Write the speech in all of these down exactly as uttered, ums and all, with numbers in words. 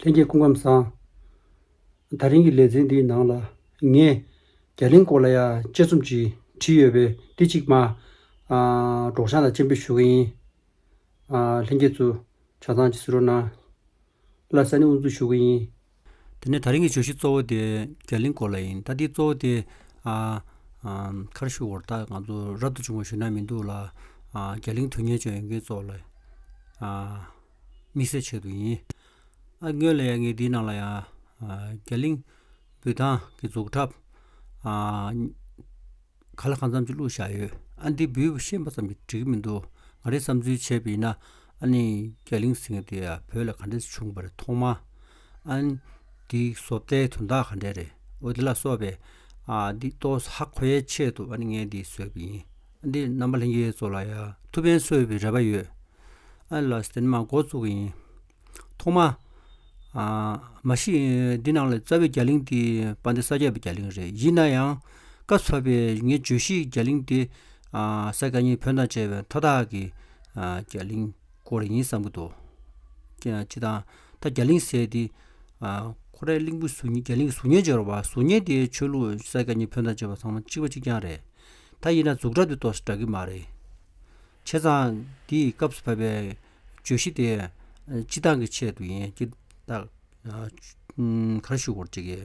ལྷན་རྒྱས་སྐུ་ཁམས་བཟང་། དེ་རིང་གི་ལེ་ཚན་འདིའི་ནང་ལ་ངས་རྒྱ་གླིང་སྐོར་ལ་ཡང་དཔྱད་རྩོམ་ཅིག་བྲིས་ཡོད་པས་དེ་གཅིག་མ་ཨ་སྒྲོག་སྦྱང་དང་སྤྱན་འབུལ་ཞུ་གི་ཡིན། ཨ་ལྷན་རྒྱས་ཚོ་ཆ་ཚང་ཅིག་གཟིགས་རོགས་གནང་། ལ་ས་ནས་དབུ་འཛུགས་ཞུ་གི་ཡིན། དེ་ནས་དེ་རིང་གི་བརྗོད་གཞི་གཙོ་བོ་དེ་རྒྱ་གླིང་སྐོར་ལ་ཡིན། ད་འདི་གཙོ་བོ་དེ་ཨ་ཨ་ག་རེ་ཞུ་དགོས་རེད། ད་ང་ཚོ་རབ་ཏུ་བྱུང་བ་ཞུ་ན་མི་འདུག་ལ། ཨ་རྒྱ་གླིང་དོན་གཉེར་ཅན་ཡོད་མཁན་ཚོ་ལ་ཨ་དམིགས་བསལ་ཆེད་དུ་ཡིན། ཨ་སྔོན་ལ་ཡང་ངས་འདིའི་ནང་ལ་ཡང་ཨ་རྒྱ་གླིང་འབོད་སྟངས་ཀྱི་འཛུགས་གྲབས་ཨ་ག་ལ་གང་འཚམ་ཅིག་བླུགས་བཞག་ཡོད། ཨ་འདི་འབུལ་ཤེས་པ་ཙམ་གྱིས་འགྲིག་གི་མི་འདུག་ང་རའི་བསམ་ཚུལ་བྱས་པ་ཡིན་ན། ཨ་ནི་རྒྱ་གླིང་ཟེར་མཁན་དེ་ཡ་བོད་ལ་ག་འདྲས་བྱུང་བ་རེད། ཐོག་མ་ཨ་ནི་འདི་བཟོ་ལྟའི་དོན་དག་ག་འདྲས་རེད། འོ་འདི་ལ་སོགས་པའི་ཨ་འདི་ཏོག་ཧ་གོ་ཡའི་ཆེད་དུ་ཨ་ནི་ངས་འདི་བཟོས་པ་ཡིན། ཨ་འདི་རྣམ་པ་ལྷན་རྒྱས་ཚོ་ལ་ཡ་ཐུགས་ཕན་གསོས་པའི་རེ་བ་ཡོད། ཨ་ལགས་དེ་ནས་མར་འགོ་བཙུགས་ཀྱི་ཡིན། ཐོག་མ་ཨ་མ་གཞི་འདི་ནང་ལ་རྩ་བའི་རྒྱ་གླིང་འདི་དཔལ་ལྡན་ས་སྐྱ་པའི་རྒྱ་གླིང་རེད། ཡིན་ན་ཡང་སྐབས་སུ་བབས་པའི་ངའི་བརྗོད་གཞིའི་རྒྱ་གླིང་འདི་ཨ་སཱི་ཀ་གཉིས་བོད་དང་བཅས་པའི་མཐའ་དག་གི་ཨ་རྒྱ་གླིང་སྐོར་ཡིན་བསམ་གྱི་འདུག་ཀྱང་སྤྱི་དང་ད་རྒྱ་གླིང་ཟེར་འདི་ཨ་ཁོ་རའི་གླིང་བུ་གཟུགས་བརྙན། རྒྱ་གླིང་གི་གཟུགས་བརྙན་སྦྱོར་བ། གཟུགས་བརྙན་དེའི་ཆོས་ལུགས་སཱི་ཀ་གཉིས་བོད་དང་བཅས་པ་ཚང་མ་གཅིག་པ་གཅིག་རྐྱང་རེད། ད་ཡིན་ན་འཛུགས་གྲྭ་དེ་ཏོག་ཙམ་འདྲ་གི་མ་རེད། བྱས་ཙང་འདིའི་སྐབས་སུ་བབས་པའི་བརྗོད་གཞི་དེ་སྤྱི་བཏང་གི་ཆེད་དུ་ཡིན་གྱི། ད་ག་རེ་ཞུ་དགོས་ཅིག་གི་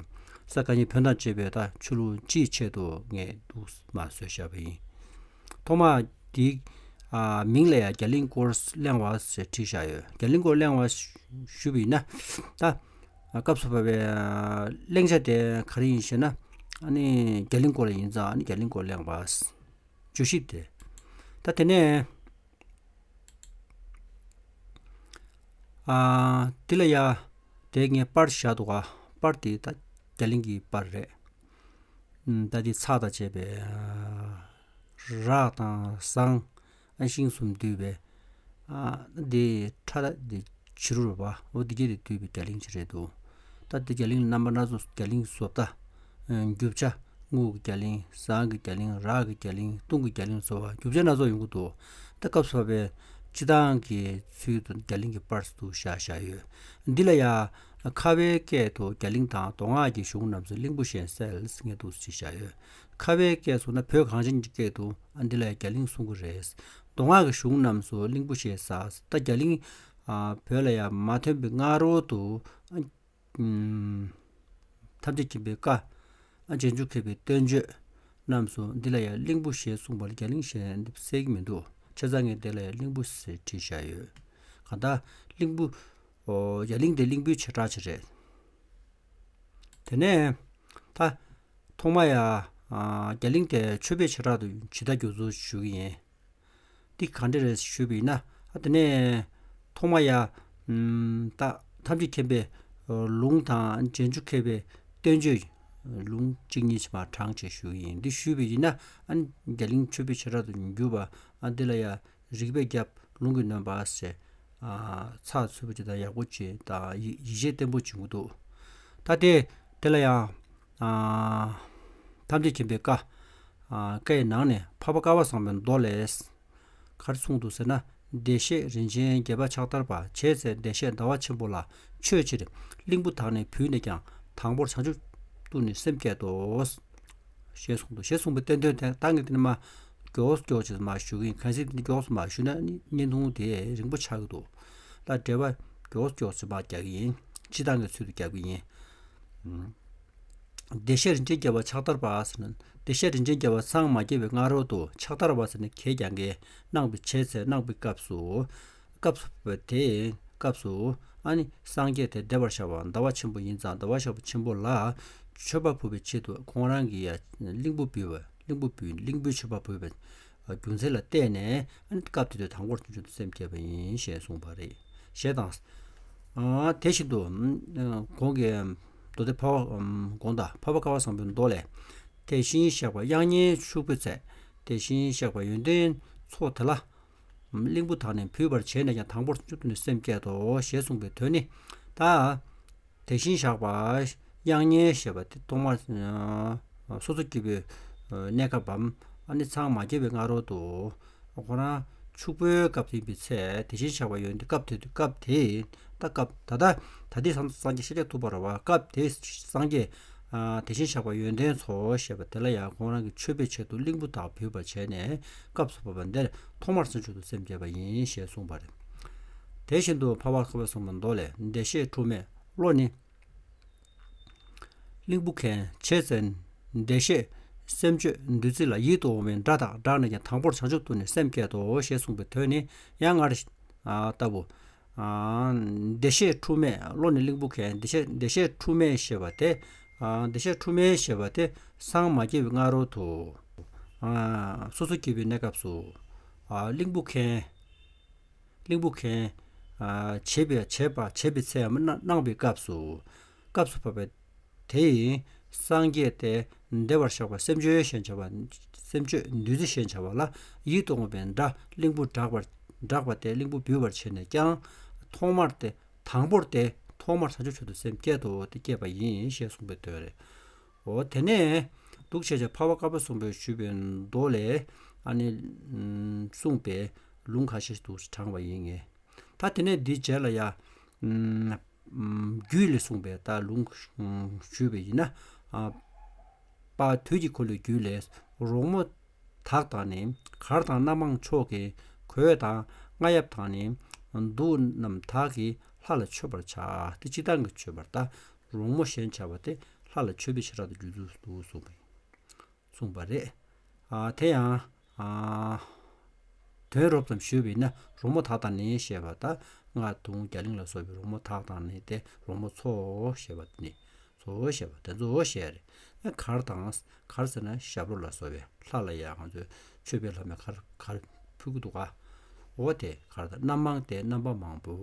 སཱི་ཀ་གཉིས་བོད་དང་བཅས་པའི་ད་ཆོས་ལུགས་སྤྱིའི་ཆེད་དུ་ངས་འདུག་མ་བཟོས་བཞག་པ་ཡིན། ཐོག་མ་འདི་ཨ་མིང་ལ་ཡང་རྒྱ་གླིང་སྐོར་གླེང་བ་ཞེས་བྲིས་བཞག་ཡོད། རྒྱ་གླིང་སྐོར་གླེང་བ་ཞུས་པ་ཡིན་ན། ད་སྐབས་སུ་བབས་པའི་གླེང་བྱ་དེ་ག་རེ་ཡིན་ཞེ་ན། ཨ་ནི་རྒྱ་གླིང་སྐོར་ལ་ཡིན་ཙང་ཨ་ནི་རྒྱ་གླིང་སྐོར་གླེང་བ། བརྗོད་གཞི་དེ། ད་དེ་ནས་ཨ་འདི་ལ་ཡ་དེ་ངས་པར་བཞག་འདུག་ག་པར་དེ་ད་རྒྱ་གླིང་གི་པར་རེད། ཨམ་ད་དེ་ཚྭ་དང་བཅས་པའི་རགས་དང་ཟངས་ཨ་ཤིང་གསུམ་འདུས་པའི་ཨ་དེ་ཁྲ་དེ་བྱུ་རུ་རུ་བ་འོ་དེ་གས་དེ་འདུས་པའི་རྒྱ་གླིང་ཅིག་རེད་འདུག་ད་དེ་རྒྱ་གླིང་རྣམ་པ་སྣ་ཚོགས། རྒྱ་གླིང་བཟོ་ལྟ། རྒྱུ་ཆ། དངུལ་གྱི་རྒྱ་གླིང་། ཟངས་ཀྱི་རྒྱ་གླིང་། རག་གི་རྒྱ་གླིང་། བཏུང་གི་རྒྱ་གླིང་སོགས་རྒྱུ་ཆ་སྣ་ཚོགས་ཡོང་གི་འདུག་ད་སྐབས་སུ་བབས་པའི་སྤྱི་བཏང་གི་ཚུལ་དུ་རྒྱ་གླིང་གི་པར་དུ་བཞག་བཞག་ཡོད། འདི་ལ་ཡང་ཁ་བའི་སྐད་དུ་རྒྱ་གླིང་དང་མདོ་སྔགས་ཀྱི་གཞུང་རྣམས་སུ་གླིང་བུ་ཞེས་གསལ་ཟེར་མཁན་འདུག་ཅེས་བཞག་ཡོད། ཁ་བའི་སྐད་སོགས་ན་བོད་གངས་ཅན་གྱི་སྐད་དུ་ཨ་འདི་ལ་ཡང་རྒྱ་གླིང་གསུང་གི་རེད། མདོ་སྔགས་ཀྱི་གཞུང་རྣམས་སུ་གླིང་བུ་ཞེས་ཟེར། ད་རྒྱ་གླིང་ཨ་བོད་ལ་ཡང་མ་ཐོན་པའི་སྔ་རོལ་དུ་ཨ་ཨུམ། ཐམས་ཅད་མཁྱེན་པའི་བཀའ། ཨ་རྗེས་འཇུག་མཁས་པའི་བསྟན་བཅོས་རྣམས་སུ་འདི་ལ་ཡང་གླིང་བུ་ཞེས་གསུངས་པ་ལ་རྒྱ་གླིང་ཞེས་འདི་གསལ་གྱི་མི་འདུག་བྱས་ཙང་ངས་འདི་ལ་ཡང་གླིང་བུ་ཞེས་བྲིས་བཞག་ཡོད། གང་ལྟར་གླིང་བུ། ཨོ་རྒྱ་གླིང་དེ་གླིང་བུའི་བྱེ་བྲག་ཅིག་རེད། དེ་ནས་ད་ཐོག་མ་ཡ་ཨ་རྒྱ་གླིང་དེ་མཆོད་པའི་བྱེ་བྲག་ཏུ་ཇི་ལྟར་འགྱུར་ཚུལ་ཞུ་གི་ཡིན། འདི་ག་འདྲ་རེད་ཞུས་པ་ཡིན་ན། ཨ་དེ་ནས་ཐོག་མ་ཡ། ཨམ་ད་ཐམས་ཅད་མཁྱེན་པའི་ལུང་དང་རྗེས་འཇུག་མཁས་པའི་བསྟན་བཅོས་ལུང་གཅིག་གཉིས་ཕྱི་མ་དྲངས་བྱས་ཞུ་གི་ཡིན། འདི་ཞུས་པ་ཡིན་ན་ཨ་ནི་རྒྱ་གླིང་མཆོད་པའི་བྱེ་བྲག་ཏུ་འགྱུར་བ། ཨ་འདི་ལ་ཡ་རིགས་པས་བརྒྱབ། ལུང་གིས་གནོན་པ་ཞེས། ཨ་ཚགས་ཚུད་པོ་ཅིག་དང་ཡག་པོ་ཅིག་དང་ཡིད་ཡིད་ཆེས་བརྟན་པོ་བྱུང་གི་འདུག་ད་དེ་དེ་ལ་ཡང་ཨ་ཐམས་ཅད་མཁྱེན་པའི་བཀའ། ཨ་བཀའི་ནང་ནས་འཕགས་པ་ཀ་བ་བཟང་པོའི་མདོ་ལས། ག་རེ་གསུངས་འདུག་ཟེར་ན། བདེ་གཤེགས་རིན་ཆེན་བརྒྱད་པ་ཕྱག་བསྟར་པ། བྱས་ཚེ་བདེ་གཤེགས་ཟླ་བ་ཆེན་པོ་ལ་མཆོད་ཕྱིར། གླིང་བུ་དག་ནི་བུས་ནས་ཀྱང་། དང་པོར་བྱང་ཆུབ་ཏུ་ནི་སེམས་བསྐྱེད་དོ། ཞེས་གསུངས་འདུག་ཞེས་གསུངས་པའི་བསྟན་དོན་དེ་ད་ངས་དེ་ནི་མ་མགྱོགས་མགྱོགས་ཅིག་མ་ཞུ་གི་ཡིན། གལ་སྲིད་འདི་མགྱོགས་སུ་མ་ཞུས་ན་ནི་བརྙན་ཐུང་དེ་རིང་པོ་ཆགས་ཀྱི་འདུག་ད་འགྲེལ་པ་མགྱོགས་མགྱོགས་ཅིག་མ་རྒྱག་གི་ཡིན། སྤྱི་བཏང་གི་ཚུལ་དུ་རྒྱག་གི་ཡིན། བདེ་གཤེགས་རིན་ཆེན་བརྒྱད་པ་ཕྱག་བསྟར་པ་ཟེར་ན། བདེ་གཤེགས་རིན་ཆེན་བརྒྱད་པ་སངས་མ་རྒྱས་པའི་སྔ་རོལ་དུ་ཕྱག་བསྟར་པ་ཟེར་ནས་གད་རྒྱག་མཁན། གནང་བའི་བྱས་ཚེ་གནང་བའི་སྐབས་སུ། སྐབས་སུ་བབས་པ་དེའི་སྐབས་སུ་ཨ་ནི་སངས་རྒྱས་དེ་བདེ་བར་གཤེགས་པ་ཟླ་བ་ཆེན་པོ་ཡིན་ཙང་ཟླ་བ་གཤེགས་པ་ཆེན་པོ་ལ་མཆོད་པ་ཕུལ་བའི་ཆེད་དུ་ཁོང་རང་གི་ཡ་གླིང་བུ་འབུལ་བ། གླིང་བུ་འབུལ། གླིང་བུའི་མཆོད་པ་ཕུལ་བའི་རྒྱུ་མཚན་ལ་བརྟེན་ནས་ཨ་ནི་སྐབས་དེ་དུས་དང་པོར་བྱང་ཆུབ་ཏུ་སེམས་བསྐྱེད་པ་ཡིན་ཞེས་གསུངས་པ་རེད། ཞེས་དང་། ཨ་དེ་བཞིན་དུ་གོང་གི་མདོ་སྡེ་འཕགས་པ་གོང་དང་འཕགས་པ་ཀ་བ་བཟང་པོའི་མདོ་ལས། དེ་བཞིན་གཤེགས་པ་དབྱངས་སྙན་ཕྱུག་པོའི་ཚལ། དེ་བཞིན་གཤེགས་པ་ཡོན་ཏན་མཚོ་དེ་ལ། གླིང་བུ་དག་ནི་འབུལ་བར་བྱས་ནས་ཀྱང་། དང་པོར་བྱང་ཆུབ་ཏུ་ནི་སེམས་བསྐྱེད་དོ། ཞེས་གསུངས་པའི་དོན་ནི། ད་དེ་བཞིན་གཤེགས་པ་དབྱངས་སྙན་ཞེས་པ་དེ་ཐོག་མར་སོ་སོ་སྐྱེ་བོའི་གནས་སྐབས་བམ། ཨ་ནི་སངས་མ་རྒྱས་པའི་སྔ་རོལ་དུ་ཁོ་རང་ཕྱུག་པོའི་སྐབས་དེ་ཡིན་པའི་ཚེ། དེ་བཞིན་གཤེགས་པ་ཡོན་ཏན་སྐབས་དེ་དུས་སྐབས་དེ་ ད་སྐབས་ད་ལྟ་ད་ལྟའི་སངས་སངས་རྒྱས་ཤཱཀྱ་ཐུབ་པ་རེད་བ། སྐབས་དེའི་སངས་རྒྱས་ཨ་དེ་བཞིན་གཤེགས་པ་ཡོན་ཏན་མཚོ་ཞེས་པ་དེ་ལ་ཡང་ཁོང་རང་གི་མཆོད་པའི་ཆེད་དུ་གླིང་བུ་དག་ཕུལ་བར་བྱས་ནས་སྐབས་སུ་བབ་པ་འདིར་ཐོག་མར་བྱང་ཆུབ་ཏུ་སེམས་བསྐྱེད་པ་ཡིན་ཞེས་གསུངས་པ་རེད། དེ་བཞིན་དུ་འཕགས་པ་ཀ་པ་གསུམ་པོ་མདོ་ལས། བདེ་གཤེགས་འཁྲུལ་མེད་བློ་ནི་གླིང་བུ་མཁན། བྱས་ཙང་བདེ་གཤེགས་སེམས་བརྗོད་བདུད་རྩི་ལ། ཡིད་དུ་འོང་བའི་སྒྲ་དག་བསྒྲགས་ནས་ཀྱང་། དང་པོར་བྱང་ཆུབ་ཏུ་ནི་སེམས་བསྐྱེད་དོ་ཞེས་གསུངས་པའི་དོན་ནི་ཡང་སྔར་ཨ་ལྟ་བུ། ཨ་བདེ་གཤེགས་འཁྲུལ་མེད་བློ་ནི་གླིང་བུ་མཁན། བདེ་གཤེགས་བདེ་གཤེགས་འཁྲུལ་མེད་ཞེས་པ་དེ། ཨ་བདེ་གཤེགས་འཁྲུལ་མེད་ཞེས་པ་དེ་སངས་མ་རྒྱས་པའི་སྔ་རོལ་དུ། ཨ་སོ་སོ་སྐྱེ་བོའི་གནས་སྐབས་སུ། ཨ་གླིང་བུ་མཁན། གླིང་བུ་མཁན། ཨ་བྱེད་པའི་བྱེད་པ་བྱེད་པའི་ཚེ་ཡང་གནང་གནང་བའི་སྐབས་སུ། སྐབས་སུ་བབ་པའི་དེ་ཡི་སངས་རྒྱས་ཏེ་བདེ་བར་གཤེགས་པ་སེམས་བརྗོད་ཞེས་བྱ་བ། སེམས་བརྗོད་བདུད་རྩི་ཞེས་བྱ་བ་ལ་ཡིད་དུ་འོང་བའི་སྒྲ་གླིང་བུ་བསྒྲགས་པར་བསྒྲགས་པ་སྟེ་གླིང་བུ་འབུལ་བར་བྱས་ནས་ཀྱང་ཐོག་མར་ཏེ་དང་པོར་ཏེ་ཐོག་མར་བྱང་ཆུབ་མཆོག་ཏུ་སེམས་བསྐྱེད་དོ་ཏེ་བསྐྱེད་པ་ཡིན་ཞེས་གསུངས་པའི་དོན་རེད། འོ་དེ་ནས་འདུག་བྱས་བྱས་འཕགས་པ་ཀ་པ་གསུམ་པོས་ཞུས་པའི་མདོ་ལས་ཨ་ནི་གསུངས་པའི་ལུང་ཁ་ཤས་འདུག་དྲངས་པ་ཡིན་ངེས། ད་དེ་ནས་འདིའི་རྗེས་ལ་ཡ། རྒྱུད་ལས་གསུངས་པའི་ད་ལུང་ཞུས་པ་ཡིན་ན། པ་དུས་ཀྱི་འཁོར་ལོའི་རྒྱུད་ལས། རོལ་མོ་དག་དང་ནི། གར་དང་རྣམ་མང་མཆོག་གི་གོས་དང་རྔ་ཡབ་དང་ནི། གདུགས་རྣམས་དག་གིས་ལྷ་ལ་མཆོད་པར་བྱ། དེ་སྤྱིར་བཏང་གི་མཆོད་པར་ད་རོལ་མོ་ཞེས་བྱ་བ་དེ་ལྷ་ལ་མཆོད་པའི་ཕྱིར་དུ་རྒྱུད་དུ་གསུངས་པ་ཡིན། གསུངས་པ་རེད། ཨ་དེ་ཡང་ཨ་དོན་རོབ་ཙམ་ཞུས་པ་ཡིན་ན་རོལ་མོ་དག་དང་ནི་ཞེས་པ་ད་རྔ་དུང་རྒྱ་གླིང་ལ་སོགས་པའི་རོལ་མོ་དག་དང་ནི་དེ་རོལ་མོ་ཚོ་ཞེས་པ་ནི་ཚོ་ཞེས་པ་དེ་ཚོ་ཞེས་རེད། ཨ་གར་དང་གར་ཟེར་ན་ཞབས་བྲོ་ལ་སོགས་པའི་ལྷ་ལ་ཡང་ང་ཚོས་མཆོད་པའི་ལྷ་མོའི་གར་གར་ཕུལ་གི་འདུག་ག་འོ་དེ་གར་དང་རྣམ་མང་དེ་རྣམ་པ་མང་པོ།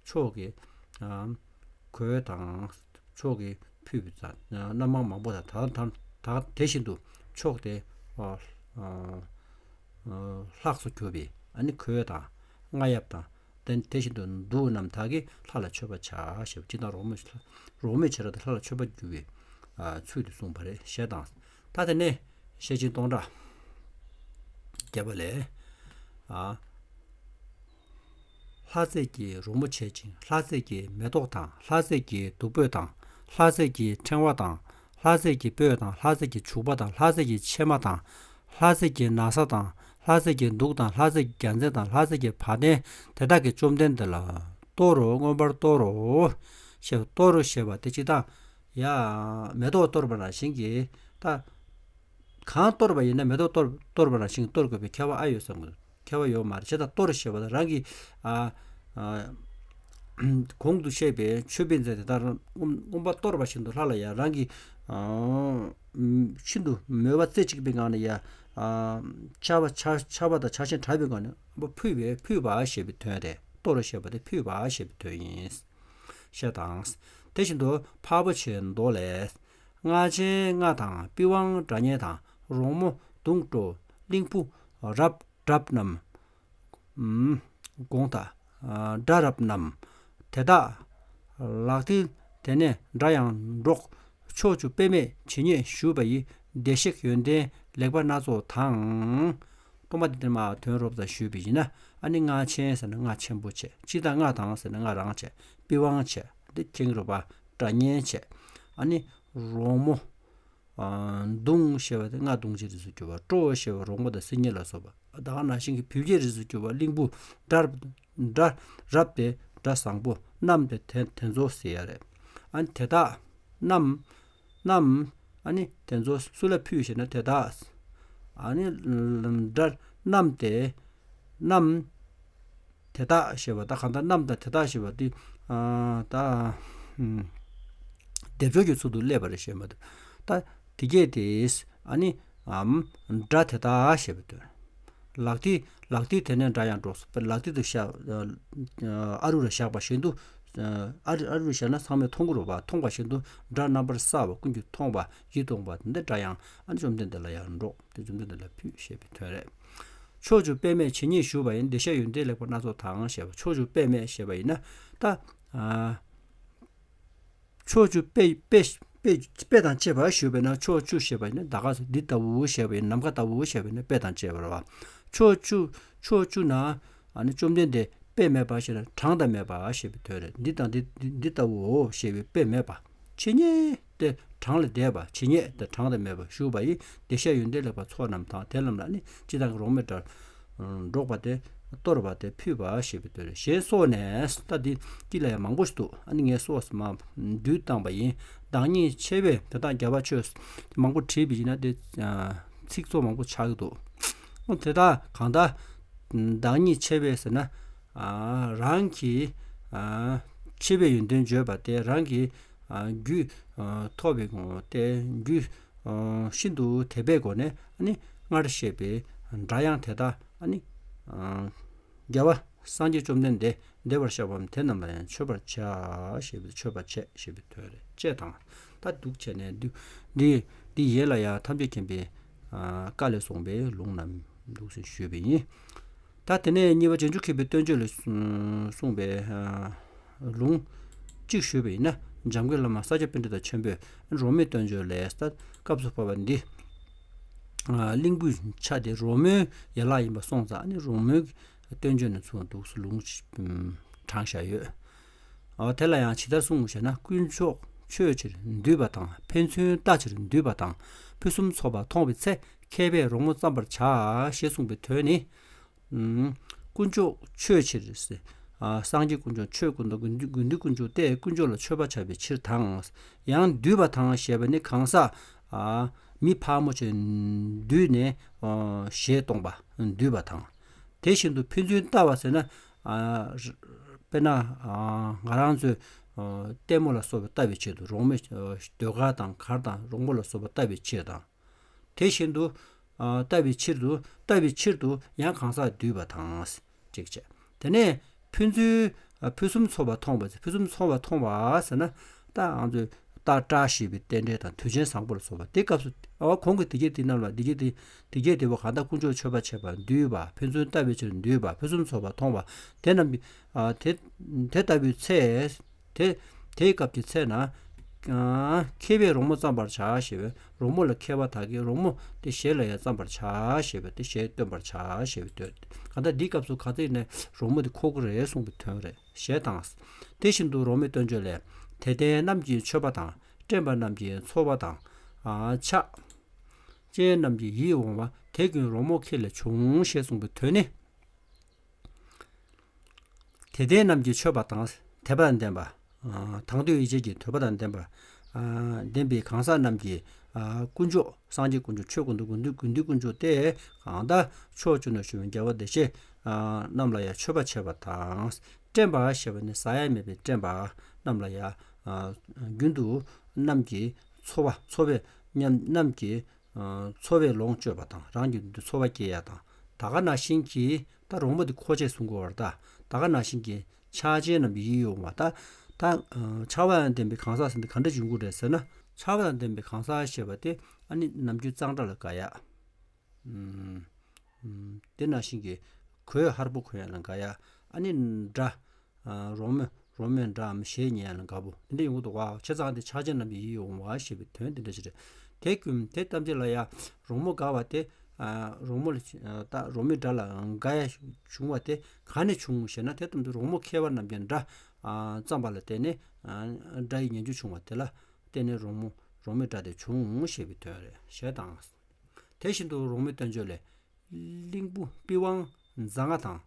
མཆོག་གི་ཨ་གོས་དང་མཆོག་གི་ཕུད་པའི་རྣམ་མང་མང་པོ་དང་ད་ད་ད་དེ་བཞིན་དུ་མཆོག་དེ་ཨ་ཨ་ཨ་ལྷག་སུ་གྱུར་པའི་ཨ་ནི་གོས་དང་རྔ་ཡབ་དང་དེ་དེ་བཞིན་དུ་གདུགས་རྣམས་དག་གིས་ལྷ་ལ་མཆོད་པར་བྱ་ཞེས་པ་ཅི་དང་རོལ་མོ་རོལ་མོའི་བྱེ་བྲག་ཏུ་ལྷ་ལ་མཆོད་པར་འགྱུར་བའི་ཨ་ཚུལ་དུ་གསུངས་པ་རེད་ཞེས་དང་། ད་དེ་ནས་ཤེར་ཕྱིན་སྟོང་ཕྲག་བརྒྱད་པ་ལས། ཨ། ལྷ་རྫས་ཀྱི་རོལ་མོ་བྱེད་ཅིང་ལྷ་རྫས་ཀྱི་མེ་ཏོག་དང་ལྷ་རྫས་ཀྱི་བདུག་སྤོས་དང་ལྷ་རྫས་ཀྱི་ཕྲེང་བ་དང་ལྷ་རྫས་ཀྱི་སྤོས་དང་ལྷ་རྫས་ཀྱི་བྱུག་པ་དང་ལྷ་རྫས་ཀྱི་ཕྱེ་མ་དང་ལྷ་རྫས་ཀྱི་ན་བཟའ་དང་ལྷ་རྫས་ཀྱི་གདུགས་དང་ལྷ་རྫས་ཀྱི་རྒྱལ་མཚན་དང་ལྷ་རྫས་ཀྱི་བ་དན་དེ་དག་གིས་བཅོམ་ལྡན་འདས་ལ་གཏོར་རོ། མངོན་པར་གཏོར་རོ། ཞེས་གཏོར་རོ་ཞེས་པ་དེ་ཅི་དང་། ཡ། མེ་ཏོག་གཏོར་བ་ནང་བཞིན་གྱི་ད། གང་གཏོར་བ་ཡིན་ན་མེ་ཏོག་གཏོར་གཏོར་བ་ནང་བཞིན་གཏོར་དགོས་པའི་ཁྱད་པར་ཨ་ཡོད་བསམ་གི་འདུག་ཁྱད་པར་ཡོད་མ་རེད། བྱས་ཙང་གཏོར་ཞེས་པ་དང་རང་གི་ཨ་ཨ་གོང་དུ་བཤད་པའི་མཆོད་པའི་རྫས་དེ་དག་རང་མངོན་མངོན་པར་གཏོར་བ་བཞིན་དུ་ལྷ་ལ་ཡང་རང་གི་ཨ་ཤིན་ཏུ་མོས་པ་རྩེ་གཅིག་པའི་ངང་ནས་ཡང་ཨ་ཆར་པ་ཆར་ཆར་པ་དང་ཆར་ཆེན་དྲག་པའི་ངང་ནས་ཕུལ་བའི་ཕུལ་བ་ཞེས་པའི་དོན་རེད། གཏོར་ཞེས་པ་དེ་ཕུལ་བ་ཞེས་པའི་དོན་ཡིན། ཞེས་དང་། དེ་བཞིན་དུ་འཕགས་པ་ཆེན་མདོ་ལས། སྔགས་ཆེན་རྔ་དང་པི་ཝང་སྒྲ་སྙན་དང་རོལ་མོ་དུང་སྒྲོགས་གླིང་བུ་རབ་སྒྲ་རབ་རྣམས། ཨུམ། གོང་དང་། ཨ་སྒྲ་རབ་རྣམས། དེ་དག་ལག་མཐིལ་དེ་ནས་སྒྲ་ཡང་སྒྲོགས། ཕྱོགས་བཅུ་པདྨས་ཇི་སྙེད་བཞུགས་པ་ཡི། བདེ་གཤེགས་ཡོན་ཏན་ལེགས་པ་སྣ་ཚོགས་དང་། སྟོང་པ་འདི་འདྲ་མ་དོན་རོབ་ཙམ་ཞུས་པ་ཡིན་ན་ཨ་ནི་སྔགས་ཆེན་ཟེར་ན་སྔགས་ཆེན་པོ་བྱས། སྤྱིར་བཏང་སྔགས་དང་ཟེར་ན་སྔགས་རང་བྱས། པི་ཝང་བྱས། འདི་ཀེང་རུས་པ། སྒྲ་སྙན་བྱས། ཨ་ནི་རོལ་མོ། ཨ་དུང་ཞེས་པ་དེ་རྔ་དུང་ཅན་རིགས་སུ་གྱུར་པ། སྒྲོགས་ཞེས་པ་རོལ་མོ་དང་སིལ་སྙན་ལ་སོགས་པ། ད་ག་ནང་བཞིན་གྱི་བུ་གའི་རིགས་སུ་གྱུར་པ། གླིང་བུ། སྒྲ་སྒྲ་རབ་སྟེ་སྒྲ་བཟང་པོ། རྣམས་ཏེ་དེ་དེ་ཚོ་ཟེར་ཡ་རེད། ཨ་ནི་དེ་དག་རྣམས། རྣམས། ཨ་ནི་དེ་ཚོ་སུ་ལ་ཕུལ་ཞེ་ན་དེ་དག་ཨ་ནི་སྒྲ་རྣམས་ཏེ། རྣམས། དེ་དག་ཞེས་པ་ད་གང་ལྟར་རྣམས་དང་དེ་དག་ཞེས་པ་འདི་ཨ་ད་ཨུམ་སྡེབ་སྦྱོར་གྱི་ཚུལ་དུ་སླེབས་པ་རེད་ཞེས་མ་འདུག་ད་དེ་སྐད་དེ་ཨ་ནི་ཨམ་སྒྲ་དེ་དག་ཞེས་པ་འདོད། ལག་མཐིལ་ལག་མཐིལ་དེ་ནས་སྒྲ་ཡང་སྒྲོགས་སོ། ལག་མཐིལ་དུ་བཞག་ཨ་རུ་ར་བཞག་པ་བཞིན་དུ་ཨ་རུ་ཨ་རུ་ར་བཞག་ན་ཚང་མས་མཐོང་གི་རེད་པ། མཐོང་བ་བཞིན་དུ་སྒྲ་རྣམ་པར་གསལ་བ་ཀུན་གྱིས་མཐོང་བ་ཡིད་དུ་འོང་བ་དེ་འདྲ་སྒྲ་ཡང་ཨ་ནི་བཅོམ་ལྡན་འདས་ལ་ཡང་སྒྲོགས་ཏེ་བཅོམ་ལྡན་འདས་ལ་ཕུལ་ཞེས་པའི་དོན་རེད། ཕྱོགས་བཅུ་པདྨས་ཇི་སྙེད་བཞུགས་པ་ཡི། བདེ་གཤེགས་ཡོན་ཏན་ལེགས་པ་སྣ་ཚོགས་དང་ཞེས་པ། ཕྱོགས་བཅུ་པདྨས་ཞེས་པ་ཡིན་ན་ད་ཨ་ཕྱོགས་བཅུ་དཔེ་དཔེ་དཔེ་དཔེ་དང་བཅས་པ་ཞུས་པས་ན་ཕྱོགས་བཅུ་ཞེས་པ་ཡིན་ན་ད་ག་ས་འདི་ལྟ་བུ་ཞེས་པ་ཡིན་ནམ་མཁའ་ལྟ་བུ་ཞེས་པ་ཡིན་ན་དཔེ་དང་བཅས་པ་རེད་བ། ཕྱོགས་བཅུ་ཕྱོགས་བཅུ་ན་ཨ་ནི་བཅོམ་ལྡན་འདས་ དཔེ་མེད་པ་ཞེ་ན་གྲངས་དང་མེད་པ་ཞེས་པའི་དོན་རེད། འདི་དང་འདི་འདི་འདི་ལྟ་བུའོ་ཞེས་པའི་དཔེ་མེད་པ། ཇི་སྙེད་དེ་གྲངས་ལས་འདས་པ། ཇི་སྙེད་དེ་གྲངས་ལས་མེད་པ་ཞུས་པ་ཡིས། བདེ་གཤེགས་ཡོན་ཏན་ལེགས་པར་ཚོགས་རྣམས་དང་། དེ་རྣམས་ལ་ནི་སྤྱིར་བཏང་གི་རོང་མའི་སྒྲ་སྒྲོགས་པ་སྟེ། གཏོར་བ་སྟེ། ཕུལ་བ་ཞེས་པའི་དོན་རེད། ཞེས་སོགས་ནས། ད་འདི་དཀྱིལ་ལ་ཡང་མང་པོ་ཞིག་འདུག་ཨ་ནི་ངས་སོགས་མ་བསྡུས་བཏང་པ་ཡིན། བདག་ཉིད་ཆེ་བས་དེ་དག་རྒྱལ་བ་ཆོས། མང་པོ་བྲིས་པ་ཡིན་ན་དེ་ཚིག་ཚོགས་མང་པོ་ཆགས་ཀྱི་འདུག་དེ་དག་གང་ལྟར་བདག་ཉིད་ཆེ་བས་ཟེར་ན། རང་གི་ཆེ་བའི་ཡོན་ཏན་བརྗོད་པ་སྟེ། རང་གི་རྒྱུད་ཐོབ་པའི་སྟེ། རྒྱུད་ཤིན་ཏུ་དད་པའི་སྒོ་ནས་ཨ་ནི་སྔར་བཤད་པའི་སྒྲ་དབྱངས་དེ་དག་ཨ་ནི་རྒྱལ་བ་སངས་རྒྱས་བཅོམ་ལྡན་འདས་བདེ་བར་གཤེགས་པ་དེ་རྣམས་ལ་ཡང་མཆོད་པར་བྱ་ཞེས་པའི། མཆོད་པར་བྱེད་ཞེས་པའི་དོན་རེད། ཅེས་དང་། ད་འདུག་བྱས་ནས་འདི་འདི་འདི་ཡན་ལ་ཡང་ཐམས་ཅད་མཁྱེན་པའི་བཀའ་ལས་གསུངས་པའི་ལུང་རྣམས་འདུག་སེ་ཞུས་པ་ཡིན། ད་དེ་ནས་གཉིས་པ་རྗེས་འཇུག་མཁས་པའི་བསྟན་བཅོས་ལས་གསུངས་པའི་ལུང་གཅིག་ཞུས་པ་ཡིན་ན། འཇམ་མགོན་བླ་མ་ས་སྐྱ་པཎྜི་ཏ་ཆེན་པོས་རོང་མའི་བསྟན་བཅོས་ལས། ད་སྐབས་སུ་བབ་པ་འདི་གླིང་བུའི་ཆ་དེ་རོང་མོའི་ཡན་ལག་ཡིན་པ་སོང་ཙང་། ཨ་ནི་རོང་མོའི་བསྟན་བཅོས་ནས་ཚུར་འདུག་སེ་ལུང་དྲངས་བཞག་ཡོད། འོ་དེ་ལ་ཡང་ཇི་ལྟར་གསུངས་ཞེ་ན། དཀོན་མཆོག་མཆོད་ཕྱིར་འདུས་པ་དང་། ཕན་ཚུན་བལྟ་ཕྱིར་འདུས་པ་དང་། ཕུན་སུམ་ཚོགས་པ་མཐོང་བའི་ཚེ། མཁས་པས་རོང་མོ་བརྩམ་པར་བྱ་ཞེས་གསུངས་པའི་དོན་ནི། དཀོན་མཆོག་མཆོད་ཕྱིར། སངས་རྒྱས་དཀོན་མཆོག་མཆོད། དཀོན་མཆོག་དགེ་འདུན་དགེ་འདུན་དཀོན་མཆོག་སྟེ། དཀོན་མཆོག་ལ་མཆོད་པ་བྱ་བའི་ཕྱིར་དང་། ཡང་འདུས་པ་དང་ཞེས་པ་ནི་གང་ཟག་མི་ཕལ་མོ་ཆེ་འདུས་ནས་ཞེས་སྟོན་པ་འདུས་པ་དང་། དེ་བཞིན་དུ་ཕན་ཚུན་བལྟ་བ་ཟེར་ན། དཔེར་ན་ང་རང་ཚོས་ལྟད་མོ་ལ་སོགས་པ་བལྟ་བའི་ཆེད་དུ། རོང་མོ་ཟློས་གར་དང་གར་དང་རོང་མོ་ལ་སོགས་པ་བལྟ་བའི་ཕྱིར་དང་། དེ་བཞིན་དུ། ལྟ་བའི་ཕྱིར་དུ། ལྟ་བའི་ཕྱིར་དུ་ཡང་གང་ཟག་འདུས་པ་དང་། གཅིག་བྱས། དེ་ནས་ཕན་ཚུན། ཕུན་སུམ་ཚོགས་པ་མཐོང་བ། ཕུན་སུམ་ཚོགས་པ་མཐོང་བ་ཟེར་ན། ད་ང་ཚོས་ད་བཀྲ་ཤིས་པའི་རྟེན་འབྲེལ་དང་དུས་ཆེན་བཟང་པོ་ལ་སོགས་པ་དེ་སྐབས་སུ། ཨ་གོང་གི་དེ་སྐད་དེ་རྣམས་ལ། དེ་སྐད་དེ་དེ་སྐད་དེ་བ་གང་ལྟར་དཀོན་མཆོག་མཆོད་པ་བྱེད་པ་འདུས་པ། ཕན་ཚུན་བལྟ་བའི་ཕྱིར་འདུས་པ། ཕུན་སུམ་ཚོགས་པ་མཐོང་བ། དེ་རྣམས་ཀྱི། དེ་དེ་ལྟ་བུའི་ཚེ། དེ་དེའི་སྐབས་ཀྱི་ཚེ་ན། མཁས་པས་རོང་མོ་བརྩམ་པར་བྱ་ཞེས་པས། རོང་མོ་ལ་མཁས་པ་དག་གིས་རོང་མོ་དེ་གཞན་ལ་ཡང་བརྩམ་པར་བྱ་ཞེས་པས། དེ་གཞན་སྟོན་པར་བྱ་ཞེས་པའི་དོན། གང་ལྟར་འདིའི་སྐབས་སུ་ག་ཚོད་ནས་རོང་མོ་དེ་མཁོ་གི་རེད་གསུངས་པའི་དོན་རེད། ཞེས་དང་། དེ་བཞིན་དུ་རོང་མོའི་བསྟན་བཅོས་ལས། དད་ལྡན་རྣམས་ཀྱི་མཆོད་པ་དང་། བཀྲེན་པ་རྣམས་ཀྱི་འཚོ་བ་དང་། ཕྱག་ཅན་རྣམས་ཀྱི་ཡིད་འོང་བ། དེ་ཀུན་རོང་མོ་ཁྱེད་ལས་བྱུང་ཞེས་གསུངས་པའི་དོན་ནི། དད་ལྡན་རྣམས་ཀྱི་མཆོད་པ་དང་། དད་པ་དང་ལྡན་པ། དང་འདོད་ཡིད་བྱེད་ཀྱི་འདོད་པ་དང་ལྡན་པ། ལྡན་པའི་གང་ཟག་རྣམས་ཀྱིས། དཀོན་མཆོག་སངས་རྒྱས་དཀོན་མཆོག་མཆོད་དཀོན་མཆོག་དགེ་འདུན་དགེ་འདུན་དཀོན་མཆོག་སྟེ། གང་ལྟར་ཕྱོགས་བཅུ་ན་བཞུགས་པའི་རྒྱལ་བ་བདེ་གཤེགས་རྣམས་ལ་ཡང་མཆོད་པ་བྱེད་པ་དང་། བཀྲེན་པ་ཞེས་པ་ནི་ཟ་ཡ་མེད་པའི་བཀྲེན་པ་རྣམས་ལ་ཡང་། རྒྱུན་དུ་རྣམས་ཀྱི་འཚོ་བ། འཚོ་བའི་ཉམས། རྣམས་ཀྱི་འཚོ་བའི་ལོངས་སྤྱོད་པ་དང་། རང་གི་འཚོ་བ་སྐྱེལ་ཡ་དང་། ད་ག་ནང་བཞིན་གྱི། ད་རོང་མོ་འདི་མཁོ་ཆེ་གསུང་གི་ཡོད་རེད་ད། ད་ག་ནང་བཞིན་གྱི་ཕྱག་ཆེན་རྣམས་ཀྱི་ཡིད་འོང་བ། ད་ད་ཕྱག་དབང་ལྡན་པའི་གང་ཟག་ཟེར་འདི་ག་འདྲ་འབྱུང་གི་རེད་ཟེར་ན། ཕྱག་དབང་ལྡན་པའི་གང་ཟག་ཞེས་པ་དེ་ཨ་ནི་ནམ་རྒྱུན་གཙང་སྦྲ་ལ་དགའ་ཡ། ཨུམ། ཨུམ། དེ་ནང་བཞིན་གྱི་གོས་ཧར་པོ་གོན་ཡ་ལ་དགའ་ཡ། ཨ་ནི་འདྲ། ཨ། རོང་མོ། རོང་མོའི་འདྲའམ་གཞས་ཉན་ཡ་ལ་དགའ་པོ་དེ་འདྲ་ཡོང་གི་འདུག་བ། བྱས་ཙང་དེ་ཕྱག་ཆེན་རྣམས་ཀྱི་ཡིད་འོང་བ་ཞེས་པའི་དོན་དེ་འདྲ་ཞིག་རེད། དེ་ཀུན་དེ་ཐམས་ཅད་ལ་ཡ། རོང་མོ་དགའ་བ་དེ། ཨ། རོང་མོ་ལ། ད་རོང་མོའི་སྒྲ་ལ་དགའ་ཡ་བྱུང་བ་དེ་ག་ནས་བྱུང་ཞེ་ན། དེ་ལྟར་དུ་རོང་མོ་མཁས་པ་རྣམས་ཀྱི་སྒྲ། ཨ། བརྩམས་པ་ལ་བརྟེན་ནས། ཨ། སྒྲ་ཡི་ཉམས་འགྱུར་བྱུང་བ་དེ་ལ་བརྟེན་ནས་རོང་མོ། རོང་མོའི་སྒྲ་དེ་བྱུང་ཞེས་པའི་དོན་རེད། ཞེས་དང་། དེ་བཞིན་དུ་རོང་མོའི་བསྟན་བཅོས་ལས། གླིང་བུ་པི་ཝང་རྫ་རྔ་དང་།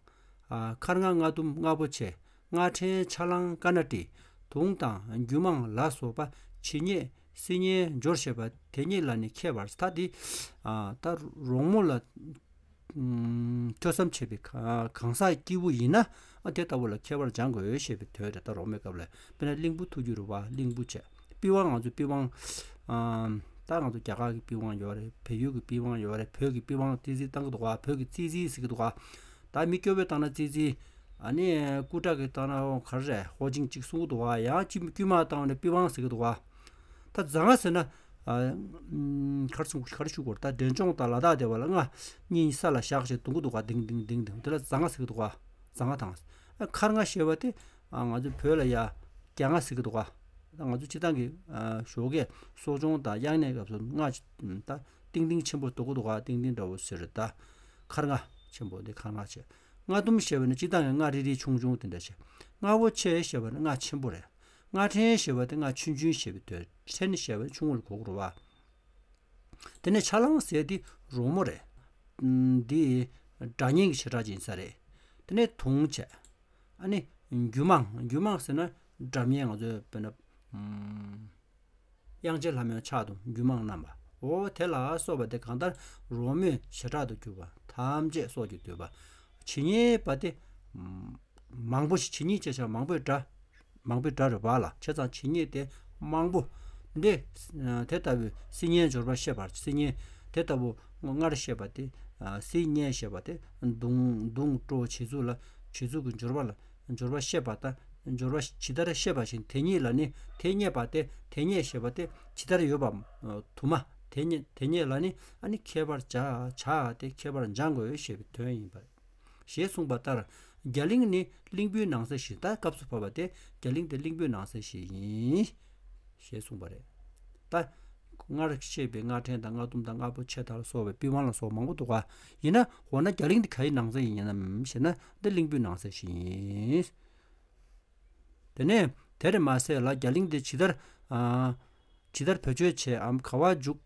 ཨ། མཁར་རྔ་རྔ་ཟླུམ་རྔ་པོ་ཆེ། རྔ་ཕྲན་ཆ་ལང་ཀ་ན་ཏི། དུང་དང་རྒྱུད་མང་ལ་སོགས་པ། ཇི་སྙེད་སིལ་སྙན་འབྱོར་ཞེས་པ་དེ་ཉིད་ལ་ནི་མཁས་པར། ད་འདི། ཨ། ད་རོང་མོ་ལ། ཨུམ། ཐོས་བསམ་བྱེད་པའི་གང་ཟག་སྐྱེས་བུ་ཡིན་ན། ཨ། དེ་ལྟ་བུ་ལ་མཁས་པར་སྦྱང་དགོས་ཞེས་པའི་དོན་རེད། ད་རོང་མོའི་སྐབས་ལ། དཔེར་ན་གླིང་བུ་ཐུགས་རྒྱུད་རུ་བ། གླིང་བུ་བྱས། པི་ཝང་། ང་ཚོའི་པི་ཝང་། ཨམ། ད་ང་ཚོ་རྒྱ་གར་གྱི་པི་ཝང་ཡོད་རེད། བལ་ཡུལ་གྱི་པི་ཝང་ཡོད་རེད། བོད་ཀྱི་པི་ཝང་ཙི་ཙི་བཏང་གི་འདུག་ག་བོད་ཀྱི་ཙི་ཙི་ཟེར་གྱི་འདུག་ག་ད་མི་སྐྱོ་བོས་བཏང་ན་ཙི་ཙི། ཨ་ནི་སྐུ་དྲག་གིས་བཏང་ན་ཧོ་ག་རེ་རེད། ཧོ་ཅིང་ཅིག་གསུང་གི་འདུག་ག་ཡང་ཅི་དཀྱུས་མ་བཏང་ནས་པི་ཝང་ཟེར་གྱི་འདུག་ག་ད་རྫ་རྔ་ཟེར་ན། ཨ། ཨམ། ག་རེ་གསུང་། ག་རེ་ཞུ་དགོས་རེད། ད་འབྲས་ལྗོངས་དང་ལ་དྭགས་དེ་བ་ལ་རྔ་གཉིས་ས་ལ་བཞག་བྱས་རྡུང་གི་འདུག་ག་ལྡིང་ལྡིང་ལྡིང་ལྡིང་། དེ་ལ་རྫ་རྔ་ཟེར་གྱི་འདུག་ག་རྫ་རྔ་དང་། ཨ། མཁར་རྔ་ཞེས་པ་དེ། ཨ། ང་ཚོ་བོད་ལ་ཡ་རྒྱ་རྔ་ཟེར་གྱི་འདུག་ག་ད་ང་ཚོ་སྤྱིར་བཏང་གི། ཨ། ཞོགས་ཀས་གསོ་སྦྱོང་དང་དབྱར་གནས་སྐབས་སུ་རྔ་ཅིག་ད་ཏིང་ཏིང་ཆེན་པོ་རྡུང་གི་འདུག་ག་ཏིང་ཏིང་འདྲ་བོ་ཟེར་རེད། ད་མཁར་རྔ་ཆེན་པོ་དེ་མཁར་རྔ་བྱས། རྔ་ཟླུམ་ཞེས་པ་ནི་སྤྱིར་བཏང་གི་རྔ་རིལ་རིལ་ཆུང་ཆུང་དེ་འདྲ་བྱས། རྔ་བོ་ཆེ་ཞེས་པ་ནི་རྔ་ཆེན་པོ་རེད། རྔ་ཕྲན་ཞེས་པ་དེ་རྔ་ཆུང་ཆུང་ཞེས་པའི་དོན། ཕྲན་ཞེས་པ་ནི་ཆུང་ངུ་ལ་གོ་དགོས་རེད་བ། དེ་ནས་ཆ་ལང་ཟེར་དེ་རོལ་མོ་རེད། འདི་སྒྲ་སྙན་གྱི་བྱེ་བྲག་ཅིག་ཡིན་ས་རེད། དེ་ནས་དུང་བྱས། ཨ་ནི་རྒྱུད་མང་། རྒྱུད་མང་ཟེར་ན་སྒྲ་སྙན། ང་ཚོས་དཔེར་ན་དབྱངས་ཅན་ལྷ་མོའི་ཕྱག་དང་རྒྱུད་མང་རྣམས་པ། འོ་དེ་ལ་སོགས་པ་དེ་གང་ལྟར་རོལ་མོའི་བྱེ་བྲག་ཏུ་གྱུར་པ་ཐམས་ཅད་སོགས་ཀྱིས་བསྡུས་པ། ཇི་སྙེད་པ་དེ་མང་པོ་ཞིག་ཇི་སྙེད་ཅེས་བྱ་བ་མང་པོའི་སྒྲ། མང་པོའི་སྒྲ་རེད་བ་ལ། བྱས་ཙང་ཇི་སྙེད་དེ་མང་པོ། འདི་དེ་ལྟ་བུའི་སིལ་སྙན་འབྱོར་པ་བཤད་པ། སིལ་སྙན་དེ་ལྟ་བུ་སྔར་བཤད་པ་དེ། སིལ་སྙན་བཤད་པ་དེ་དུང་དུང་སྤྲོ་བྱེད་ཚུལ་ལ། བྱེད་ཚུལ་གྱི་འབྱོར་པ་ལ། འབྱོར་པ་བཤད་པ་དང་། འབྱོར་པ་ཇི་ལྟར་བཤད་པ་བཞིན་དེ་ཉིད་ལ་ནི། དེ་སྙེད་པ་སྟེ། དེ་སྙེད་ཞེས་པ་སྟེ་ཇི་ལྟར་ཡོད་པ་དུ་མ། དེ་སྙེད་དེ་སྙེད་ལ་ནི་ཨ་ནི་མཁས་པར་བྱ། བྱ་སྟེ་མཁས་པར་སྦྱང་དགོས་ཞེས་པའི་དོན་ཡིན་པ། ཞེས་གསུངས་པ་ལྟར། རྒྱ་གླིང་ནི་གླིང་བུའི་ནང་གསེས་ཤིག་ད་སྐབས་སུ་བབ་པ་སྟེ་རྒྱ་གླིང་དེ་གླིང་བུའི་ནང་གསེས་ཤིག་ཡིན། ཞེས་གསུངས་པ་རེད། ད་སྔར་བཤད་པའི་རྔ་ཕྲན་དང་རྔ་ཟླུམ་དང་རྔ་བོ་ཆེ་དག་ལ་སོགས་པའི་པི་ཝང་ལ་སོགས་མང་པོ་འདུག་ག་ཡིན་ན་འོ་ན་རྒྱ་གླིང་འདི་ག་ཡི་ནང་གསེས་ཡིན་ནམ་ཞེ་ན། འདི་གླིང་བུའི་ནང་གསེས་ཤིག་ཡིན། དེ་ནས་དེར་མ་ཟད་ལ་རྒྱ་གླིང་འདི་ཇི་ལྟར། ཨ། ཇི་ལྟར་བེད་སྤྱོད་བྱེད་འམ་ག་པར་འཇུག་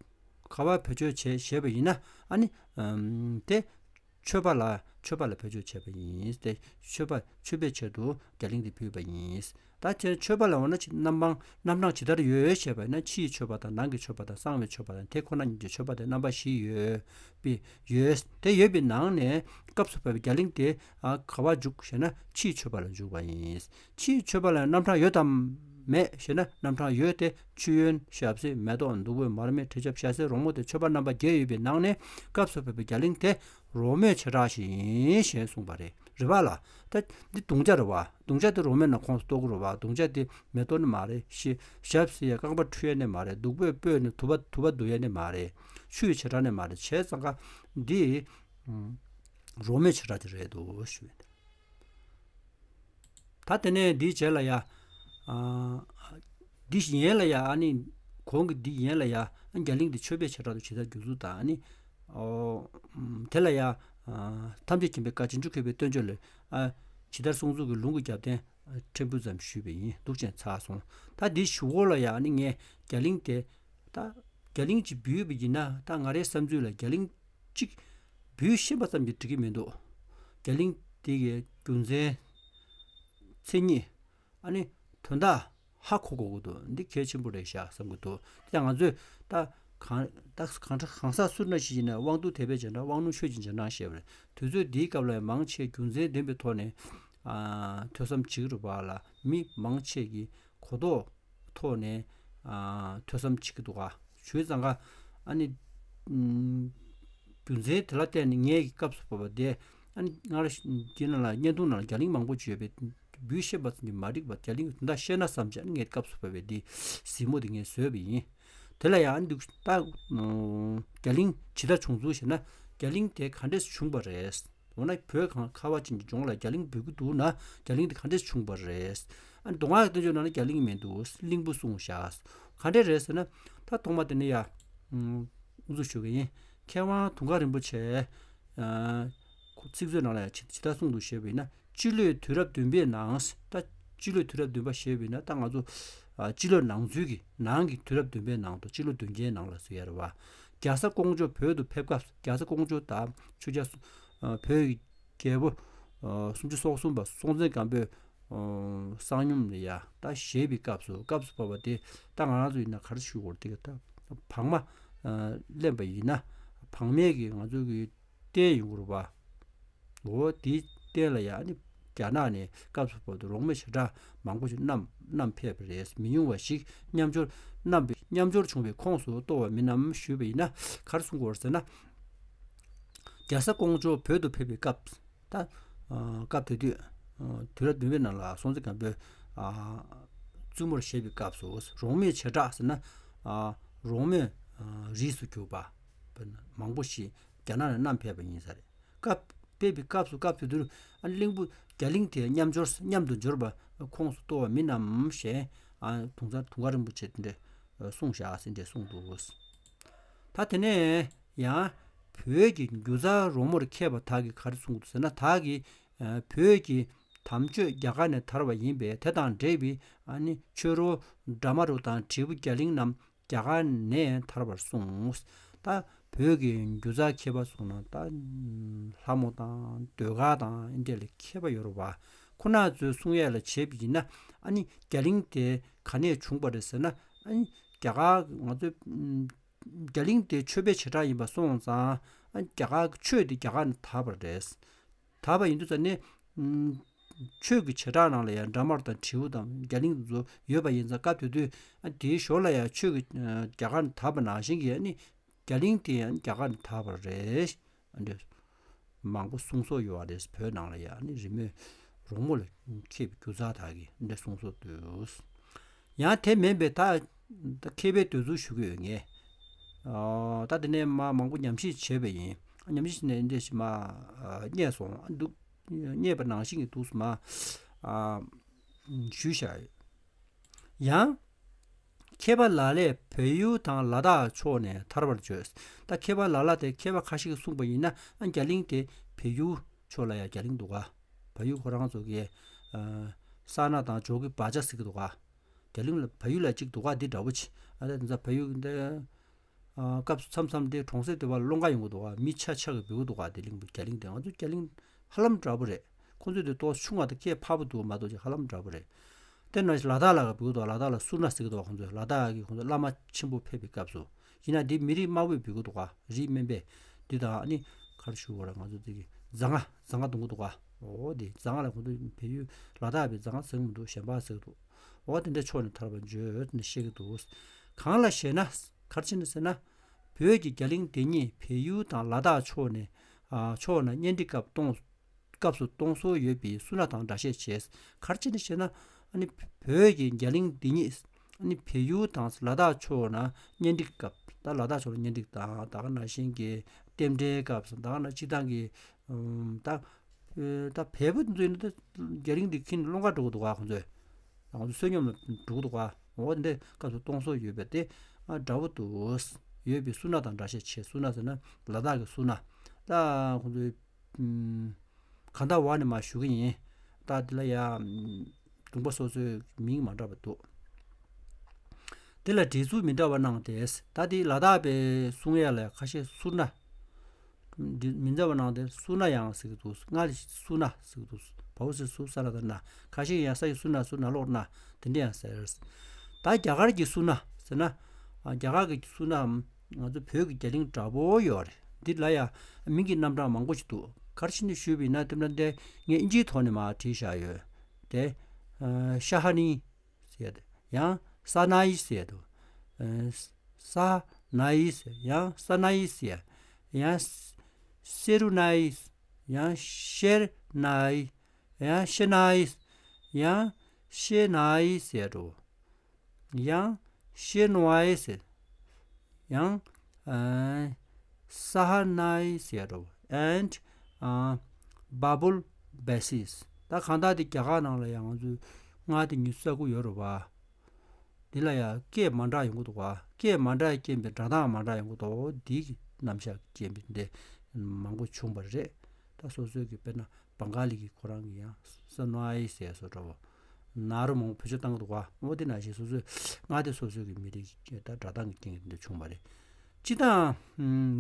ག་པར་བེད་སྤྱོད་བྱེད་ཞེས་པ་ཡིན་ན། ཨ་ནི་ཨམ་དེ་མཆོད་པ་ལ། མཆོད་པ་ལ་བེད་སྤྱོད་བྱས་པ་ཡིན་ཏེ། མཆོད་པ་མཆོད་པའི་ཆེད་དུ་རྒྱ་གླིང་འདི་ཕུལ་བ་ཡིན། ད་དེ་མཆོད་པ་ལ་འོ་ན་ཅི་རྣམ་པང་རྣམ་གྲངས་ཇི་ལྟར་ཡོད་ཞེས་པ་ཡིན་ན། ཕྱིའི་མཆོད་པ་དང་། ནང་གི་མཆོད་པ་དང་། གསང་བའི་མཆོད་པ་དང་། དེ་ཁོ་ན་ཉིད་ཀྱི་མཆོད་པ་དེ་རྣམ་པ་བཞི་ཡོད་པའི་ཡོད། དེ་ཡོད་པའི་ནང་ནས་སྐབས་སུ་བབས་པའི་རྒྱ་གླིང་དེ་ཨ་ག་པར་འཇུག་ཞེ་ན། ཕྱིའི་མཆོད་པ་ལ་འཇུག་པ་ཡིན། ཕྱིའི་མཆོད་པ་ལ་རྣམ་གྲངས་ཡོད་དམ་མེད་ཞེ་ན། རྣམ་གྲངས་ཡོད་དེ། མཆོད་ཡོན། ཞབས་བསིལ། མེ་ཏོག། བདུག་སྤོས། མར་མེ། དྲི་ཆབ། ཞལ་ཟས། རོལ་མོ་སྟེ་མཆོད་པ་རྣམ་པ་བརྒྱད་ཡོད་པའི་ནང་ནས་སྐབས་སུ་བབས་པའི་རྒྱ་གླིང་དེ་རོལ་མོའི་བྱེ་བྲག་ཞིག་ཡིན་ཞེས་གསུངས་པ་རེད། རེད་བ་ལ། ད་འདི་དུང་བྱ་རེད་བ། དུང་བྱ་དེ་རོལ་མོའི་ནང་ཁོངས་སུ་གཏོགས་ཀྱི་རེད་བ། དུང་བྱ་དེ་མེ་ཏོག་ནི་མ་རེད། ཞི། ཞབས་བསིལ་ཡ་རྐང་པ་འཁྲུ་ཡ་ནི་མ་རེད། བདུག་སྤོས་སྤོས་ནི་དུ་བ་དུ་བ་བདུག་ཡ་ནི་མ་རེད། ཆུའི་བྱེ་བྲག་ནི་མ་རེད། བྱས་ཙང་ཀ་འདི་རོལ་མོའི་བྱེ་བྲག་དེ་རེད་འདུག་ཞུ། ད་དེ་ནས་འདིའི་རྗེས་ལ་ཡ། ཨ། འདི་ཡན་ལ་ཡ། ཨ་ནི་གོང་གི་འདི་ཡན་ལ་ཡ། ཨ། རྒྱ་གླིང་འདི་མཆོད་པའི་བྱེ་བྲག་ཏུ་ཇི་ལྟར་འགྱུར་ཚུལ་དང་། ཨ་ནི། ཨོ། དེ་ལ་ཡ། ཨ། ཐམས་ཅད་མཁྱེན་པའི་བཀའ། བྱང་ཆུབ་མཁས་པའི་བསྟན་བཅོས་ལས། ཨ། ཇི་ལྟར་གསུངས་ཚུལ་གྱི་ལུང་གི་རྒྱབ་རྟེན་ཕྲན་བུ་ཙམ་ཞུས་པ་ཡིན། འདུག་ཅན་ཚར་སོང་། ད་འདིའི་གཞུག་གུ་ལ་ཡ། ཨ་ནི་ངས་རྒྱ་གླིང་དེ། ད་རྒྱ་གླིང་ཅིག་འབུལ་བ་ཡིན་ན། ད་ང་རའི་བསམ་ཚུལ་ལ་རྒྱ་གླིང་གཅིག་འབུལ་ཤེས་པ་ཙམ་གྱིས་འགྲིག་གི་མི་འདུག་རྒྱ་གླིང་དེ་གའི་རྒྱུ་མཚན། མཚན་ཉིད། ཨ་ནི་དོན་དག་ཧ་གོ་དགོས་ཀྱི་འདུག་འདི་གལ་ཆེན་པོ་རེད་ཤག་བསམ་གྱི་འདུག་དེ་ང་ཚོས་ད་གང་ད་གང་ད་གང་ཟག་སུ་འདྲ་ཞིག་ཡིན་ན། དབང་རྟུལ་དད་པས་རྗེས་འབྲང་། དབང་རྣོན་ཆོས་ཀྱིས་རྗེས་འབྲང་ཞེས་པ་རེད། དུས་ཚོད་འདིའི་སྐབས་ལ་མང་ཆེ་རྒྱུ་མཚན་ལྡན་པའི་ཐོག་ནས། ཨ། ཐོས་བསམ་བྱེད་ཀྱི་རེད་པ་ལ། མི་མང་ཆེ་གིས་གོ་རྟོགས་ཐོག་ནས། ཨ། ཐོས་བསམ་བྱེད་ཀྱི་འདུག་ག་ཞུས་ཙང་ཀ་ཨ་ནི། ཨམ། རྒྱུ་མཚན་དེ་ལ་བརྟེན་ནས་ངས་ཀྱི་སྐབས་སུ་བབས་པ་དེ། ཨ་ནི་སྔར་འདི་ནང་ལ་བརྙན་ཐུང་ནང་ལ་རྒྱ་གླིང་མང་པོ་ཅིག་ཡོད་པས། འབུལ་ཤེས་པ་ཙམ་གྱིས་མ་འགྲིག་པ། རྒྱ་གླིང་དོན་དག་ཤེས་ན་བསམ་བྱས་ངས་སྐབས་སུ་བབས་པའི་འདི་གཟིགས་མོ་དེ་ངས་བཟོས་པ་ཡིན། དེ་ལ་ཡང་འདུག་ད། རྒྱ་གླིང་ཇི་ལྟར་བྱུང་ཚུལ་ཞེ་ན། རྒྱ་གླིང་དེ་ག་འདྲས་བྱུང་བ་རེད། འོ་ན་བོད་གངས་ཁ་བ་ཅན་གྱི་ལྗོངས་ལ་རྒྱ་གླིང་འབོད་ཀྱི་འདུག་ན། རྒྱ་གླིང་དེ་ག་འདྲས་བྱུང་བ་རེད། ཨ། མདོ་སྔགས་ཀྱི་བསྟན་བཅོས་ནང་ན་རྒྱ་གླིང་མི་འདུག་གླིང་བུ་གསུངས་བཞག་ག་འདྲས་རེད་ཟེར་ན། ད་ཐོག་མ་དེ་ནས་ཡ། ཨུ་ཚུགས་ཞུ་གི་ཡིན། མཁས་དབང་དུང་དཀར་རིན་པོ་ཆེ། ཨ། ཁོ་ཚིག་མཛོད་ནང་ལ་ཡང་ཇི་ལྟར་གསུངས་འདུག་ཞེས་པ་ཡིན་ན། སྤྱི་ལོའི་དུས་རབས་བདུན་པའི་ནང་། ད་སྤྱི་ལོའི་དུས་རབས་བདུན་པ་ཞེས་པ་ཡིན་ན། ད་ང་ཚོ་ཨ་སྤྱི་ལོ་ནང་ཚུད་ཀྱི་ནང་གི་དུས་རབས་བདུན་པའི་ནང་དུ། སྤྱི་ལོ་བདུན་བརྒྱའི་ནང་ལ་ཟེར་ཡ་རེད་བ། རྒྱ་བཟའ་ཀོང་ཇོ་བོད་དུ་ཕེབས་སྐབས། རྒྱ་བཟའ་ཀོང་ཇོ་དང་ཆོས་རྒྱལ་སྲོང་། ཨ། བོད་ཀྱི་རྒྱལ་པོ་ཨ་སུམ་ཅུ་སོ་གསུམ་པ་སྲོང་བཙན་སྒམ་པོའི་ཨ་གསང་སྙོམས་ལ་ཡ་ད་བཞེས་པའི་སྐབས་སུ། སྐབས་སུ་བབས་པ་དེ་ད་ང་རང་ཚོ་ཡིན་ན་ག་རེ་ཞུ་དགོས་རེད། དེ་ག་ད་བག་མ་ཨ་ལེན་པ་ཡིན་ན། བག་མའི་གི་ང་ཚོ་གི་རྟེན་ཡོང་གི་རེད་བ། འོ་དེའི་རྟེན་ལ་ཡ་ཨ་ནི་རྒྱ་ནག་ནས་སྐབས་སུ་བབས་ཏེ་རོགས་མི་ཞེ་དྲག་མང་པོ་ཞིག་བསྣམས་བསྣམས་ཕེབས་པ་རེད། མི་ཉུང་བ་ཞིག་མཉམ་འབྱོར་བསྣམས་པའི། མཉམ་འབྱོར་བྱུང་བའི་ཁོངས་སུ་གཏོགས་པ་མིན་ནམ་ཞུས་པ་ཡིན་ན། ག་རེ་གསུང་དགོས་རེད་ཟེར་ན། རྒྱ་བཟའ་ཀོང་ཇོ་བོད་དུ་ཕེབས་པའི་སྐབས། ད་ཨ་སྐབས་དེ་དུས་ཨ་དུས་རབས་བདུན་པའི་ནང་ལ་སྲོང་བཙན་སྒམ་པོས་ཨ་བཙུན་མོར་བཞེས་པའི་སྐབས་སུ། རོགས་མི་ཞེ་དྲག་ཟེར་ན། ཨ་རོགས་མི་ཨ་རིས་སུ་གྱུར་པ་མང་པོ་ཞིག་རྒྱ་ནག་ནས་བསྣམས་ཕེབས་པ་ཡིན་ས་རེད། སྐབས་ཕེབས་པའི་སྐབས་སུ། སྐབས་དེ་དུས་ཨ་གླིང་བུ་རྒྱ་གླིང་དེ་མཉམ་འབྱོར། མཉམ་དུ་འབྱོར་པ་ཁོངས་སུ་གཏོགས་པ་མིན་ནམ་ཞེས་ཨ་དུང་དཀར་དུང་དཀར་རིན་པོ་ཆེ་དེ་འདྲས་གསུངས་བཞག་ཟེར་འདྲས་གསུངས་འདུག་ད་དེ་ནས་ཡང་བོད་ཀྱི་སྒྱུ་རྩལ་རོལ་མོར་མཁས་པ་དག་གིས་ག་རེ་གསུངས་འདུག་ཟེར་ན། དག་གིས་ བོད་ཀྱི་དམ་ཆོས་རྒྱ་གར་ནས་དར་བ་ཡིན་པས། དེ་དང་འབྲེལ་བའི་ཨ་ནི་ཆོས་རོལ་དྲ་མ་རུ་དང་དྲིལ་བུ་རྒྱ་གླིང་རྣམས་རྒྱ་གར་ནས་དར་བར་གསུངས། ད་བོད་ཀྱི་སྒྱུ་རྩལ་མཁས་པ་གསུངས་ན་ད་ལྷ་མོ་དང་ཟློས་གར་དང་ཨེ་འདྲ་ལ་མཁས་པ་ཡོད་རེད་བ། ཁོ་ན་ཚོའི་གསུང་ཡས་ལ་བྱས་པ་ཡིན་ན་ཨ་ནི་རྒྱ་གླིང་དེ་ག་ནས་བྱུང་བ་རེད་ཟེར་ན། ཨ་ནི་རྒྱ་གར་ང་ཚོའི་རྒྱ་གླིང་དེ་ཆོས་པའི་བྱེ་བྲག་ཡིན་པ་སོང་ཙང་། ཨ་རྒྱ་གར་གྱི་ཆོས་དེ་རྒྱ་གར་ནས་དར་བ་རེད། དར་བ་ཡིན་དུས་ཙ་ནས། ཨམ། ཆོས་ཀྱི་བྱེ་བྲག་ནང་ལ་ཡང་འདྲ་མར་དང་དྲིལ་བུ་དང་རྒྱ་གླིང་དེ་ཚོ་ཡོད་པ་ཡིན་ཙང་། སྐབས་དེ་དུས་ཨ་དེའི་ཞོར་ལ་ཡང་ཆོས་ཀྱི་ཨ་རྒྱ་གར་ནས་དར་བ་ནང་བཞིན་གྱི་ཨ་ནི་རྒྱ་གླིང་དེ་ཡང་རྒྱ་གར་ནས་དར་བ་རེད། ཨ་འདྲ་མང་པོ་གསུང་སྲོལ་ཡོད་པ་རེད། བོད་ནང་ལ་ཡང་ཨ་ནི་རི་མོའི་རོལ་མོ་ལ་མཁས་པའི་སྒྱུ་རྩལ་དག་གིས་འདྲ་གསུང་སྲོལ་འདུག། ཡང་དེ་མིན་པའི་ད་ད་མཁས་པའི་འདོད་ཚུལ་ཞུ་གི་ཡོད་ངས། ཨོ། ད་དེ་ནས་མ་མང་པོ་ཉམས་ཞིབ་བྱས་པ་ཡིན། ཉམས་ཞིབ་བྱས་ནས་འདི་ཞིག་མ་རྙེད་སོང་། འདུག། རྙེད་པ་ནང་བཞིན་གྱི་འདུག་སེ་མ་ཞུས་བཞག་ཡོད། ཡང་། མཁས་པ་ལ་ལས་བལ་ཡུལ་དང་ལ་དྭགས་ཕྱོགས་ནས་ཐར་བར་བརྗོད། ད་མཁས་པ་ལ་ལ་དེ་མཁས་པ་ཁ་ཤས་ཀྱིས་གསུངས་པ་ཡིན་ན། ཨ་རྒྱ་གླིང་དེ་བལ་ཡུལ་ཕྱོགས་ལ་ཡང་རྒྱ་གླིང་འདུག་ག། བལ་ཡུལ་ཁོ་རང་ཚོ་གི་ཨ་ས་ན་དང་ཇོ་གི་བ་ཇ་ཟེར་གི་འདུག་ག། རྒྱ་གླིང་ལ་བལ་ཡུལ་ལ་གཅིག་འདུག་ག། འདི་འདྲ་པོ་ཆེ། ཨ་ད་དེ་ཚོ་བལ་ཡུལ་འདི་ཨ་སྐབས་མཚམས་མཚམས་དེ་གྲོང་གསེབ་དེ་བར་སློང་ག་ཡོང་གི་འདུག་ག། མི་ཆ་ཆ་གི་འབོད་གི་འདུག་ག། དེ་གླིང་རྒྱ་གླིང་དེ་ང་ཚོ་རྒྱ་གླིང་ཧ་ལམ་འདྲ་པོ་རེད། ཁོང་ཚོ་དེ་ཏོག་ཆུང་བ་དང་སྐད་འཕར་པོ་འདུག་མ་གཏོགས་ཅིག་ཧ་ལམ་འདྲ་པོ་རེད། དེ་ན་ལ་དྭགས་ལ་ག་འབོད་གི་འདུག་ག། ལ་དྭགས་ལ་སུ་ན་ཟེར་གི་འདུག་ག། ཁོང་ཚོས་ལ་དྭགས་ཀྱི་ཁོང་ཚོ་བླ་མ་ཆེན་པོ་ཕེབས་པའི་སྐབས་སུ། ཡིན་ན་འདི་མི་རིགས་དམར་པོས་འབོད་གི་འདུག་ག། རིགས་དམན་པས། འདི་དང་ཨ་ནི་ག་རེ་ཞུ་དགོས་རེད། ང་ཚོ་འདི་གི་རྫ་རྔ། རྫ་རྔ་གཏོང་གི་འདུག་ག། འོ་དེ་རྫ་རྔ་ལ་ཁོང་ཚོ་བལ་ཡུལ་ལ་དྭགས་པའི་རྫ་རྔ་ཟེར་གི་མི་འདུག། གཞན་པ་ཟེར་གི་འདུག། འོ་དེ་འདྲ་ཕྱོགས་ནས་ཐར་པ་བརྗོད་ནས་བཤད་ཀྱི་འདུག། གང་ལ་ཞེ་ན། ག་རེ་བྱས་ནས་ཟེར་ན། བོད་ཀྱི་རྒྱ་གླིང་དེ་ཉིད་བལ་ཡུལ་དང་ལ་དྭགས་ཕྱོགས་ནས། ཨ་ཕྱོགས་ནས་གཉེན་སྒྲིག་སྐབས་གཏོང་། སྐབས་སུ་གཏོང་སྲོལ་ཡོད་པའི་གསུར་ན་དང་སྒྲ་བཤད་བྱས། ག་རེ་བྱས་ནས་ཞེ་ན། ཨ་ནི་བོད་ཀྱི་རྒྱ་གླིང་འདི་ཉིད་ཨ་ནི་བལ་ཡུལ་དང་ལ་དྭགས་ཕྱོགས་ན་གཉེན་སྒྲིག་སྐབས། ད་ལ་དྭགས་ཕྱོགས་ལ་གཉེན་སྒྲིག་དང་། ད་ག་ནང་བཞིན་གྱི་རྟེན་འབྲེལ་སྐབས་སུ། ད་ག་ན་སྤྱིར་བཏང་གི་ཨམ་ད་ཨེ་ད་བལ་པོ་འདི་ཚོ་ཡིན་ན་ད་རྒྱ་གླིང་འདི་ཁྱེར་ནས་སློང་ག་འགྲོ་གི་འདུག་ག། ཁོང་ཚོས་ང་ཚོ་བསོད་སྙོམས་ལ་འགྲོ་གི་འདུག་ག། འོ་འདི་སྐབས་སུ་གཏོང་སྲོལ་ཡོད་པས། དེ་ཨ་འདྲ་པོ་འདུག་ཡོད་པའི་གསུར་ན་དང་སྒྲ་བཤད་བྱས། གསུར་ན་ཟེར་ན་ལ་དྭགས་ཀྱི་གསུར་ན། ད་ཁོང་ཚོའི་ཨམ་གང་ལྟར་བ་ནས་མར་ཞུ་གི་ཡིན། ད་འདི་ལ་ཡ་ཨམ་གདོང་པ་སོ་སོའི་མིང་མ་འདྲ་བ་འདུག། འདི་ལ་འགྲེལ་ཚུལ་མི་འདྲ་བ་གནང་སྟེ། ད་འདི་ལ་དྭགས་པའི་གསུང་ཡས་ལ་ཁ་ཤས་གསུར་ན། འདི་མི་འདྲ་བ་གནང་སྟེ། གསུར་ན་ཡང་ཟེར་གི་འདུག། སྔར་གསུར་ན་ཟེར་གི་འདུག། བའོ་ཟེར་གསུར། ས་ལ་ད་ན། ཁ་ཤས་ཡང་ས་ཡི་གསུར་ན། གསུར་ན་ལོག་ན། དེ་འདྲ་ཡང་ཟེར། ད་རྒྱ་གར་གྱི་གསུར་ན་ཟེར་ན། ཨ་རྒྱ་གར་གྱི་གསུར་ན་ང་ཚོ་བོད་ཀྱི་རྒྱ་གླིང་འདྲ་པོ་ཡོད་རེད། འདི་ལ་ཡང་མིང་གི་རྣམ་གྲངས་མང་པོ་ཞིག་འདུག། ག་རེ་བྱས་ནས་ཞུས་པ་ཡིན་ན། དེ་འདྲ་འདི་ངས་ཨིན་ཇིའི་ཐོག་ནས་མར་བྲིས་བཞག་ཡོད་དེ། ཨ་ཤ་ཧ་ནི་ཟེར་ཡ་དེ། ཡང་ས་ན་ཡི་ཟེར་ཡ་དེ། ཨ་ས་ན་ཡི་ཟེར། ཡང་ས་ན་ཡི་ཟེར་ཡ། ཡང་སེ་རུ་ན་ཡི། ཡང་ཤེར་ན་ཡི། ཡང་ཤེ་ན་ཡི། ཡང་ཤེ་ན་ཡི་ཟེར་ཡ་དེ། ཡང་ཤེ་ནོ་ཨའི་ཟེར། ཡང་ཨ་ས་ཧ་ནའི་ཟེར་རོ། and ཨ་བ་བུལ་བེ་སིས། ད་གང་ལྟར་དེ་རྒྱ་གར་ནང་ལ་ཡང་ང་ཚོས་ལྔ་དེ་ཉི་ཤུ་རྩ་དགུ་ཡོད་རེད་བ། འདི་ལ་ཡང་སྐད་མ་འདྲ་ཡོང་གི་འདུག་བ། སྐད་མ་འདྲ་རྐྱེན་པས་སྒྲ་གདངས་མ་འདྲ་ཡོང་གི་འདུག། འདི་གི་རྣམ་གཞག་རྐྱེན་པས་འདི་མང་པོ་བྱུང་བ་རེད། ད་སོ་སོའི་གི་དཔེར་ན། བང་ག་ལི་གི་ཁོ་རང་གི་ཡང་ས་ནོ་ཨའི་ཟེར་སོ་འདྲ་བོ། ན་རོ་མང་པོ་བེད་སྤྱོད་བཏང་གི་འདུག་ག། འོ་དེ་ནང་བཞིན་སོ་སོའི་ལྔ་དེ་སོ་སོའི་གི་མི་རིགས་ཀྱི་ད་སྒྲ་གདངས་ཀྱི་རྐྱེན་གྱིས་འདི་བྱུང་བ་རེད། སྤྱིར་བཏང་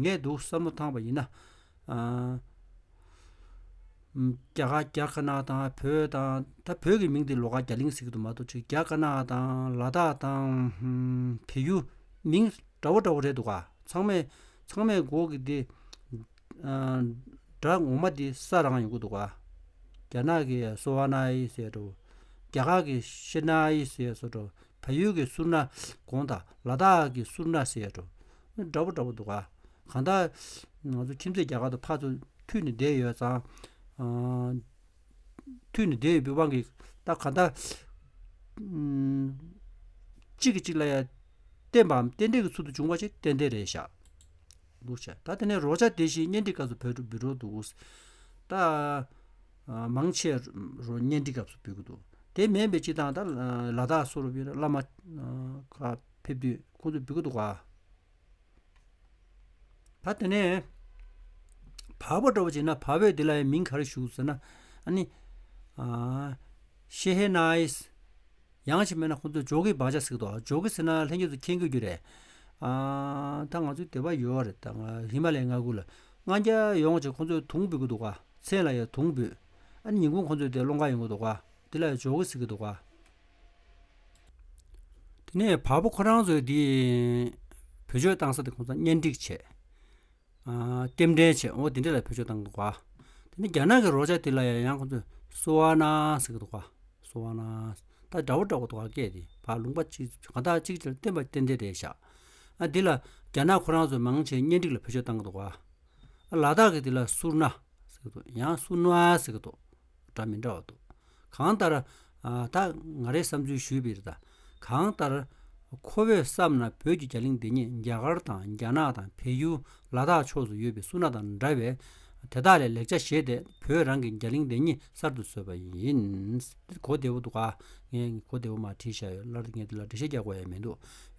ངས་འདུག་བསམ་བློ་བཏང་བ་ཡིན་ན། ཨ་རྒྱ་གར་རྒྱ་དཀར་ནག་དང་བོད་དང་། ད་བོད་ཀྱི་མིང་དེ་ལོགས་ཀ་རྒྱ་གླིང་ཟེར་གི་འདུག་མ་གཏོགས་ཅིག་རྒྱ་དཀར་ནག་དང་ལ་དྭགས་དང་བལ་ཡུལ་མིང་འདྲ་བོ་འདྲ་བོ་རེད་འདུག་ག། ཚང་མས་ཚང་མས་གོ་གི་དེ། ཨ་སྒྲ་ངོ་མ་དེ་ས་རང་ཡོང་གི་འདུག་ག། རྒྱ་ནག་གི་སོ་ཝ་ན་ཡི་ཟེར་འགྲོ། རྒྱ་གར་གི་ཤེ་ན་ཡི་ཟེར་སོ་འགྲོ། བལ་ཡུལ་གི་གསུར་ན་གོང་དང་ལ་དྭགས་གི་གསུར་ན་ཟེར་འགྲོ། འདྲ་པོ་འདྲ་པོ་འདུག་ག། གང་ལྟར་ང་ཚོ་ཁྱིམ་མཚེས་རྒྱ་གར་དང་ཕར་ཚུར་མཐུད་ནས་བསྡད་ཡོད་ཙང་། ཨ་མཐུད་ནས་བསྡད་ཡོད་པའི་དབང་གིས། ད་ག་ད། ཨམ་གཅིག་གིས་གཅིག་ལ་ཡ་བརྟེན་པའམ་རྟེན་འབྲེལ་གྱི་ཚུལ་དུ་བྱུང་བ་ཞིག་ཏན་ཏན་རེད་ཤག། འདུག་བྱས། ད་དེ་ནས་རོ་ཇ་དེ་བཞིན་གཉེན་སྒྲིག་སྐབས་སུ་འབོད་འབོད་འགྲོ་འདུག། ད་ཨ་མང་ཆེ་རོ་གཉེན་སྒྲིག་སྐབས་སུ་འབོད་ཀྱི་འདུག། དེ་མིན་པའི་སྤྱིར་བཏང་ད་ལ་དྭགས་སོགས་ལ་བླ་མ་ཁ་ཕེབས་དུས་ཁོང་ཚོས་འབོད་ཀྱི་འདུག་ག། ད་དེ་ནས་བལ་པོ་འདྲ་བོ་བྱས་ན། བལ་པོས་འདི་ལ་ཡང་མིང་ག་རེ་ཞུགས་ཟེར་ན། ཨ་ནི། ཨ། ཤེ་ཧེ་ནའི་སི། ཡང་ཅིག་མེད་ན་ཁོང་ཚོས་ཇོ་གི་བག་ཆགས་ཟེར་གི་འདུག་ཇོ་གི་ཟེར་ན་ལྷན་རྒྱས་ཚོ་མཁྱེན་གྱི་རེད། ཨ། ད་ང་ཚོའི་དད་པ་ཡོད་རེད། ད་ང་ཧི་མ་ལའི་མངའ་ཁུལ་ལ་ལྔ་བརྒྱ་ཡོང་བྱས་ཁོང་ཚོས་དུང་འབུད་གི་འདུག་ག་མཚན་ལ་ཡང་དུང་འབུད། ཨ་ནི་ཉིན་གུང་ཁོང་ཚོས་དེ་སློང་ག་ཡོང་གི་འདུག་ག་དེ་ལ་ཡང་ཇོ་གི་ཟེར་གི་འདུག་ག་དེ་ནས་བལ་པོ་ཁོ་རང་ཚོས་དེ་བེད་སྤྱོད་བཏང་ས་དེ་ཁོང་ཚོ་གཉེན་སྒྲིག་བྱས། ཨ། རྟེན་འབྲེལ་བྱས། འོ་དེ་འདྲ་ལ་བེད་སྤྱོད་བཏང་གི་འདུག་ག་དེ་ནས་རྒྱ་ནག་གི་རོལ་ཆ་དེ་ལ་ཡང་ཡང་ཁོང་ཚོས་སུ་ཝ་ན་ཟེར་གི་འདུག་ག་སུ་ཝ་ན། ད་འདྲ་བོ་འདྲ་བོ་འདུག་ག་སྐད་དེ་ཕར་ལུང་པ་གཅིག་གང་ལྟར་གཅིག་ཅར་བསྟན་པ་ཏན་ཏན་རེད་ཤག་ཨ། འདི་ལ་རྒྱ་ནག་ཁོ་རང་ཚོས་མང་ཆེ་གཉེན་སྒྲིག་ལ་བེད་སྤྱོད་བཏང་གི་འདུག་ག་ཨ། ལ་དྭགས་ཀྱི་དེ་ལ་སུར་ན་ཟེར་གི་འདུག་ཡང་སུ་ནུ་ཨ་ཟེར་གི་འདུག་སྒྲ་མི་འདྲ་བ་འདུག་གང་ལྟར། ཨ། ད་ང་རའི་བསམ་ཚུལ་ཞུས་པ་ཡིན་ད། གང་ལྟར། ཁོ་བོས་བསམ་ན་བོད་ཀྱི་རྒྱ་གླིང་འདི་ཉིད་རྒྱ་གར་དང་རྒྱ་ནག་དང་བལ་ཡུལ་ལ་དྭགས་ཕྱོགས་སུ་ཡོད་པའི་སུ་ན་དང་འདྲ་བས། དེ་དག་ལས་ལེགས་ཆ་བཞེས་ཏེ་བོད་རང་གི་རྒྱ་གླིང་འདི་ཉིད་གསར་དུ་བཟོས་པ་ཡིན། གོ་བདེ་བོ་འདུག་ག་ངས་གོ་བདེ་བོ་མར་བྲིས་བཞག་ཡོད། སླར་ངས་འདི་ལ་འགྲེལ་བཤད་རྒྱག་དགོས་ཡ་མི་འདུག་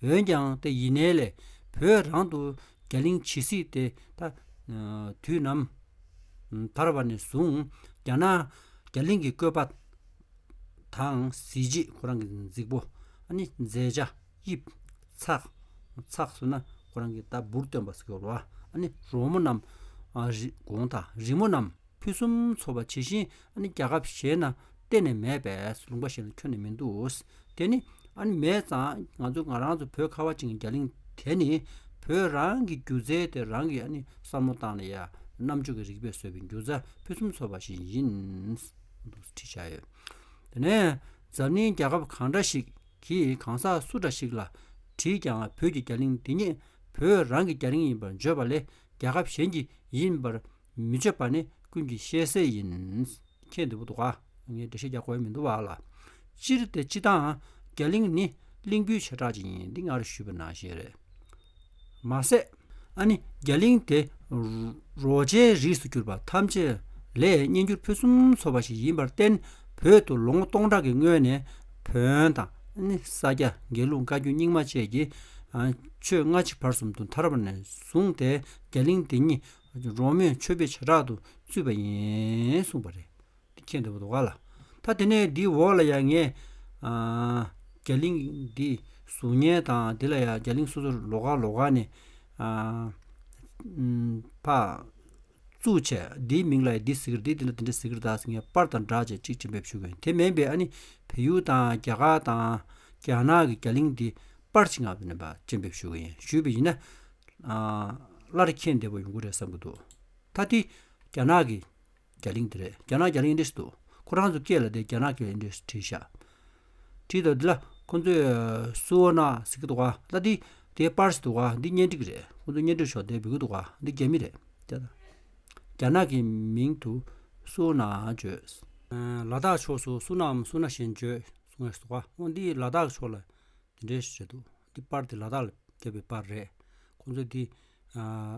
འོན་ཀྱང་དེ་ཡིན་ནའི་ལས་བོད་རང་དུ་རྒྱ་གླིང་ཇི་སྲིད་དེ་ད་དུས་ནམ་ཐར་བ་ནས་བཟུང་རྒྱ་ནག་རྒྱ་གླིང་གི་བཀོད་པ་དང་གཟི་བརྗིད་ཁོ་རང་གི་གཟིགས་པོ། ཨ་ནི་མཛེས་ཆ། དབྱིབས། ཚགས། ཚགས་ཟེར་ན་ཁོ་རང་གི་ད་འབུར་སྟོན་པ་ཟེར་གྱི་ཡོད་རེད་བ། ཨ་ནི་རོལ་མོ་རྣམས། ཨ། རི། གོང་དང་རི་མོ་རྣམས་ཕུན་སུམ་ཚོགས་པ་ཇི་བཞིན་ཨ་ནི་རྒྱལ་ཁབ་གཞན་ན་གཏན་ནས་མེད་པས། ལུང་པ་གཞན་ལ་ཁྱོན་ནས་མི་འདུག་དེ་ནི་ཨ་ནི་མེད་ཙང་ང་ཚོ་ང་རང་ཚོ་བོད་ཁ་བ་ཅན་གྱི་རྒྱ་གླིང་དེ་ནི་བོད་རང་གི་སྒྱུ་རྩལ་དེ་རང་གི་ཨ་ནི་བསམ་བློ་བཏང་ནས་ཡ་རྣམ་དཔྱོད་ཀྱི་རིག་པས་བཟོས་པའི་སྒྱུ་རྩལ་ཕུན་སུམ་ཚོགས་པ་ཞིག་ཡིན། བྲིས་བཞག་ཡོད། དེ་ནས་འཛམ་གླིང་རྒྱལ་ཁབ་གང་འདྲ་ཞིག་གིས་གང་ཟག་སུ་འདྲ་ཞིག་ལ་བྲིས་ཀྱང་བོད་ཀྱི་རྒྱ་གླིང་འདི་ཉིད་བོད་རང་གི་རྒྱ་གླིང་ཡིན་པར་བརྗོད་པ་ལས་རྒྱལ་ཁབ་གཞན་གྱི་ཡིན་པར་མི་བརྗོད་པ་ནི་ཀུན་གྱིས་ཤེས་གསལ་ཡིན། མཁྱེན་འདུག་འདུག་ག་ངས་འགྲེལ་བཤད་རྒྱག་དགོས་མི་འདུག་བ་ལ། སྤྱིར་དེ་སྤྱི་དང་རྒྱ་གླིང་ནི་གླིང་བུའི་བྱེ་བྲག་ཅིག་ཡིན། འདི་སྔར་ཞུས་པ་ནང་བཞིན་རེད། མ་ཟད། ཨ་ནི་རྒྱ་གླིང་དེ་རོལ་ཆའི་རིགས་སུ་གྱུར་པ་ཐམས་ཅད་ལས་སྙན་འགྱུར་ཕུན་སུམ་ཚོགས་པ་ཞིག་ཡིན་པར་བརྟེན་བོད་དུ་ལོ་ངོ་སྟོང་ཕྲག་གི་སྔོན་ནས་བོན་དང་ཨ་ནི་ས་སྐྱ་དགེ་ལུགས་བཀའ་བརྒྱུད་རྙིང་མ་བཅས་ཀྱི་ཆོས་སྔ་ཕྱི་བར་གསུམ་དུ་དར་བ་ནས་བཟུང་སྟེ་རྒྱ་གླིང་འདི་ཉིད་རོལ་མོའི་མཆོད་པའི་བྱེ་བྲག་ཏུ་བརྩིས་པ་ཡིན་གསུངས་པ་རེད། འདི་མཁྱེན་འདུག་འདུག་ག་ལ། ད་དེ་ནས་འདིའི་འོག་ལ་ཡང་ངས། ཨ། རྒྱ་གླིང་འདི་གཟུགས་བརྙན་དང་འདི་ལ་ཡང་རྒྱ་གླིང་སོ་སོར་ལོགས་ཀ་ལོགས་ཀ་ནས། ཨ། ཕར་བཙུགས་བྱས་འདིའི་མིང་ལ་ཡང་འདི་ཟེར་གི་རེད། འདི་འདི་ལ་འདི་འདྲ་ཟེར་གི་རེད་ད་ཟེར་ངས་པར་དང་སྦྲགས་བྱས་གཅིག་སྤྱན་འབེབས་ཞུ་གི་ཡིན། དེ་མིན་པའི་ཨ་ནི་བལ་ཡུལ་དང་རྒྱ་གར་དང་རྒྱ་ནག་གི་རྒྱ་གླིང་འདི་པར་ཅིག་ངས་འདི་ནས་ཕར་སྤྱན་འབེབས་ཞུ་གི་ཡིན། ཞུས་པ་ཡིན་ན། ཨ། སླར་མཁྱེན་བདེ་པོ་ཡོང་གི་རེད་བསམ་གི་འདུག་ད་འདི་རྒྱ་ནག་གི་རྒྱ་གླིང་དེ་རེད། རྒྱ་ནག་རྒྱ་གླིང་འདི་འདྲ་ཞིག་འདུག་ཁོ་རང་ཚོ་སྐད་ལ་དེ་རྒྱ་ནག་སྐད་འདི་འདྲ་ཞིག་བྲིས་ཤག་བྲིས་དང་འདི་ལ་ཁོ་ཚོས་སུ་འོ་ན་ཟེར་གི་འདུག་ག་ད་འདི་དེ་པར་ཞིག་འདུག་ག་འདི་གཉེན་སྒྲིག་རེད། ཁོ་ཚོ་གཉེན་སྒྲིག་ཞོག་དེ་འབུལ་གི་འདུག་ག་འདི་རྒྱ་མི་རེད། རྒྱ་རྒྱ་ནག་གི་མིང་དུ་སུ་འོ་ན་བརྗོད། ལ་དྭགས་ཕྱོགས་སུ་སུ་ནའམ་སུ་ན་ཞེས་བརྗོད་གསུངས་ཡོད་འདུག་ག་འོ་འདི་ལ་དྭགས་ཕྱོགས་ལ་དེ་འདྲའི་ཞིག་བྲིས་འདུག་འདི་པར་དེ་ལ་དྭགས་ལ་བརྒྱབ་པའི་པར་རེད། ཁོ་ཚོས་འདི་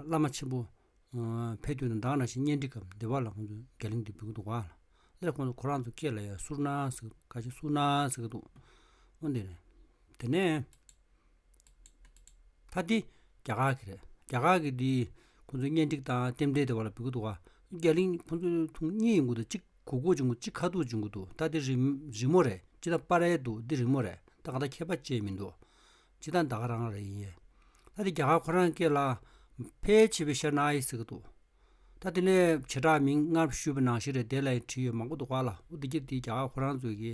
བླ་མ་ཆེན་པོ། ཕེབས་དུས་ནས་ད་ག་ནང་བཞིན་གཉེན་སྒྲིག་གམ་སྡེ་བ་ལ་ཁོང་ཚོས་རྒྱ་གླིང་འདི་འབུལ་གྱི་འདུག་ག་ལ། ལས་ཁོང་ཚོ་ཁོ་རང་ཚོ་སྐད་ལ་ཡང་སུར་ན་ཟེར་ཁ་ཆེ་སུར་ན་ཟེར་གྱི་འདུག་འོ་འདི་རེད། དེ་ནས་ད་འདི་རྒྱ་གར་གྱི་རེད། རྒྱ་གར་གྱི་འདི་ཁོང་ཚོས་གཉེན་སྒྲིག་དང་རྟེན་འབྲེལ་སྡེ་བ་ལ་འབུལ་གྱི་འདུག་ག་རྒྱ་གླིང་ཁོང་ཚོས་ཐུང་གཉིས་ཡོང་གི་འདུག་གཅིག་གུག་གུག་བྱུང་གི་གཅིག་ཁ་ཐུག་བྱུང་གི་འདུག་ད་འདི་རི་རི་མོ་རེད། སྤྱིར་བཏང་པར་རེད་འདུག་འདི་རི་མོ་རེད། ད་གང་ལྟར་ཁྱད་པར་ཅི་མི་འདུག་སྤྱིར་བཏང་ད་ག་རང་རེད་ཡིན། ད་དེ་རྒྱ་གར་ཁོ་རང་སྐད་ལ་ཕལ་ཆེ་བའི་ཤར་ནའི་ཟེར་གི་འདུག་ད་དེ་ནས་བྱེ་བྲག་མིང་སྔར་ཞུས་པ་ནང་བཞིན་རེད། དེ་ལ་ཡང་བྲིས་ཡོད་མང་པོ་འདུག་ག་ལ། འོ་དེ་གྱད་དེ་རྒྱ་གར་ཁོ་རང་ཚོའི་གི་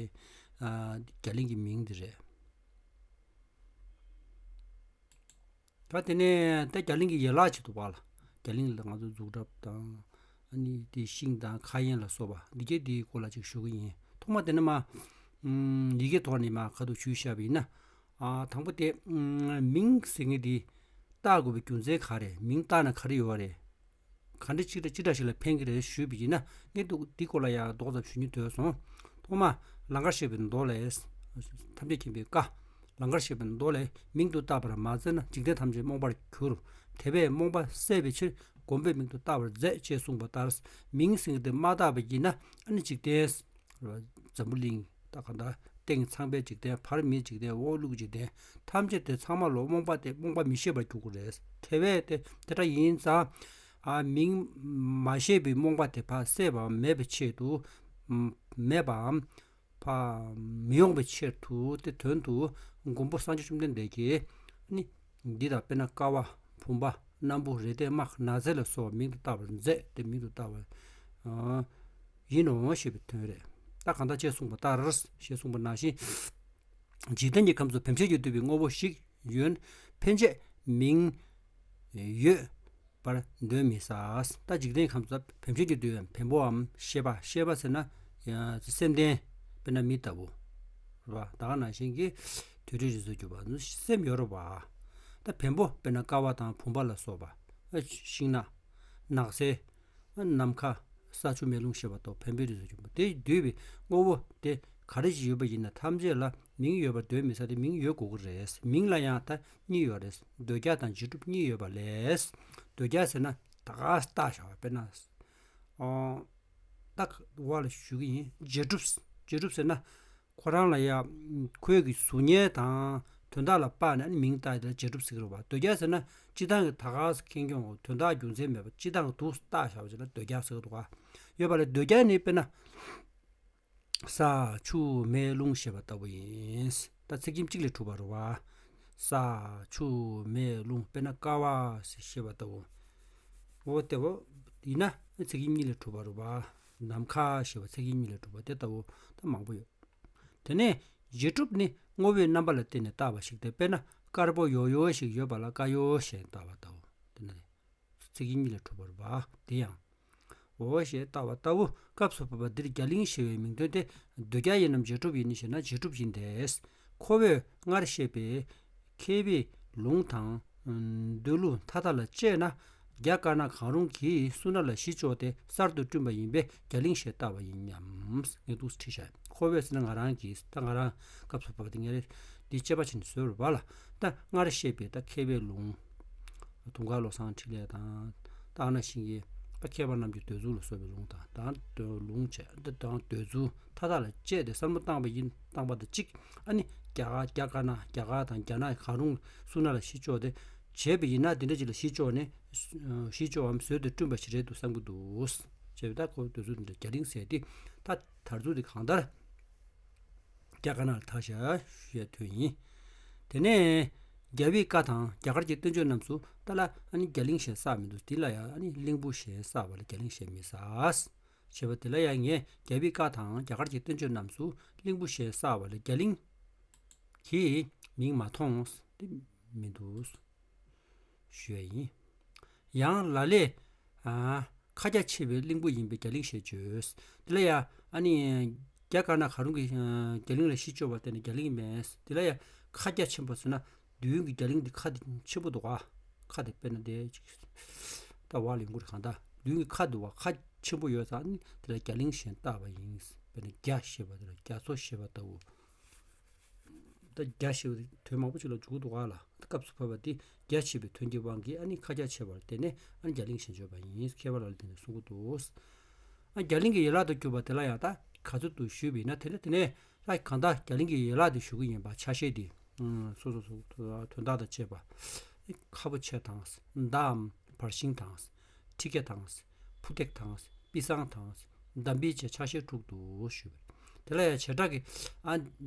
ཨ་རྒྱ་གླིང་གི་མིང་དེ་རེད། ད་དེ་ནས་ད་རྒྱ་གླིང་གི་ཡན་ལག་ཅིག་འདུག་ག་ལ། རྒྱ་གླིང་ལ་ང་ཚོ་འཛུགས་གྲབས་དང་ཨ་ནི་དེ་ཤིང་དང་མཁའ་དབྱིངས་ལ་སོགས་པ་འདི་གྱད་དེའི་སྐོར་ལ་ཅིག་ཞུ་གི་ཡིན། ཐོག་མ་དེ་ནས་མ་ཡི་གེ་ཐོག་ནས་མ་ཁ་ཐུག་ཞུས་བཞག་པ་ཡིན་ན། ཨ་དང་པོ་དེ་མིང་ཟེར་མཁན་དེ་བཏགས་དགོས་པའི་རྒྱུ་མཚན་ག་རེ། མིང་བཏགས་ན་ག་རེ་ཡོད་རེད། ག་འདྲ་ཅིག་ཅི་འདྲ་ཞིག་ལ་ཕན་གྱི་རེད་ཞུས་པ་ཡིན་ན། ངས་འདུག་འདི་སྐོར་ལ་ཡང་རྡོག་ཙམ་ཞུ་སྙིང་འདོད་སོང་། ཐོག་མ་ལང་ཀར་གཤེགས་པའི་མདོ་ལས། ཐམས་ཅད་མཁྱེན་པའི་བཀའ། ལང་ཀར་གཤེགས་པའི་མདོ་ལས། མིང་དུ་བཏགས་པར་མ་མཛད་ན། འཇིག་རྟེན་ཐམས་ཅད་རྨོངས་པར་འགྱུར། དེ་བས་རྨོངས་པ་སེལ་བའི་ཕྱིར། སྒོམ་པས་མིང་དུ་བཏགས་པར་མཛད་ཅེས་གསུངས་པ་ལྟར། མིང་ཟེར་མཁན་དེ་མ་བཏགས་པ་ཡིན་ན་ཨ་ནི་འཇིག་རྟེན། འཛམ་བུ་གླིང་། ད་ག་ད་སྟེང་ཚངས་པའི་འཇིག་རྟེན། བར་མིའི་འཇིག་རྟེན། འོག་ཀླུ་གི་འཇིག་རྟེན། ཐམས་ཅད་དེ་ཚང་མ་ལོ་རྨོངས་པ་དེ་རྨོངས་པ་མི་ཤེས་པར་འགྱུར་དགོས་རེད། དེ་བས་དེ་དེ་འདྲ་ཡིན་ཙང་། ཨ་མིང་མ་ཤེས་པའི་རྨོངས་པ་དེ་ཕར་སེལ་བ་མེད་པའི་ཆེད་དུ། མེད་པའམ་ཕ་མི་ཡོང་བའི་ཕྱིར་དུ་དེ་དོན་དུ་མགོན་པོ་སངས་རྒྱས་བཅོམ་ལྡན་འདས་ཀྱིས་ནི་འདི་དང་དཔེར་ན་ཀ་བ་བུམ་པ་སྣམ་བུ་རེ་ལྡེ་དམར་ནག་རྫས་ལ་སོགས་མིང་དུ་བཏགས་པར་མཛད་དེ་མིང་དུ་བཏགས་པ་ཡིན་ནོ་ཞེས་པའི་དོན་རེད། ད་གང་ལྟར་ཅེས་གསུངས་པ་ལྟར་ཞེས་གསུངས་པ་ནང་བཞིན། འཇིག་རྟེན་གྱི་ཁམས་སུ་བེམ་ཤིང་གིས་བསྡུས་པའི་དངོས་པོ་ཞིག་ཡོད་ཕན་ཆད་མིང་ཡོད་པར་འདོད་མི་ཟ། ད་འཇིག་རྟེན་ཁམས་སུ་བེམ་ཤིང་གིས་བསྡུས་པའི་བེམ་པོའམ་ཤེས་པ། ཤེས་པ་ཟེར་ན་ཡང་སེམས་ལྡན་དཔེར་ན་མི་ལྟ་བུ་རེད་བ། ད་ག་ནང་བཞིན་གྱི་དུད་འགྲོའི་རིགས་སུ་གྱུར་པ་སེམས་ཡོད་རེད་བ། ད་བེམ་པོ་དཔེར་ན་ཀ་བ་དང་བུམ་པ་ལ་སོགས་པ། ཤིང་ནགས་ནགས་ཚལ། ནམ་མཁའ། ས་ཆུ་མེ་རླུང་ཞེས་པ་ལྟ་བུ་བེམ་པོའི་རིགས་སུ་གྱུར་པ་དེ་བསྡུས་པའི་དངོས་པོ་དེ་ག་རེ་ཞིག་ཡོད་པ་ཡིན་ན་ཐམས་ཅད་ལ་མིང་ཡོད་པར་འདོད་མི་ཟ་སྟེ་མིང་ཡོད་དགོས་ཀྱི་རེད། མིང་ལ་ཡང་ད་གཉིས་ཡོད་རེད། འདོད་རྒྱལ་དང་རྗེས་གྲུབ་གཉིས་ཡོད་པ་ལས། འདོད་རྒྱལ་ཟེར་ན་ད་ག་རྟགས་བཞག་པ་དཔེར་ན། ཨོ། ད་བ་ལ་ཞུ་གི་ཡིན། རྗེས་གྲུབ། རྗེས་གྲུབ་ཟེར་ན། ཁོ་རང་ལ་ཡ། ཁོའི་གི་གཟུགས་བརྙན་དང་དོན་དག་ལ་དཔག་ནས་ཨ་ནི་མིང་བཏགས་ཡ་དེ་ལ་རྗེས་གྲུབ་ཟེར་གི་རེད་བ། འདོད་རྒྱལ་ཟེར་ན་སྤྱིར་བཏང་གི་ད་ག་ས་ཁེངས་སྐྱོང་དོན་དག་རྒྱུ་མཚན་མེད་པ་སྤྱིར་བཏང་གི་དུ་བཏགས་བཞག་པ་ཅིག་ལ་འདོད་རྒྱལ་ཟེར་གི་འདུག་ག་ཡོད་པ་ལས་འདོད་རྒྱལ་ནི་དཔེར་ན། ས་ཆུ་མེ་རླུང་ཞེས་པ་ལྟ་བུ་ཡིན། ད་ཚེག་ཁྱིམ་གཅིག་ལས་གྲུབ་པ་རེད་བ། ས་ཆུ་མེ་རླུང་དཔེར་ན་ཀ་བ་ཞེས་པ་ལྟ་བུ། འོ་དེ་བོ་ཡིན་ན་ཚེག་ཁྱིམ་གཉིས་ལས་གྲུབ་པ་རེད་བ། ནམ་མཁའ་ཞེས་པ་ཚེག་ཁྱིམ་གཉིས་ལས་གྲུབ་པ་དེ་ལྟ་བུ་ད་མང་པོ་ཡོད། དེ་ནས་རྗེས་གྲུབ་ནི་དངོས་པོའི་རྣམ་པ་ལ་བརྟེན་ནས་བཏགས་པ་ཞིག་སྟེ་དཔེར་ན་དཀར་པོ་ཡོ་ཡོ་ཞིག་ཡོད་པ་ལ་དཀར་ཡོ་ཞེས་བཏགས་པ་ལྟ་བུ། དེ་ནི་ཚེག་ཁྱིམ་གཉིས་ལས་གྲུབ་པ་རེད་བ། དེ་ཡང་འོ་ཞེས་བཏགས་པ་ལྟ་བུ། སྐབས་སུ་བབ་པ་འདིར་རྒྱ་གླིང་ཞེས་པའི་མིང་དོན་ཏེ། འདོད་རྒྱལ་ཡིན་ནམ་རྗེས་གྲུབ་ཡིན་ཞེ་ན་རྗེས་གྲུབ་ཡིན་ཏེ། ཁོ་བོས་སྔར་བཤད་པའི་མཁས་པའི་ལུང་དང་། འདོད་ལུགས་མཐའ་དག་ལ་དཔྱད་ན། རྒྱ་དཀར་ནག་གང་རུང་གིས་སུ་ན་ལ་གཞི་བཅོལ་ཏེ་གསར་དུ་བསྐྲུན་པ་ཡིན་པས་རྒྱ་གླིང་ཞེས་བཏགས་པ་ཡིན་སྙམ། ངས་འདུག་སེ་བྲིས་བཞག་ཁོ་བོས་ཟེར་ན་ང་རང་གིས། ད་ང་རང་སྐབས་སུ་བབ་པ་དེ་ངས་འདི་དཔྱད་པ་བྱས་ནས་བཟོས་རེད་བ་ལ། ད་སྔར་བཤད་པའི་ད་མཁས་པའི་ལུང་། དུང་དཀར་བློ་བཟང་འཕྲིན་ལས་དང་། ད་ཨ་ན་ཤིང་གི་ད་མཁས་པ་རྣམས་ཀྱི་འདོད་ཚུལ་ལ་སོགས་པའི་ལུང་དང་། ད་ལུང་བྱས་ད་དང་འདོད་ཚུལ་མཐའ་དག་ལ་དཔྱད་དེ་བསམ་བློ་བཏང་བ་ཡིན། བཏང་པ་དང་གཅིག་ཨ་ནི་རྒྱ་གར་རྒྱ་དཀར་ནག་རྒྱ་གར་དང་རྒྱ་ནག་གང་རུང་སུ་ན་ལ་གཞི་བཅོལ་ཏེ་བྱས་པ་ཡིན་ན་དེ་འདྲ་ཅིག་ལ་གཞི་བཅོལ་ནས། གཞི་བཅོལ་བའམ་བཟོས་ཏེ་བསྐྲུན་པ་ཞིག་རེད་འདུག་བསམ་གྱི་འདུག་བྱས་པ་ད་ཁོ་འདོད་ཚུལ་འདི་འདྲ་རྒྱ་གླིང་ཟེར་ཏེ་ད་དར་ཚུལ་དེ་གང་ལྟར། རྒྱ་དཀར་ནག་ལ་ཐག་བཞག་ཞུ་ཡ་དོན་ཡིན། དེ་ནས་རྒྱལ་བའི་བཀའ་དང་རྒྱ་གར་གྱི་བསྟན་བཅོས་རྣམས་སུ་ད་ལ་ཨ་ནི་རྒྱ་གླིང་ཞེས་བསགས་མི་འདུག་འདི་ལ་ཡང་ཨ་ནི་གླིང་བུ་ཞེས་བསགས་པ་ལ་རྒྱ་གླིང་ཞེས་མི་བསགས། ཞེས་པ་འདི་ལ་ཡང་ངས་རྒྱལ་བའི་བཀའ་དང་རྒྱ་གར་གྱི་བསྟན་བཅོས་རྣམས་སུ་གླིང་བུ་ཞེས་བསགས་པ་ལ་རྒྱ་གླིང་གི་མིང་མ་མཐོང་སྟེ་མི་འདུག་ཞུ་ཡ་ཡིན། ཡང་ལ་ལས། ཨ། ཁ་རྒྱ་ཆེ་བའི་གླིང་བུ་ཡིན་པས་རྒྱ་གླིང་ཞེས་བརྗོད། དེ་ལ་ཡང་ཨ་ནི། རྒྱ་དཀར་ནག་གང་རུང་གིས་རྒྱ་གླིང་ལ་གཞི་བཅོལ་བར་བརྟེན་ནས་རྒྱ་གླིང་མིན། དེ་ལ་ཡང་ཁ་རྒྱ་ཆེན་པོ་ཟེར་ན་མདུན་གྱི་རྒྱ་གླིང་འདི་ཁ་འདི་ཆེན་པོ་འདུག་ག་ཁ་འདི་དཔེར་ན་འདི་ཅིག་ད་བ་ལེན་དགོས་རེད། གང་ལྟར་མདུན་གྱི་ཁ་འདི་བ་ཁ་ཆེན་པོ་ཡོད་ཙང་ནི་དེ་ལ་རྒྱ་གླིང་ཞེས་བཏགས་པ་ཡིན། དཔེར་ན་རྒྱ་ཞེས་པ་དེ་ལ་རྒྱ་མཚོ་ཞེས་པ་ལྟ་བུ། ད་རྒྱ་ཞེས་པ་དེ་དོན་མང་པོ་ཅིག་ལ་འཇུག་གི་འདུག་ག་ལ། སྐབས་སུ་བབ་པ་དེ་རྒྱ་ཆེ་བའི་དོན་གྱི་དབང་གིས་ཨ་ནི་ཁ་རྒྱ་ཆེ་བར་བརྟེན་ནས་ཨ་ནི་རྒྱ་གླིང་ཞེས་བརྗོད་པ་ཡིན། མཁས་པ་ལ་ལ་བརྟེན་ནས་གསུང་གི་འདུག་ཨ་རྒྱ་གླིང་གི་ཡན་ལག་ཏུ་གྱུར་པ་དེ་ལ་ཡང་ད་ག་ཚོད་དུ་ཞུས་པ་ཡིན་ན་དེ་ནས་དེ་ནས་ད་གང་ལྟར་རྒྱ་གླིང་གི་ཡན་ལག་དེ་ཞུ་གི་ཡིན་པ། ཆ་ཤས་དེ་སོ་སོ་སོ་དོན་དག་དང་བཅས་པ། ཁ་བོ་ཆེ་དང་། མདའམ་བར་ཤིང་དང་། ཁྲི་སྐེ་དང་། ཕུ་ཐེག་དང་། པི་སང་དང་། འདམ་བི་བཅས་ཆ་ཤས་དྲུག་ཏུ་ཞུས་པ། དེ་ལ་ཡང་བྱེ་བྲག་གི་ཨ་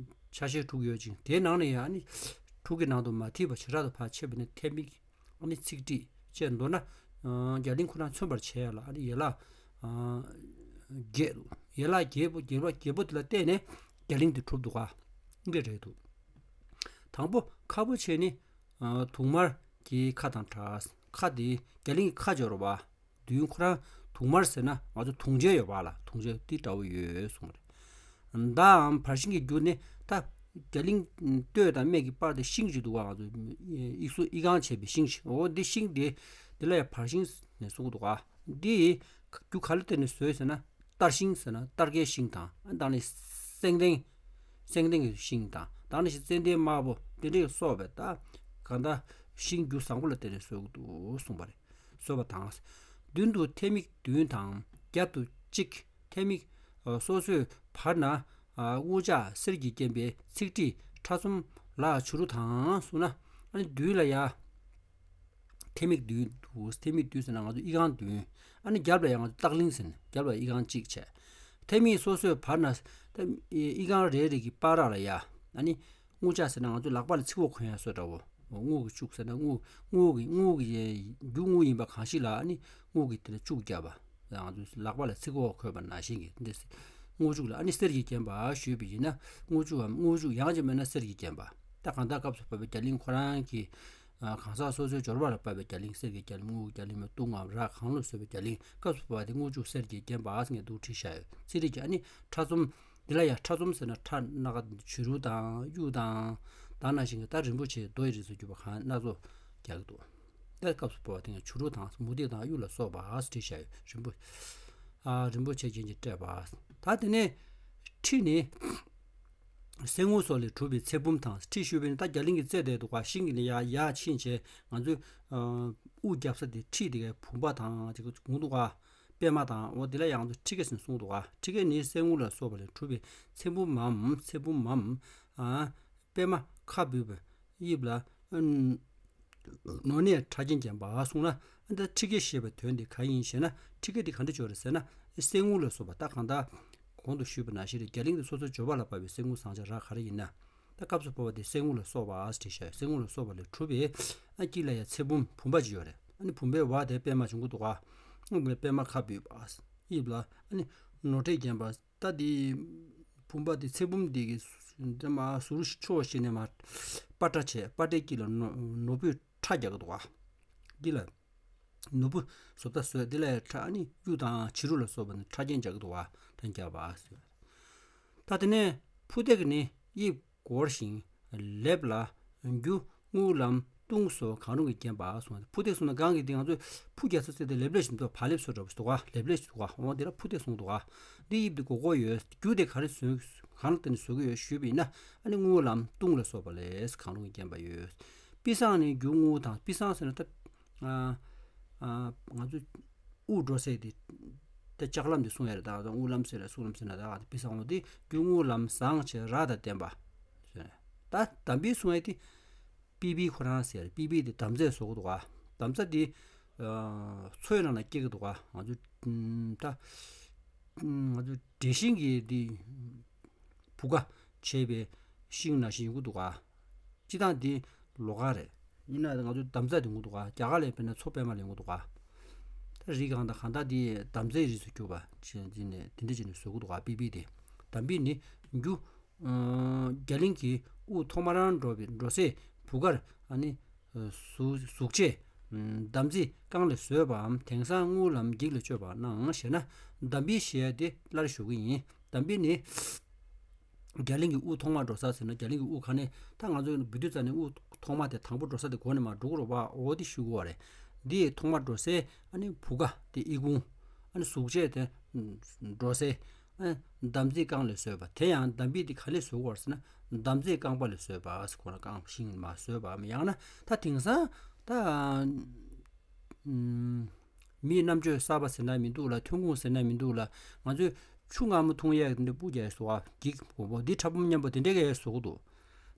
ཆ་ཤས་དྲུག་ཡོད་ཅིང་། དེའི་ནང་ནས་ཡང་ཨ་ནི་དྲུག་གི་ནང་དུ་མ་ཐིག་པ་བྱེ་བྲག་ཏུ་ཕར་ཕྱེ་བ་ནི་ཐེ་མིག་ཨ་ནི་ཚིག་བྲིས་བཅས། མདོར་ན་རྒྱ་གླིང་ཁོ་ན་མཚོན་པར་བྱེད་ཡ་ལ་ཨ་ནི་ཡན་ལག་བརྒྱད་འདུག་ཡན་ལག་བརྒྱད་པོ་བརྒྱད་པོ་བརྒྱད་པོ་དེ་ལ་བརྟེན་ནས་རྒྱ་གླིང་དེ་གྲུབ་འདུག་ག་འདི་རེད་འདུག་དང་པོ་ཁ་བོ་ཆེ་ནི། དུང་དམར་གྱི་ཁ་དང་འདྲ། ཁ་དེ་རྒྱ་གླིང་གི་ཁ་སྦྱོར་བ། མདུན་ཁོ་རང་དུང་དམར་ཟེར་ན་ང་ཚོ་དུང་ཆེན་ཡོད་པ་ལ་དུང་ཆེན་ཏི་འདྲ་བོ་ཡོད་གསུངས་རེད། མདའམ་བར་ཤིང་གི་རྒྱུ་ནི་ད་རྒྱ་གླིང་སྟོད་དང་སྨད་ཀྱི་བར་དུ་ཤིང་ཅིག་འདུག་ག་ང་ཚོ་ཡིག་གཟུགས་ཡིག་ཁང་བྱས་པའི་ཤིང་ཞིག་འོ་འདི་ཤིང་འདི་འདི་ལ་ཡང་བར་ཤིང་ནས་གསུངས་འདུག་ག་འདི་རྒྱུ་ག་ལ་བརྟེན་ནས་བཟོས་ཟེར་ན། སྟར་ཤིང་ཟེར་ན་སྟར་ཀའི་ཤིང་དང་། ཨ་ནི་ད་ནི་སེང་ལྡེང་། སེང་ལྡེང་གི་ཤིང་དང་། ད་ནི་ཤིང་ཙན་དན་དམར་པོ་དེ་འདྲ་སོགས་པའི་ད་གང་ལྟར་ཤིང་རྒྱུ་བཟང་པོ་ལ་བརྟེན་ནས་བཟོས་འདུག་གསུངས་པ་རེད། བཟོས་པ་དང་། མདུན་དུ་ཐེ་མིག་བདུན་དང་རྒྱབ་ཏུ་གཅིག་ཐེ་མིག་སོ་སོའི་བར་ན་དངུལ་ལྕགས་གསེར་གྱིས་བརྒྱན་པའི་ཚིག་བྲིས་ཕྲ་གསུམ་ལ་བྱུ་རུ་དང་གསུངས་ན། ཨ་ནི་མདུན་ལ་ཡ། ཐེ་མིག་བདུན་འདུག་ཐེ་མིག་བདུན་ཟེར་ན་ང་ཚོ་ཡིག་ཁང་བདུན། ཨ་ནི་རྒྱབ་ལ་ཡང་ང་ཚོ་སྟག་གླིང་ཟེར་ནས་རྒྱབ་ལ་ཡིག་ཁང་གཅིག་བྱས། ཐལ་མིག་སོ་སོའི་བར་ན་ད་ཨི་ཁང་རེ་རེ་གི་བར་ར་ལ་ཡ། ཨ་ནི་རྔུལ་ཆུ་ཟེར་ན་ང་ཚོ་ལག་པ་ལ་ཚིག་གོ་གོན་ཡ་སོགས་འདྲ་བོ། རྔུལ་གྱི་ཆུ་ཟེར་ན་རྔུལ་རྔུལ་གྱི་རྔུལ་གྱི་རྒྱུ་རྔུལ་ཡིན་པ་གང་ཞིག་ལ་ཨ་ནི་རྔུལ་གྱི་དེ་ལ་ཆུ་བརྒྱབ་པ། ང་ཚོ་ལག་པ་ལ་ཚིག་གོ་གོན་པ་ནང་བཞིན་གྱི་འདི་རྔུལ་ཆུ་ལ་ཨ་ནི་གསེར་གྱིས་བརྒྱན་པ་ཞུས་པ་ཡིན་ན། རྔུལ་ཆུའམ་རྔུལ་ཆུ་ཡང་ཅིག་མིན་ན་གསེར་གྱིས་བརྒྱན་པ། ད་གང་ལྟར་སྐབས་སུ་བབས་པའི་རྒྱ་གླིང་ཁོ་རང་གི་གང་ཟག་སོ་སོའི་འབྱོར་བ་ལ་དཔག་པའི་རྒྱ་གླིང་། གསེར་གྱི་རྒྱ་གླིང་། དངུལ་གྱི་རྒྱ་གླིང་མ་བཏུང་ངམ་རག་གང་ལ་བཟོས་པའི་རྒྱ་གླིང་། སྐབས་སུ་བབས་པ་དེ་རྔུལ་ཆུ་གསེར་གྱིས་བརྒྱན་པ་ཟེར་ངས་འདུག་བྲིས་བཞག་ཡོད། ཚིག་རིས་ཀྱི་ཨ་ནི་ཕྲ་ཚོམ། འདི་ལ་ཡང་ཕྲ་ཚོམ་ཟེར་ན་ཕྲ་སྣ་ཁ་བྱུ་རུ་དང་གཡུ་དང་། ད་ནང་བཞིན་གྱི་ད་རིན་པོ་ཆེ་རྡོ་ཡི་རིགས་སུ་གྱུར་པ་གང་སྣ་ཚོགས་རྒྱག་གི་འདུག་ད་སྐབས་སུ་བབས་པ་དེ་ཡང་བྱུ་རུ་དང་མུ་ཏིག་དང་གཡུ་ལ་སོགས་པ་བྲིས་བཞག་ཡོད། རིན་པོ་ཨ་རིན་པོ་ཆེ་རྒྱན་གྱིས་སྤྲས་པ། ད་དེ་ནས་ཁྲི་ནི། གསེར་དངུལ་སོགས་ལས་གྲུབ་པའི་ཚེ་བུམ་དང་། ཁྲི་ཞུས་པས་ནི་ད་རྒྱ་གླིང་གི་རྩེ་དེ་འདུག་ག་ཤིང་གི་ནི་ཡར་ཡར་ཕྱིན་བྱས་ང་ཚོས་ཨ་དབུ་རྒྱབ་ས་དེ་ཁྲི་དེ་གའི་བུམ་པ་དང་ཅིག་འོང་འདུག་ག་པད་མ་དང་། འོ་དེ་ལ་ཡང་ང་ཚོས་ཁྲི་སྐེད་ཟེར་གསུངས་འདུག་ག་ཁྲི་སྐེད་ནི་གསེར་དངུལ་ལ་སོགས་པ་ལས་གྲུབ་པའི་ཚེ་བུམ་མམ། ཚེ་བུམ་མམ། ཨ་པད་མ་ཁ་འབུས་པའི་དབྱིབས་ལ། ཨ་ནོར་ནས་ཕྲ་རྒྱན་བརྒྱན་པ་གསུངས་ན། ཨ་ད་ཁྲི་སྐེད་ཞེས་པའི་དོན་དེ་ག་ཡིན་ཞེ་ན། ཁྲི་སྐེད་དེ་ག་འདྲ་ཅིག་ཡོད་རེད་ཟེར་ན། གསེར་དངུལ་ལ་སོགས་པ། ད་གང་ལྟར་གོང་དུ་ཞུས་པ་ནང་བཞིན་རེད། རྒྱ་གླིང་དེ་སོ་སོའི་འབྱོར་བ་ལ་དཔག་པའི་གསེར་དངུལ་ཟངས་ལྕགས་རག་ག་རེ་ཡིན་ན། ད་སྐབས་སུ་བབས་པ་དེ་གསེར་དངུལ་ལ་སོགས་པ་བྲིས་བཞག་གསེར་དངུལ་ལ་སོགས་པ་ལས་གྲུབ་པའི་ཨ་དཀྱིལ་ལ་ཡང་ཚེ་བུམ་བུམ་པ་ཅིག་ཡོད་རེད། ཨ་ནི་བུམ་པའི་བར་དེར་པད་མ་བྱུང་གི་འདུག་ག་ཨ་ནི་པད་མ་ཁ་འབུས་པ། དབྱིབས་ལ་ཨ་ནི་ནོར་ཕྲེང་བརྒྱན་པ། ད་དེ་བུམ་པ་དེ་ཚེ་བུམ་དེ་གི་ཟུར་མ་ཟུར་ཕྱོགས་བཞི་ནས་མར་པ་ཏྲ་བྱས། པ་ཏྲའི་དཀྱིལ་ལ་ནོར་ནོར་བུས་ཕྲ་རྒྱག་གི་འདུག་ག་དཀྱིལ་ལ། ནོར་བུ་བཟོ་ལྟ་བཟོས། འདི་ལ་ཡང་ཕྲ་ཨ་ནི་གཡུ་དང་བྱུ་རུ་ལ་སོགས་པ་ནི་ཕྲ་རྒྱན་རྒྱག་གི་འདུག་བ། ཕྲ་རྒྱན་རྒྱག་པ་ཟེར། ད་དེ་ནས་ཕུ་ཏེག་ནི་དབྱིབས་སྒོར་ཞིང་ལེབ་ལ་རྒྱུ་དངུལ་ལམ་དུང་སོགས་གང་རུང་གིས་བརྒྱན་པ་གསུངས། ཕུ་ཏེག་གསུངས་ན་གང་གི་འདི་ང་ཚོས་ཕུ་རྒྱག་ས་ཚེ་དེ་ལེབ་ལེབ་ཞིག་འདུག་བག་ལེབ་བཟོ་འདྲ་པོ་ཞིག་འདུག་བ། ལེབ་ལེབ་ཞིག་འདུག་བ། འོ་འདི་ལ་ཕུ་ཏེག་གསུངས་འདུག་བ། འདི་དབྱིབས་འདི་སྒོར་སྒོར་ཡོད། རྒྱུ་དེ་ག་རེ་བཟོས་གང་ལ་བརྟེན་ནས་བཟོ་གི་ཡོད་ཞུས་པ་ཡིན་ན། ཨ་ནི་དངུལ་ལམ་དུང་ལ་སོགས་པ་ལས་གང་རུང་གིས་བརྒྱན་པ་ཡོད། པི་སང་ནི་རྒྱུ་དངུལ་དང་། པི་སང་ཟེར་ན་ད། ཨ་ཨ་ང་ཚོ་དབུགས་འགྲོ་སའི་དེ། ད་ལྕགས་ལམ་དེ་གསུང་ཡ་རེད། ད་དབུགས་ལམ་ཟེར་ར་གཟུགས་ལམ་ཟེར་ན་ད་དེ་པི་སང་འོ་དེ་རྒྱུ་དངུལ་ལམ་ཟངས་ཆེ་རག་དང་ལྡན་པ། ད་དམ་པའི་གསུང་ཡ་དེ། པི་པི་ཁོ་རང་ཟེར། པི་པི་དེ་དམ་རྫས་བཟོ་གི་འདུག་ག་དམ་རྫས་དེ་ཨ་མཚོའི་ནང་ལ་སྐྱེ་གི་འདུག་ག་ང་ཚོ་ད་ང་ཚོ་འབྲས་ཤིང་གི་དེ། བུ་ག་བྱས་པའི་ཤིང་ནང་བཞིན་ཡོང་གི་འདུག་ག་སྤྱིར་བཏང་འདི་ལོགས་ཀ་རེད། ཡིན་ན་ང་ཚོ་དམ་རྫས་དེ་ཡོང་གི་འདུག་ག་རྒྱ་གར་ལ་དཔེར་ན་མཚོ་པད་མ་ལ་ཡོང་གི་འདུག་ག་ད་རིགས་གང་དང་གང་དག་འདི་དམ་རྫས་རིགས་སུ་གྱུར་པ་བྱས་ནས་དེ་འདྲ་བྱས་ནས་བཟོ་གི་འདུག་ག་པི་པི་དེ། དམ་པི་ནི་རྒྱུ། ཨ་རྒྱ་གླིང་གི་དབུ་ཐོག་མར་འགྲོ་བའི་འགྲོ་སའི་བུ་གར་ཨ་ནི། གཟུགས་གཟུགས་བྱད། དམ་རྫས་རྐང་ལས་བཟོས་པའམ་དེང་སང་དངུལ་ལམ་འགྱིག་ལས་བཅོས་པ་སྣང་ཞེ་ན། དམ་པི་ཞེས་དེ་སླར་ཞུ་གི་ཡིན། དམ་པི་ནི། རྒྱ་གླིང་གི་དབུ་ཐོག་མར་འགྲོ་ས་ཟེར་ན། རྒྱ་གླིང་གི་དབུ་ག་ནས་ད་ང་ཚོས་འབུད་དུས་ཙ་ནས་དབུ་ཐོག་མ་དེ་དང་པོ་འགྲོ་ས་དེ་གོ་ནས་མར་འགྲོ་གི་རེད་པ། འོ་དེ་ཞུ་གི་ཡོད་རེད། འདི་ཐོག་མར་འགྲོ་སའི་ཨ་ནི་བུ་ག་དེ་ཨི་ཁུང་། ཨ་ནི་གཟུགས་བྱད་དེ་འགྲོ་སའི། ཨ་དམ་རྫས་རྐང་ལས་བཟོས་པ། དེ་ཡང་དམ་པི་དེ་ག་ལས་བཟོས་པ་ཟེར་ན། དམ་རྫས་རྐང་པ་ལས་བཟོས་པ་ཟེར། ཁོ་ན་རྐང་ཤིང་མ་བཟོས་པའམ། ཡང་ན་ད་དེང་སང་ད་ཨམ་མིའི་རྣམ་དཔྱོད་གསར་པ་ཟེར་ན་མི་འདུག་ལ། ཐོན་ཁུངས་ཟེར་ན་མི་འདུག་ལ། ང་ཚོས་ཆུ་མངར་མོ་འཐུང་ཡས་འདི་སྤུ་རྒྱག་བཟོ་བ། འགྱིག་བོ་བོ་འདི་ཕྲ་བུམ་མཉམ་པོ་དེ་འདྲས་ཀྱི་བཟོ་གི་འདུག་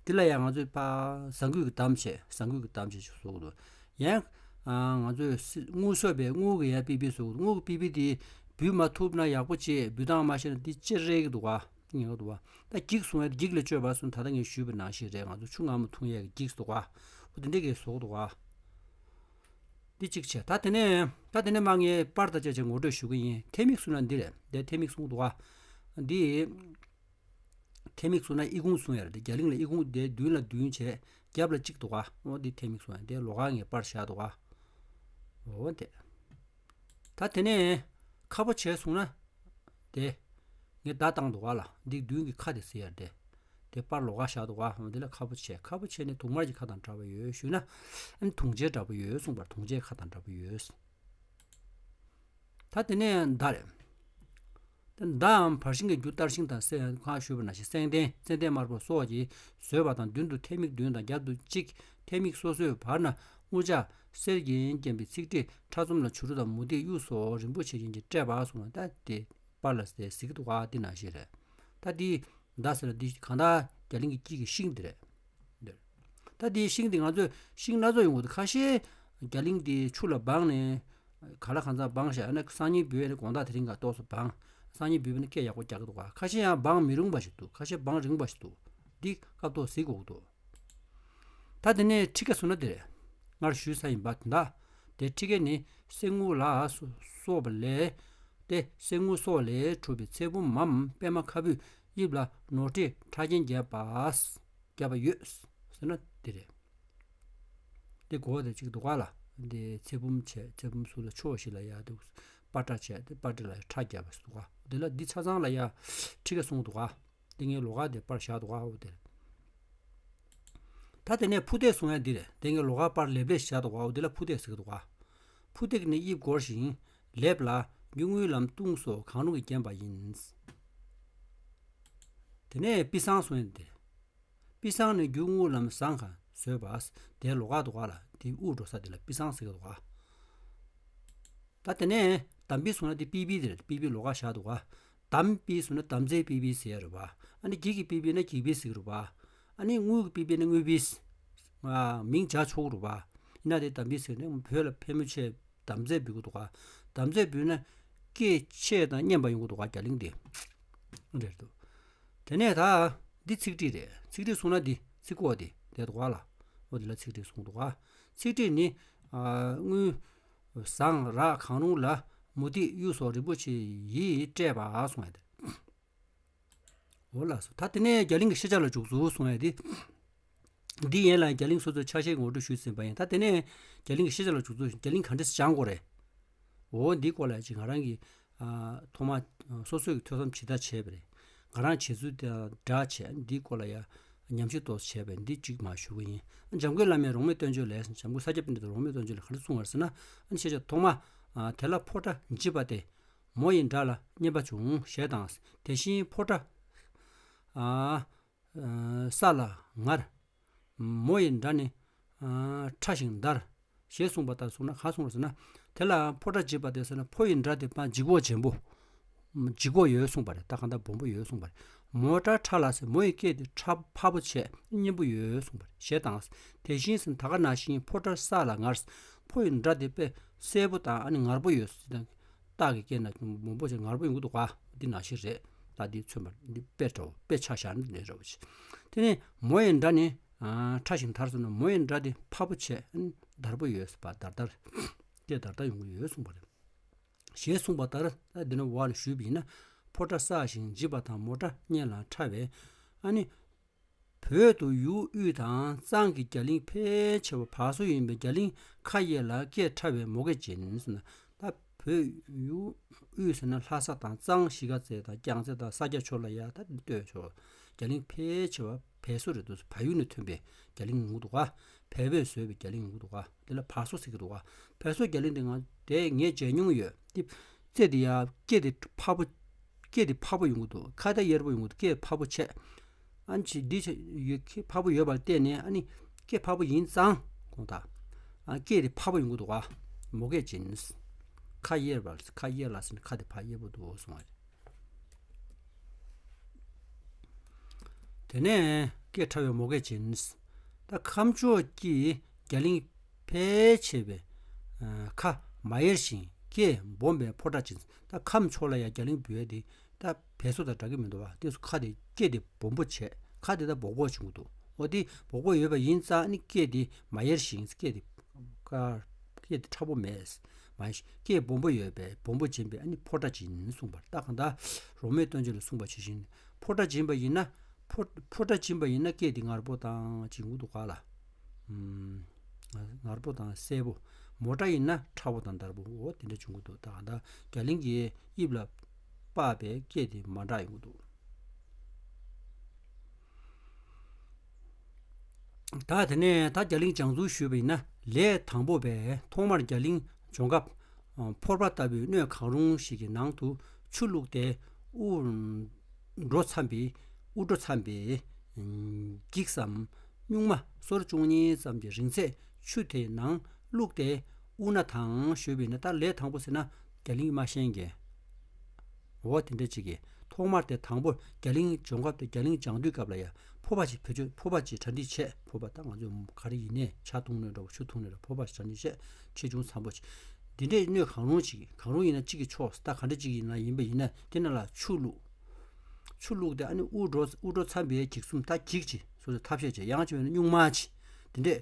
འདི་ལ་ཡང་ང་ཚོས་ཕ་ཟངས་ཁུས་ཀྱི་དམ་བྱས། ཟངས་ཁུས་ཀྱི་དམ་བྱས་ཅིག་བཟོ་གི་འདུག་ཡང་ཨ་ང་ཚོས་སི་དངུལ་བཟོས་པའི་དངུལ་གྱི་ཡང་པི་པི་བཟོ་གི་འདུག་དངུལ་གྱི་པི་པི་དེ་འབུད་མ་ཐུབ་ན་ཡག་པོ་བྱས། འབུད་སྟངས་མ་ཤེས་ན་འདི་ཅི་རེད་ཀྱི་འདུག་ག་ངེས་འདུག་བ། ད་འགྱིག་གསུང་ཡ་འགྱིག་ལས་བཅོས་པ་གསུང་། ད་ལྟ་ངས་ཞུས་པ་ནང་བཞིན་རེད། ང་ཚོ་ཆུ་མངར་མོ་འཐུང་ཡས་ཀྱི་འགྱིག་འདུག་ག་འོ་དེ་འདྲས་ཀྱི་བཟོ་གི་འདུག་ག་འདི་གཅིག་བྱས། ད་དེ་ནས་ད་དེ་ནས་མ་ངས་པར་དང་བཅས་བྱས་ངོ་སྤྲོད་ཞུ་གི་ཡིན། ཐལ་མིག་གསུང་ན་འདི་རེད། དེ་ཐལ་མིག་གསུང་གི་འདུག་ག་འདི་ཐལ་མིག་གསུང་ན་ཨི་ཁུང་གསུང་ཡ་རེད། དེ་རྒྱ་གླིང་ལ་ཨི་ཁུང་དེ་མདུན་ལ་མདུན་བྱས། རྒྱབ་ལ་གཅིག་འདུག་ག་འོ་འདི་ཐལ་མིག་གསུང་ཡ། དེ་ལོགས་ཀ་ངས་པར་བཞག་འདུག་ག་འོ་དེ། ད་དེ་ནས་ཁ་པོ་ཆེ་གསུང་ན། དེ། ངས་བརྡ་བཏང་འདུག་ག་ལ། འདི་མདུན་གྱི་ཁ་དེ་ཟེར་ཡ་རེད། དེ་པར་ལོགས་ཀ་བཞག་འདུག་ག་འོ་འདི་ལ་ཁ་པོ་ཆེ། ཁ་པོ་ཆེ་ནི་དུང་དམར་གྱི་ཁ་དང་འདྲ་བ་ཡོད་ཞུས་ན། ཨ་ནི་དུང་ཆེན་འདྲ་པོ་ཡོད་གསུངས་པར། དུང་ཆེན་ཁ་དང་འདྲ་པོ་ཡོད། ད་དེ་ནས་མདའ་རེད། དེ་མདའའམ་བར་ཤིང་གི་རྒྱུ་གཏར་ཤིང་དང་། སེ་ཁ་ཞུས་པ་ནང་བཞིན་སེང་ལྡེང་། ཙན་དན་དམར་པོ་སོགས་ཀྱིས་བཟོས་པ་དང་། མདུན་དུ་ཐལ་མིག་བདུན་དང་། རྒྱབ་ཏུ་གཅིག་ཐལ་མིག་སོ་སོའི་བར་ན་དངུལ་ལྕགས་གསེར་གྱིས་བརྒྱན་པའི་ཚིག་བྲིས། ཕྲ་ཚོམ་ལ་བྱུ་རུ་དང་མུ་ཏིག་གཡུ་སོགས་རིན་པོ་ཆེ་ཡིན་གྱིས་སྤྲས་པ་གསུངས། ད་དེ་པར་ལ་ཟེར་གཟིགས་འདུག་ག་འདི་ནང་བཞིན་རེད། ད་འདི་མདའ་ཟེར་ལ་འདི་གང་ལྟར་རྒྱ་གླིང་གི་སྐྱིད་ཀྱི་ཤིང་འདི་རེད། འདིར། ད་འདི་ཤིང་འདི་ང་ཚོས་ཤིང་སྣ་ཚོགས་ཡོང་གི་འདུག་ཁ་ཤས་རྒྱ་གླིང་འདི་ཆུ་ལ་སྦངས་ནས་ག་ལ་གང་འཚམ་སྦངས་བཞག་ན་སང་ཉིན་འབུད་ཡས་ནས་དགོང་དག་དེ་རིང་ག་ཏོག་ཙམ་སྦངས། སང་ཉིན་འབུལ་བ་ན་སྐད་ཡག་པོ་རྒྱག་གི་འདུག་ག་ཁ་ཤས་ཡང་སྦང་མི་རུང་བ་ཞིག་འདུག་ཁ་ཤས་སྦང་རིང་བ་ཞིག་འདུག་འདི་སྐབས་ཐོག་གཟིགས་དགོས་ཀྱི་འདུག་ད་དེ་ནས་ཁྲི་ཀ་བཟུང་ན་དེ་རེད། སྔར་ཞུས་ས་ཡིན་པ་དེ་འདྲ། དེ་ཁྲི་ཀ་ནི་གསེར་དངུལ་ལ་སོགས་པ་ལས། ཏེ་གསེར་དངུལ་སོགས་ལས་གྲུབ་པའི་ཚེ་བུམ་མམ་པདྨ་ཁ་སྦུབ་དབྱིབས་ལ་ནོར་ཁྲི་ཕྲ་རྒྱན་བརྒྱབ་པ། བརྒྱབ་པ་ཡོད་ཟེར་ན་དེ་རེད། དེ་གོ་བ་དེ་གཅིག་འདུག་ག་ལ། དེ་ཚེ་བུམ་བྱས། ཚེ་བུམ་ཟུར་ལ་ཕྱོགས་བཞི་ལ་ཡར་དེ་པ་ཏྲ་བྱས། དེ་པ་ཏྲ་ལ་ཡར་ཁྲ་བརྒྱབ་པ་ཟེར་འདུག་ག་དེ་ལ་འདི་ཆ་ཚང་ལ་ཡར་ཁྲི་ཀ་གསུངས་འདུག་ག་དེ་ངའི་ལོགས་ཀ་དེ་པར་བཞག་འདུག་ག་འོ་དེ་རེད། ད་དེ་ནས་ཕུ་ཏེག་གསུང་ཡ་འདི་རེད། དེ་ངའི་ལོགས་ཀ་པར་ལེབ་ལེབ་བཞག་འདུག་ག་འོ་དེ་ལ་ཕུ་ཏེག་ཟེར་གི་འདུག་ག་ཕུ་ཏེག་ནི་དབྱིབས་སྒོར་ཞིང་། ལེབ་ལ་རྒྱུ་དངུལ་ལམ་བཏུང་སོགས་གང་རུང་གིས་བརྒྱན་པ་ཡིན། དེ་ནས་པི་སང་གསུང་ཡ་འདི་རེད། པི་སང་ནི་རྒྱུ་དངུལ་ལམ་བཟང་གང་བཟོས་པ། དེའི་ལོགས་ཀ་འདུག་ག་ལ། དེ་དབུགས་འགྲོ་ས་དེ་ལ་པི་སང་ཟེར་གི་འདུག་ག་ད་དེ་ནས་དམ་པི་གསུང་ན་དེ་པི་པི་དེ་རེད། པི་པི་ལོགས་ཀ་བཞག་འདུག་ག་དམ་པི་གསུང་ན་དམ་རྫས་པི་པི་ཟེར་ཡ་རེད་པ། ཨ་ནི་འགྱིག་གི་པི་པི་ན་འགྱིག་པི་ཟེར་གི་རེད་པ། ཨ་ནི་དངུལ་གྱི་པི་པི་ན་དངུལ་པི། ཨ། མིང་བྱ་ཆོག་གི་རེད་པ། ཡིན་ན་དེ་དམ་པི་ཟེར་ནས་བོད་ལ་ཕལ་མོ་ཆེ་དམ་རྫས་འབུལ་གི་འདུག་ག་དམ་རྫས་འབུལ་ན་སྐད་ཆེ་དང་སྙན་པ་ཡོང་གི་འདུག་ག་རྒྱ་གླིང་དེ། རེད་འདུག་དེ་ནས་ད་འདི་ཚིག་ཁྲིད་རེད། ཚིག་ཁྲིད་གསུང་ན་འདི་ཚིག་གོ་དེ་དེ་འདུག་ག་ལ། འོ་དེ་ལ་ཚིག་ཁྲིད་གསུངས་འདུག་ག་ཚིག་ཁྲིད་ནི། ཨ། དངུལ་ཟངས་རག་གང་རུང་ལ་མུ་ཏིག་གཡུ་སོགས་རིན་པོ་ཆེ་ཡིས་སྤྲས་པ་གསུང་ཡ་དེ། འོ་ལགས་སོ། ད་དེ་ནས་རྒྱ་གླིང་གི་ཤེས་བྱ་ལ་འཇུག་ཚུལ་གསུང་ཡ་དེ། འདི་ཡན་ལ་རྒྱ་གླིང་སོ་སོའི་ཆ་ཤས་ངོ་སྤྲོད་ཞུས་ཟིན་པ་ཡིན། ད་དེ་ནས་རྒྱ་གླིང་གི་ཤེས་བྱ་ལ་འཇུག་ཚུལ་རྒྱ་གླིང་ག་འདྲས་སྦྱང་དགོས་རེད། འོ་འདིའི་སྐོར་ལ་ཅིག་ང་རང་གིས། ཨ། ཐོག་མ་སོ་སོས་ཀྱི་ཐོས་བསམ་ཇི་ལྟར་བྱས་པ་རེད། ང་རང་བྱེད་ཚུལ་དང་འདྲ་བྱས། འདིའི་སྐོར་ལ་ཡང་ཉམས་ཞིབ་ཏོག་ཙམ་བྱས་པས་འདི་གཅིག་མར་ཞུ་གི་ཡིན། འཇམ་མགོན་བླ་མའི་རོང་མེ་སྟོན་མཆོད་ལས། འཇམ་མགོན་ས་སྐྱ་པཎྜི་ཏའི་རོང་མེ་སྟོན་མཆོད་ལས་ག་འདྲ་གསུངས་པ་རེད་ཟེར་ན། ཨ་ནི་ཤེས་བྱ་ཐོག་མ། ཨ། དེ་ལ་ཕོ་སྒྲ་འཇིབ་པ་སྟེ། མོ་ཡི་སྒྲ་ལ་སྙན་པ་འབྱུང་ཞེས་དང་། དེ་བཞིན་ཕོ་སྒྲ། ཨ། ཨ། ས་ལ་ངར། མོ་ཡི་སྒྲ་ནི། ཨ། ཕྲ་ཞིང་འདར། ཞེས་གསུངས་པ་ལྟར་གསུངས་ན། གང་གསུངས་པ་ཟེར་ན། དེ་ལ་ཕོ་སྒྲ་འཇིབ་པ་སྟེ་ཟེར་ན། ཕོ་ཡི་སྒྲ་དེ་མར་འཇིགས་པོ་ཆེན་པོ། འཇིགས་པོ་ཡོད་གསུངས་པ་རེད། ད་གང་ལྟར་སྦོམ་པོ་ཡོད་གསུངས་པ་རེད། མོ་སྒྲ་ཕྲ་ལ་ཟེར། མོ་ཡི་སྐད་དེ་ཕྲ་ཕར་པོ་བྱས་སྙན་པོ་ཡོད་གསུངས་པ་རེད། ཞེས་དང་། དེ་བཞིན་ཟེར་ན་ད་ག་ནང་བཞིན་ཕོ་སྒྲ་ས་ལ་ངར། ཕོ་ཡི་སྒྲ་དེ་དཔེ་གསལ་པོ་དང་ཨ་ནི་ངར་པོ་ཡོད་ཟེར་དང་། སྟག་གི་སྐད་ན་མང་པོ་ཞིག་ངར་པོ་ཡོང་གི་འདུག་ག་འདི་ནང་བཞིན་རེད། ད་འདི་མཚོན་པ་འདི་དཔེ་འདྲ་བོ། དཔེ་ཆ་བཞག་ན་འདི་འདྲ་བོ་ཞིག་དེ་ནས་མོ་ཡི་སྒྲ་ནི། ཨ། ཕྲ་ཞིང་འདར་གསུངས་ན། མོ་ཡི་སྒྲ་དེ་ཕར་པོ་བྱས་འདར་པོ་ཡོད་པ། འདར་འདར། སྐད་འདར་འདར་ཡོང་གི་ཡོད་གསུངས་པ་རེད། ཞེས་གསུངས་པ་ལྟར། ད་འདི་ནི་འོག་ལ་ཞུས་པ་ཡིན་ན། ཕོ་སྒྲ་སྲ་ཞིང་འཇིབ་པ་དང་། མོ་སྒྲ་སྙན་ལ་ཕྲ་བས། ཨ་ནི། བོད་དུ་ཡུལ་དབུས་དང་གཙང་གི་རྒྱ་གླིང་ཕལ་ཆེ་བ་བར་སོ་ཡིན་པས། རྒྱ་གླིང་ཁ་གཡས་ལ་སྐད་ཕྲ་བའི་མོ་སྐད་འབྱིན་ཟེར་ན། ད་བོད་ཡུལ་དབུས་ཟེར་ན་ལྷ་ས་དང་གཙང་། གཞིས་ཀ་རྩེ་དང་རྒྱལ་རྩེ་དང་ས་སྐྱ་ཕྱོགས་ལ་ཡ་ད་ལྟོས་ཆོག་རྒྱ་གླིང་ཕལ་ཆེ་བ་བལ་སོ་རེད་འདུག་བལ་ཡུལ་ནས་ཐོན་པའི་རྒྱ་གླིང་ཡོང་གི་འདུག་ག་བལ་པོས་བཟོས་པའི་རྒྱ་གླིང་ཡོང་གི་འདུག་ག་དེ་ལ་བར་སོ་ཟེར་གི་འདུག་ག་བལ་སོ་རྒྱ་གླིང་དེ་ང་དེ་ངས་མཇལ་མྱོང་ཡོད། དེ་རྩེ་དེ་ཡ་སྐད་དེ་ཕར་པོ། སྐད་དེ་ཕར་པོ་ཡོང་གི་འདུག་ཁ་ད་གཡར་པོ་ཡོང་གི་འདུག་སྐད་ཕར་པོ་བྱས། ཨ་ནི་འདི་བྱས་ཡོད། ཁྱད་ཕར་པོ་ཡོད་པ་ལ་བརྟེན་ནས། ཨ་ནི་སྐད་ཕར་པོ་ཡིན་ཙང་དགོངས་དག་ཨ། སྐད་དེ་ཕར་པོ་ཡོང་གི་འདུག་ག་མོ་སྐད་འབྱིན། ཁ་གཡར་པ། ཁ་གཡར་ལ་ཟེར་ན་ཁ་དེ་ཕར་གཡར་པོ་འདུག་གསུངས་པ་རེད། དེ་ནས་སྐད་ཕྲ་བའི་མོ་སྐད་འབྱིན། ད་ཁམས་ཕྱོགས་ཀྱི་རྒྱ་གླིང་ཕལ་ཆེ་བས། ཨ། ཁ་མ་གཡར་ཞིང་སྐད་སྦོམ་པའི་ཕོ་སྒྲ་འབྱིན། ད་ཁམས་ཕྱོགས་ལ་ཡ་རྒྱ་གླིང་འབོད་དེ་ད་བལ་སོ་དང་འདྲ་གི་མི་འདུག་བ། དེ་ཚོ་ཁ་དེ་སྐད་དེ་སྦོམ་པོ་བྱས། ཁ་དེ་ད་སྦོག་སྦོག་བྱུང་གི་འདུག་འོ་དེ་སྦོག་སྦོག་ཡོད་པ་ཡིན་ཙང་ནི་སྐད་དེ་མ་གཡར་ཞིང་། སྐད་དེ་དཀར། སྐད་དེ་ཕྲ་པོ་མེད། མ་གཡར་ཞིང་སྐད་སྦོམ་པོ་ཡོད་པས་སྦོམ་པོ་འབྱིན་པས། ཨ་ནི་ཕོ་སྒྲ་འབྱིན་གསུངས་པ་རེད། ད་གང་ལྟར་རོང་མེ་སྟོན་མཆོད་ལ་གསུངས་པ་ཇི་བཞིན། ཕོ་སྒྲ་འབྱིན་པ་ཡིན་ན། ཕོ་ཕོ་སྒྲ་འབྱིན་པ་ཡིན་ན་སྐད་དེ་ངར་པོ་དང་ཅིག་ཡོང་གི་འདུག་ག་ལ། ཨུམ། ངར་པོ་དང་གསལ་པོ། མོ་སྒྲ་ཡིན་ན་ཕྲ་བོ་དང་འདར་པོ། འོ་དེ་འདྲ་བྱུང་གི་འདུག་ད་གང་ལྟར་རྒྱ་གླིང་གི་དབྱིབས་ལ་དཔག་པའི་སྐད་དེ་མ་འདྲ་ཡོང་གི་འདུག་ད་དེ་ནས་ད་རྒྱ་གླིང་སྦྱང་ཚུལ་ཞུས་པ་ཡིན་ན། ལས་དང་པོ་པས་ཐོག་མར་རྒྱ་གླིང་འབྱོང་སྐབས། ཨ། ཕོར་པ་ལྟ་བུའི་སྣོད་གང་རུང་ཞིག་གི་ནང་དུ་ཆུ་བླུགས་ཏེ་དབུ་འགྲོ་འཚམ་པའི། དབུ་འགྲོ་འཚམ་པའི་འགྱིག་སམ་སྨྱུག་མ་སོར་བཅུ་གཉིས་ཙམ་གྱི་རིང་ཚད་ཆུ་དེའི་ནང་བླུགས་ཏེ་དབུ་ན་དང་ཞུས་པ་ཡིན་ན། ད་ལས་དང་པོ་ཟེར་ན་རྒྱ་གླིང་མ་ཤེས་མཁན། འོ་དེ་འདྲ་ཅིག་གིས་ཐོག་མར་དེ་དང་པོ་རྒྱ་གླིང་འབྱོང་སྐབས་དེ། རྒྱ་གླིང་སྦྱང་དུས་སྐབས་ལ་ཡ་ཕོར་པ་ཅིག་བེད་སྤྱོད། ཕོར་པ་ཅིག་གྲ་སྒྲིག་བྱས། ཕོར་པ་ད་ང་ཚོས་ག་རེ་ཡིན་ནའི་ཇ་འཐུང་ནའི་འདྲ་བོ་ཆུ་འཐུང་ནའི་འདྲ་བོ་ཕོར་པ་ཅིག་གྲ་སྒྲིག་བྱས། ཆེ་ཆུང་འཚམ་པོ་ཅིག་འདི་འདྲས་སྣོད་གང་རུང་ཅིག་གང་རུང་ཡིན་ན་གཅིག་གིས་ཆོག་ད་ག་འདྲ་ཅིག་ཡིན་ན་ཡིན་པ་ཡིན་ན་དེ་ནང་ལ་ཆུ་བླུགས། ཆུ་བླུགས་ཏེ་ཨ་ནི་དབུགས་འགྲོ་དབུགས་འགྲོ་མཚམས་པའི་འགྱིག་གསུམ་ད་འགྱིག་ཅིག་སོ་སོས་ཐབས་ཤེས་བྱས། ཡང་ཅིག་ཡོད་ན་སྨྱུག་མ་ཅིག་དེ་འདྲས་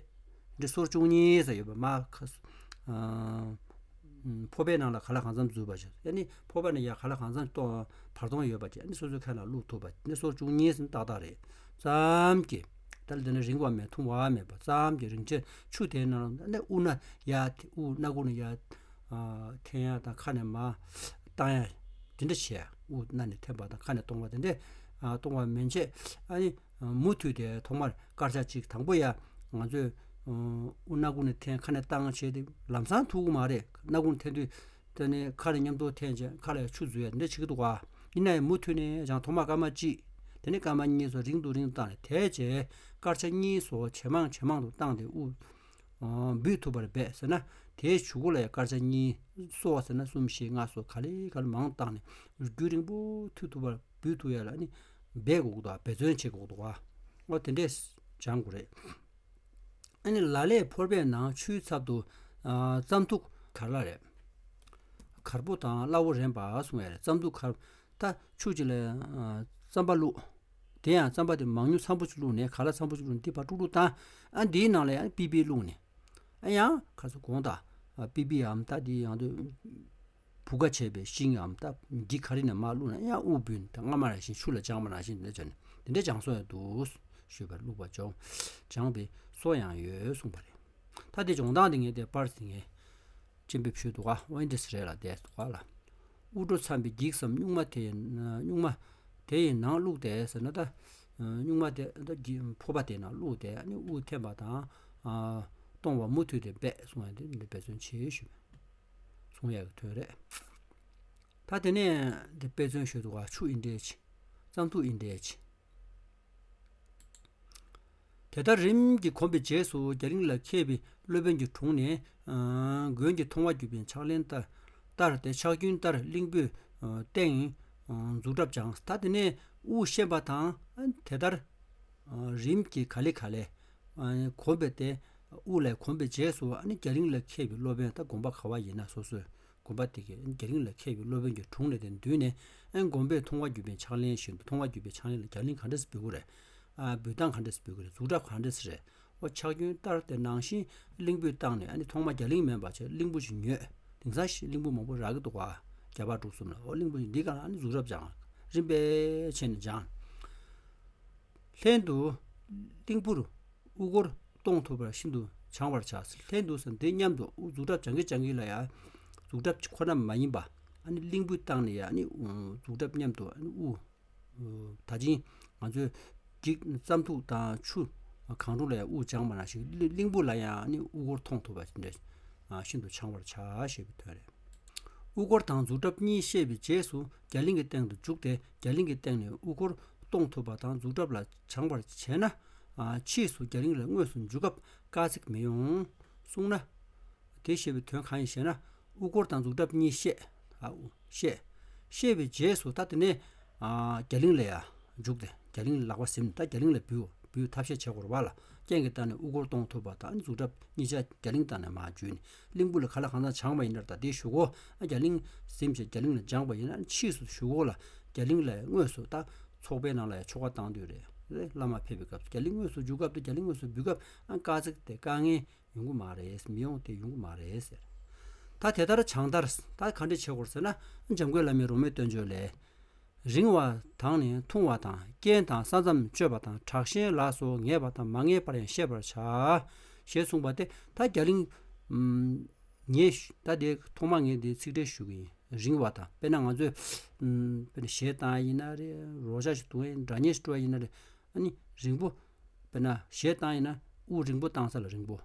དེ་འདྲས་སོར་བཅུ་གཉིས་ཟེར་ཡོད་པ་མ་ཁ་སོ། ཨ། ཕོར་པའི་ནང་ལ་ག་ལ་གང་འཚམ་འཛུལ་བ་ཅིག་ཨ་ནི་ཕོར་པ་ནས་ཡར་ག་ལ་གང་འཚམ་གཏོང་བར་གཏོང་ཡོད་པ་ཅིག་ཨ་ནི་སོ་སོའི་ཁ་ནང་བླུགས་ཐུབ་པ་ནི་སོར་བཅུ་གཉིས་ཟིན་ཏག་ཏག་རེད། ཙམ་གྱིས་ད་ལ་དེ་ནི་རིང་བ་མེད་ཐུང་བ་མེད་པ་ཙམ་གྱིས་རིན་ཆེན་ཆུ་དེའི་ནང་ལ་ནི་དབུགས་ན་ཡར་དབུགས་སྣ་ཁུང་ནས་ཡར་འཐེན་ཡ་དང་ཁ་ནས་མར་བཏང་ཡ་དེ་འདྲ་བྱས། དབུགས་སྣ་ནས་འཐེན་པ་དང་ཁ་ནས་གཏོང་བ་དེ་འདྲ་གཏོང་བ་མན་ཆད། ཨ་ནི་མུ་མཐུད་དེ་ཐོག་མར་སྐར་ཆ་གཅིག་དང་པོ་ཡ་ང་ཚོས་དབུགས་སྣ་ཁུང་ནས་འཐེན་ཁ་ནས་བཏང་བྱས་ཏེ་ལམ་སང་ཐུག་གི་མ་རེད། སྣ་ཁུང་ནས་འཐེན་དུས་དེ་ནས་ཁ་ནས་མཉམ་དུ་འཐེན་བྱས་ཁ་ལ་ཡ་ཆུ་འཛུལ་ཡ་དེ་འདྲ་བྱེད་ཀྱི་འདུག་ག་ཡིན་ན་ཡང་མུ་མཐུད་ནས་ཀྱང་ཐོག་མར་སྐར་མ་གཅིག་དེ་ནས་སྐར་མ་གཉིས་སོགས་རིང་དུ་རིང་དུ་བཏང་ནས་དེའི་རྗེས་སྐར་ཆ་གཉིས་སོགས་ཇེ་མང་ཇེ་མང་དུ་བཏང་སྟེ་དབུགས་འབུད་ཐུབ་པར་འབད་ཟེར་ན། དེའི་གཞུག་གུ་ལ་ཡང་སྐར་ཆ་གཉིས་སོགས་ཟེར་ན་གསུམ་བཞི་ལྔ་སོགས་ག་ལེ་ག་ལེ་མང་དུ་བཏང་ནས་རྒྱུན་རིང་པོ་མཐུད་ཐུབ་པར་འབུད་ཐུབ་ཡ་ལ་ནི་འབད་དགོས་ཀྱི་འདུག་འབད་བརྩོན་བྱེད་དགོས་ཀྱི་འདུག་འོ་དེ་འདྲས་སྦྱང་དགོས་རེད། ཨ་ནི་ལ་ལས་ཕོར་པའི་ནང་ཆུའི་ཚབ་ཏུ་ཨ་རྩམ་ཐུག་གར་ལ་རེད། གར་པོ་དང་སླ་བོ་རན་པ་གསུང་ཡ་རེད། རྩམ་ཐུག་གར་ད་ཆུ་གཅིག་ལ་ཨ་རྩམ་པ་བླུགས། དེ་ཡང་རྩམ་པ་དེ་མང་ཉུང་འཚམ་པོ་ཅིག་བླུགས་ནས་ག་ལ་འཚམ་པོ་ཅིག་བླུགས་ནས་འདི་ཕར་དཀྲུག་དཀྲུག་བཏང་། ཨ་འདིའི་ནང་ལ་ཡང་པི་པི་བླུགས་ནས། ཨ་ཡང་ཁ་སོ་གོང་དང་པི་པི་འམ་ད་འདི་ཡང་དུ་བུ་ག་བྱས་པའི་ཤིང་འམ་ད་འདི་ག་རི་ནས་མར་བླུགས་ན་ཡང་དབུགས་འབུད་ད་སྔ་མ་རང་བཞིན་ཆུ་ལ་སྦྱངས་པ་ནང་བཞིན་དེ་འདྲ་བྱས་ནས་དེ་འདྲ་སྦྱངས་སོང་ཡང་འདུག་ཞུས་པར་བླུགས་པ་སྦྱོང་སྦྱངས་པའི་སྲོལ་ཡང་ཡོད་གསུངས་པ་རེད། ད་དེ་སྦྱོང་སྟངས་དེ་ངས་དེ་པར་ཟིན་ངས། སྤྱན་འབེབས་ཞུས་འདུག་ག་འོ་འདི་འདྲས་རེད་ལ་བསྡད་འདུག་ག་ལ། དབུགས་འགྲོ་མཚམས་པའི་འགྱིག་སམ་སྨྱུག་མ་དེ་ཡིན་སྨྱུག་མ་དེ་ཡི་ནང་བླུགས་ཏེ་ཟེར་ན་ད། སྨྱུག་མ་དེ་ད་འགྱིག་ཕོར་པ་དེ་ནང་བླུགས་ཏེ་ཨ་ནི་དབུགས་འཐེན་པ་དང་། གཏོང་བ་མུ་མཐུད་དེ་འབད་གསུང་ཡ་དེ་འདི་འབད་བརྩོན་བྱེད་ཞུ། གསུང་ཡ་གི་དོན་རེད། ད་དེ་ནས་འདི་འབད་བརྩོན་ཞུས་འདུག་ག་ཆུ་ཨིན་འདྲས་ཆེ། རྩམ་ཐུག་ཨིན་འདྲས་ཆེ། དེ་ལྟར་རིམ་གྱིས་གོམས་པའི་རྗེས་སུ་རྒྱ་གླིང་ལ་མཁས་པའི་སློབ་དཔོན་གྱི་དྲུང་ནས། མགོན་གྱི་མཐོང་བ་བརྒྱུད་པའི་ཕྱག་ལེན་ལྟར་ལྟར་ཏེ་ཕྱག་རྒྱུན་ལྟར་གླིང་བུའི་སྟེང་འཛུགས་གྲབས་སྦྱངས། ད་དེ་ནས་དབུགས་ཤེས་པ་དང་དེ་ལྟར་རིམ་གྱིས་ག་ལེ་ག་ལེ་གོམས་པའི་སྟེ། དབུགས་ལས་གོམས་པའི་རྗེས་སུ་ཨ་ནི་རྒྱ་གླིང་ལ་མཁས་པའི་སློབ་དཔོན་ད་དགོན་པ་ག་བ་ཡིན་ན་སོ་སོའི་དགོན་པ་དེ་གའི་རྒྱ་གླིང་ལ་མཁས་པའི་སློབ་དཔོན་གྱི་དྲུང་ནས་དེ་འདུས་ནས། ཨ་མགོན་པོས་མཐོང་བ་བརྒྱུད་པའི་ཕྱག་ལེན་བཞིན་དུ་མཐོང་བ་བརྒྱུད་པའི་ཕྱག་ལེན་ལ་རྒྱ་གླིང་ག་འདྲས་སེ་འབུལ་དགོས་རེད། ཨ་འབུལ་སྟངས་ག་འདྲས་སེ་རེད། ཨོ་ཕྱག་རྒྱུན་ལྟར་དེ་ནང་བཞིན་གླིང་བུའི་སྟེང་ནས་ཨ་ནི་ཐོག་མ་རྒྱ་གླིང་མིན་པ་བྱས་གླིང་བུ་ཞིག་ཉོས། དེང་སང་ཞིག་གླིང་བུ་མང་པོ་རག་གི་འདུག་ག་རྒྱ་བལ་འབྲུག་གསུམ་ལ། ཨོ་གླིང་བུ་ཞིག་འདི་ག་ལ་ཨ་ནི་འཛུགས་གྲབས་སྦྱངས། རིམ་པས་བྱས་ནས་སྦྱངས། ལྷན་དུ་གླིང་བུར་དབུ་སྐོར་གཏོང་ཐུབ་པར་ཤིན་ཏུ་བྱང་བར་བྱ། ལྷན་དུ་ཟེར་འདི་མཉམ་དུ་དབུ་འཛུགས་གྲབས་སྦྱང་གི་སྦྱང་གི་ལ་ཡང་འཛུགས་གྲབས་ཁོ་ན་མ་ཡིན་པ། ཨ་ནི་གླིང་བུའི་སྟེང་ནས་ཡང་ཨ་ནི་འཛུགས་གྲབས་མཉམ་དུ་ཨ་ནི་དབུ། ད་ཅིང་ང་ཚོས་འགྱིག་རྩམ་ཐུག་དང་ཆུ་གང་རུང་ལ་ཡང་དབུ་སྦྱངས་པ་ནང་བཞིན་གླིང་བུ་ལ་ཡང་ཨ་ནི་དབུ་སྐོར་གཏོང་ཐུབ་པ་འདྲ་ཤིན་ཏུ་བྱང་བར་བྱ་ཞེས་པའི་དོན་རེད། དབུ་སྐོར་དང་འཛུགས་གྲབས་གཉིས་ཤེས་པའི་རྗེས་སུ་རྒྱ་གླིང་གི་སྟེང་དུ་འཇུག་སྟེ་རྒྱ་གླིང་གི་སྟེང་ནས་དབུ་སྐོར་གཏོང་ཐུབ་པ་དང་འཛུགས་གྲབས་ལ་བྱང་བར་བྱས་ན། ཕྱིས་སུ་རྒྱ་གླིང་ལ་དངོས་སུ་འཇུག་སྐབས་དཀའ་ཚེགས་མི་ཡོང་གསུངས་ན། དེ་ཞེས་པའི་དོན་གང་ཡིན་ཞེ་ན། དབུ་སྐོར་དང་འཛུགས་གྲབས་གཉིས་ཤེས། ཨ་དབུ་ཤེས། ཤེས་པའི་རྗེས་སུ་ད་དེ་ནས་རྒྱ་གླིང་ལ་ཡང་འཇུག་སྟེ་རྒྱ་གླིང་ལ་ལག་པ་ཟིན་ད་རྒྱ་གླིང་ལ་འབུལ་འབུལ་ཐབས་ཤེས་བྱེད་དགོས་རེད་བ་ལ། རྐྱེན་གྱི་སྟེང་ནས་དབུ་སྐོར་གཏོང་ཐུབ་པ་དང་འཛུགས་གྲབས་གཉིས་ཆ་རྒྱ་གླིང་སྟེང་ནས་མར་འཇུས་ནས་གླིང་བུ་ལ་ག་ལ་གང་འཚམ་སྦྱངས་པ་ཡིན་ན་ད་དེའི་གཞུག་གུ་རྒྱ་གླིང་ཟིན་བྱས་རྒྱ་གླིང་ལ་སྦྱངས་པ་ཡིན་ན་ཕྱིས་སུ་གཞུག་གུ་ལ་རྒྱ་གླིང་ལ་དངོས་སུ་ད་ཚོགས་པའི་ནང་ལ་ཡང་ཆོ་ག་བཏང་དུས་རེད། བླ་མ་ཕེབས་པའི་སྐབས་སུ་རྒྱ་གླིང་དངོས་སུ་འཇུག་སྐབས་དུ་རྒྱ་གླིང་དངོས་སུ་འབུལ་སྐབས་ཨ་དཀའ་ཚེགས་དེ་དཀའ་ངལ་ཡོང་གི་མ་རེད། མི་ཡོང་དེ་ཡོང་གི་མ་རེད་ཟེར། ད་དེ་ལྟར་བྱང་ལྟར་ད་ག་འདྲས་བྱེད་དགོས་ཟེར་ན། འཇམ་མགོན་བླ་མའི་རོལ་མོའི་བསྟན་བཅོས་ལས། རིང་བ་དང་ནི་ཐུང་བ་དང་རྐྱེན་དང་ས་མཚམས་གཅོད་པ་དང་དྲག་ཞན་ལ་སོགས་ངེས་པ་དང་མ་ངེས་པར་ཡང་ཤེས་པར་བྱ། ཞེས་གསུངས་པ་སྟེ་ད་རྒྱ་གླིང་། ངས་ད་དེ་ཐོག་མ་ངས་དེ་ཚིག་འགྲེལ་ཞུ་གི་ཡིན། རིང་བ་དང་དཔེར་ན་ང་ཚོས་དཔེར་ན་གཞས་བཏང་ཡིན་ན་རེད། རོལ་ཆ་ཞིག་བརྡུང་ཡིན་སྒྲ་སྙན་ཞིག་དཀྲོལ་ཡིན་ན་རེད། ཨ་ནི་རིང་པོ། དཔེར་ན་གཞས་བཏང་ཡིན་ན་དབུགས་རིང་པོ་བཏང་ས་ལ་རིང་པོ།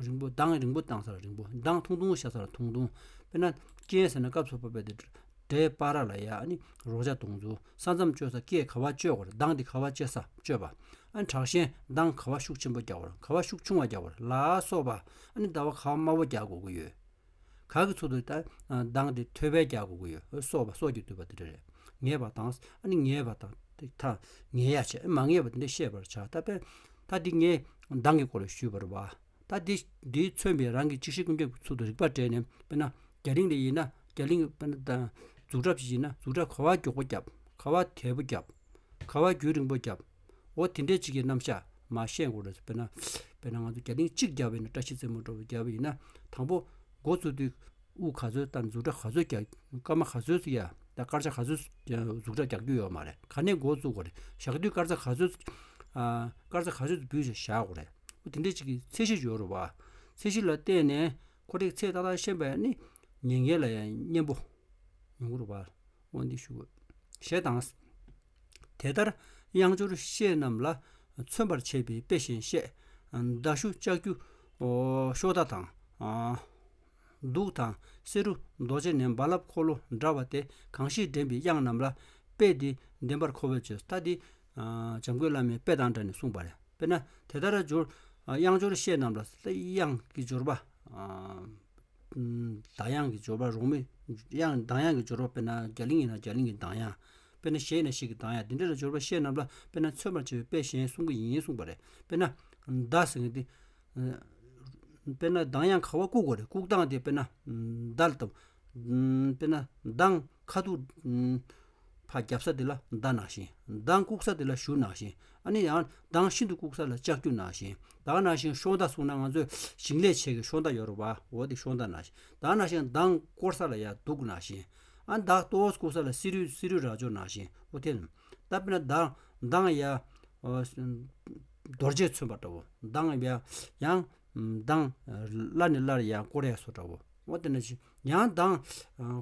རིང་པོ་གདངས་རིང་པོ་བཏང་ས་ལ་རིང་པོ། གདངས་ཐུང་ཐུང་བཞག་ས་ལ་ཐུང་ཐུང་། དཔེར་ན་རྐྱེན་ཟེར་ན་སྐབས་སུ་བབས་པའི་དེ་སྒྲའི་བར་ལ་ཡ་ཨ་ནི་རོལ་ཆ་གཏོང་ཚུལ། ས་མཚམས་གཅོད་ས་སྐད་ག་བ་གཅོད་དགོས་རེད། གདངས་དེ་ག་བ་གཅོད་ས་གཅོད་པ། ཨ་ནི་དྲག་ཞན་གདངས་ག་བ་ཤུགས་ཆེན་པོ་རྒྱག་དགོས་རེད། ག་བ་ཤུགས་ཆུང་བ་རྒྱག་དགོས་རེད་ལ་སོགས་པ། ཨ་ནི་ཟླ་བ་ག་བ་དམའ་བོ་རྒྱག་དགོས་ཀྱི་ཡོད། ག་གི་ཚུལ་དུ་ད་གདངས་དེ་མཐོ་བས་རྒྱག་དགོས་ཀྱི་ཡོད། སོགས་པ་སོགས་ཀྱིས་བསྡུས་པ་དེ་འདྲ་རེད། ངེས་པ་དང་ཨ་ནི་ངེས་པ་དང་དེ་ད་ངེས་ཡ་བྱས་མ་ངེས་པ་དེ་འདྲ་ཤེས་པར་བྱ། ད་དཔེར་ད་འདི་ངས་གདངས་ཀྱི་སྐོར་ལ་ཞུས་པ་རེད་བ། ད་འདི་འདིས་མཚོན་པའི་རང་གི་གཅིག་ཤེས་ཀུན་ཁྱབ་ཀྱི་ཚུལ་དུ་རིགས་པ་སྤྲད་ནས་དཔེར་ན་ རྒྱ་གླིང་ལ་ཡིན་ན་རྒྱ་གླིང་དཔེར་ན་ད་འཛུགས་གྲབས་ཅིག་ཡིན་ན་འཛུགས་གྲབས་ག་བ་མགྱོགས་པོ་བརྒྱབ། ག་བ་དལ་པོ་བརྒྱབ། ག་བ་རྒྱུན་རིང་པོ་བརྒྱབ། འོ་དེ་འདྲའི་ཅིག་གི་རྣམ་གཞག་མར་ཤེས་དགོས་རེད། དཔེར་ན་དཔེར་ན་ང་ཚོ་རྒྱ་གླིང་གཅིག་བརྒྱབ་པ་ཡིན་ན། བཀྲ་ཤིས་རྩེ་མོ་འདྲ་བོ་བརྒྱབ་པ་ཡིན་ན། དང་པོ་འགོ་བཙུགས་དུས་དབུ་ག་ཚོད་བཏང་། འཛུགས་གྲབས་ག་ཚོད་རྒྱག་སྐར་མ་ག་ཚོད་ཅིག་ཡ། ད་སྐར་ཆ་ག་ཚོད་འཛུགས་གྲབས་རྒྱག་རྒྱུ་ཡོད་མ་རེད། ག་ནས་འགོ་བཙུགས་དགོས་རེད། བཞག་དུས་སྐར་ཆ་ག་ཚོད། ཨ། སྐར་ཆ་ག་ཚོད་འབུད་བྱས་བཞག་དགོས་རེད། འོ་དེ་འདྲའི་ཅིག་གི་ཚད་གཞི་ཡོད་རེད་བ། ཚད་གཞི་ལ་བརྟེན་ནས་ཁོ་རེ་ཚད་ཏག་ཏག་ཤེས་པ་ཡིན་ན་ཉན་མཁན་ལ་ཡང་སྙན་པོ་ཡོང་གི་རེད་བ། འོ་འདི་ཞུ་དགོས། ཞེས་དང་། དེ་ལྟར་དབྱངས་སྦྱོར་ཤེས་རྣམས་ལ། མཚོན་པར་བྱེད་པའི་དཔེ་གཞན་བཤད། མདའ་གཞུ་ལྕགས་ཀྱུ་ཤོག་མདའ་དང་། གདུགས་དང་བསེ་རུ་རྡོ་རྗེ་ནས་རྦ་རླབས་འཁོར་ལོ་འདྲ་བ་སྟེ། གང་ཞིག་འདྲེན་པའི་དབྱངས་རྣམས་ལ། དཔེ་འདི་བདེན་པར་ཁོ་བོས་བྱས། ད་འདི་འཇམ་མགོན་བླ་མའི་དཔེ་དང་འབྲེལ་ནས་གསུངས་པ་རེད། དཔེར་ན་དེ་ལྟར་སྦྱོར། དབྱངས་སྦྱོར་ཤེས་རྣམས་ལ། དབྱངས་ཀྱི་སྦྱོར་བ། གདངས་དབྱངས་ཀྱི་སྦྱོར་བ། རོང་མོའི་དབྱངས་གདངས་དབྱངས་ཀྱི་སྦྱོར་བ། དཔེར་ན་རྒྱ་གླིང་ཡིན་ན་རྒྱ་གླིང་གི་གདངས་དབྱངས། དཔེར་ན་གཞས་ཡིན་ན་གཞས་ཀྱི་གདངས་དབྱངས། འདི་འདྲ་ལ་སྦྱོར་བ་ཤེས་རྣམས་ལ། དཔེར་ན་མཚོན་པར་བྱེད་པའི་དཔེ་གཞན་གསུང་གི་ཡིན་གསུངས་པ་རེད། དཔེར་ན་མདའ་ཟེར་མཁན་འདི། དཔེར་ན་གདངས་དབྱངས་ག་བ་བཀུག་དགོས་རེད། བཀུག་སྟངས་དེ་དཔེར་ན་མདའ་ལ་ལྟ་བུ། དཔེར་ན་མདངས་ཁ་ཐུག་ཕར་རྒྱབ་ས་དེ་ལ་མདའ་ནང་བཞིན། མདངས་བཀུག་ས་དེ་ལ་གཞུ་ནང་བཞིན། ཨ་ནི་ཡང་མདངས་ཤིན་ཏུ་བཀུག་ས་ལ་ལྕགས་ཀྱུ་ནང་བཞིན། ད་ག་ནང་བཞིན་ཤོག་མདའ་གསུངས་ན་ང་ཚོས་ཞིང་ལས་བྱེད་ཀྱི་ཤོག་མདའ་ཡོད་རེད་བ། འོ་དེ་ཤོག་མདའ་ནང་བཞིན། ད་ག་ནང་བཞིན་མདངས་སྐོར་ས་ལ་ཡ་གདུགས་ནང་བཞིན། ཨ་མདའ་ཏོག་ཙམ་བཀུག་ས་ལ་བསེ་རུ་བསེ་རུ་རྭ་ཅོ་ནང་བཞིན། འོ་དེ་ད་དཔེར་ན་མདངས་མདངས་ཡ། རྡོ་རྗེ་མཚོན་པ་འདྲ་བོ། མདངས་ཡ་ཡང་མདངས་སླར་ནས་སླར་ཡང་སྐོར་ཡ་བཟོ་འདྲ་བོ། འོ་དེ་འདྲ་ཞིག་ཡང་མདངས་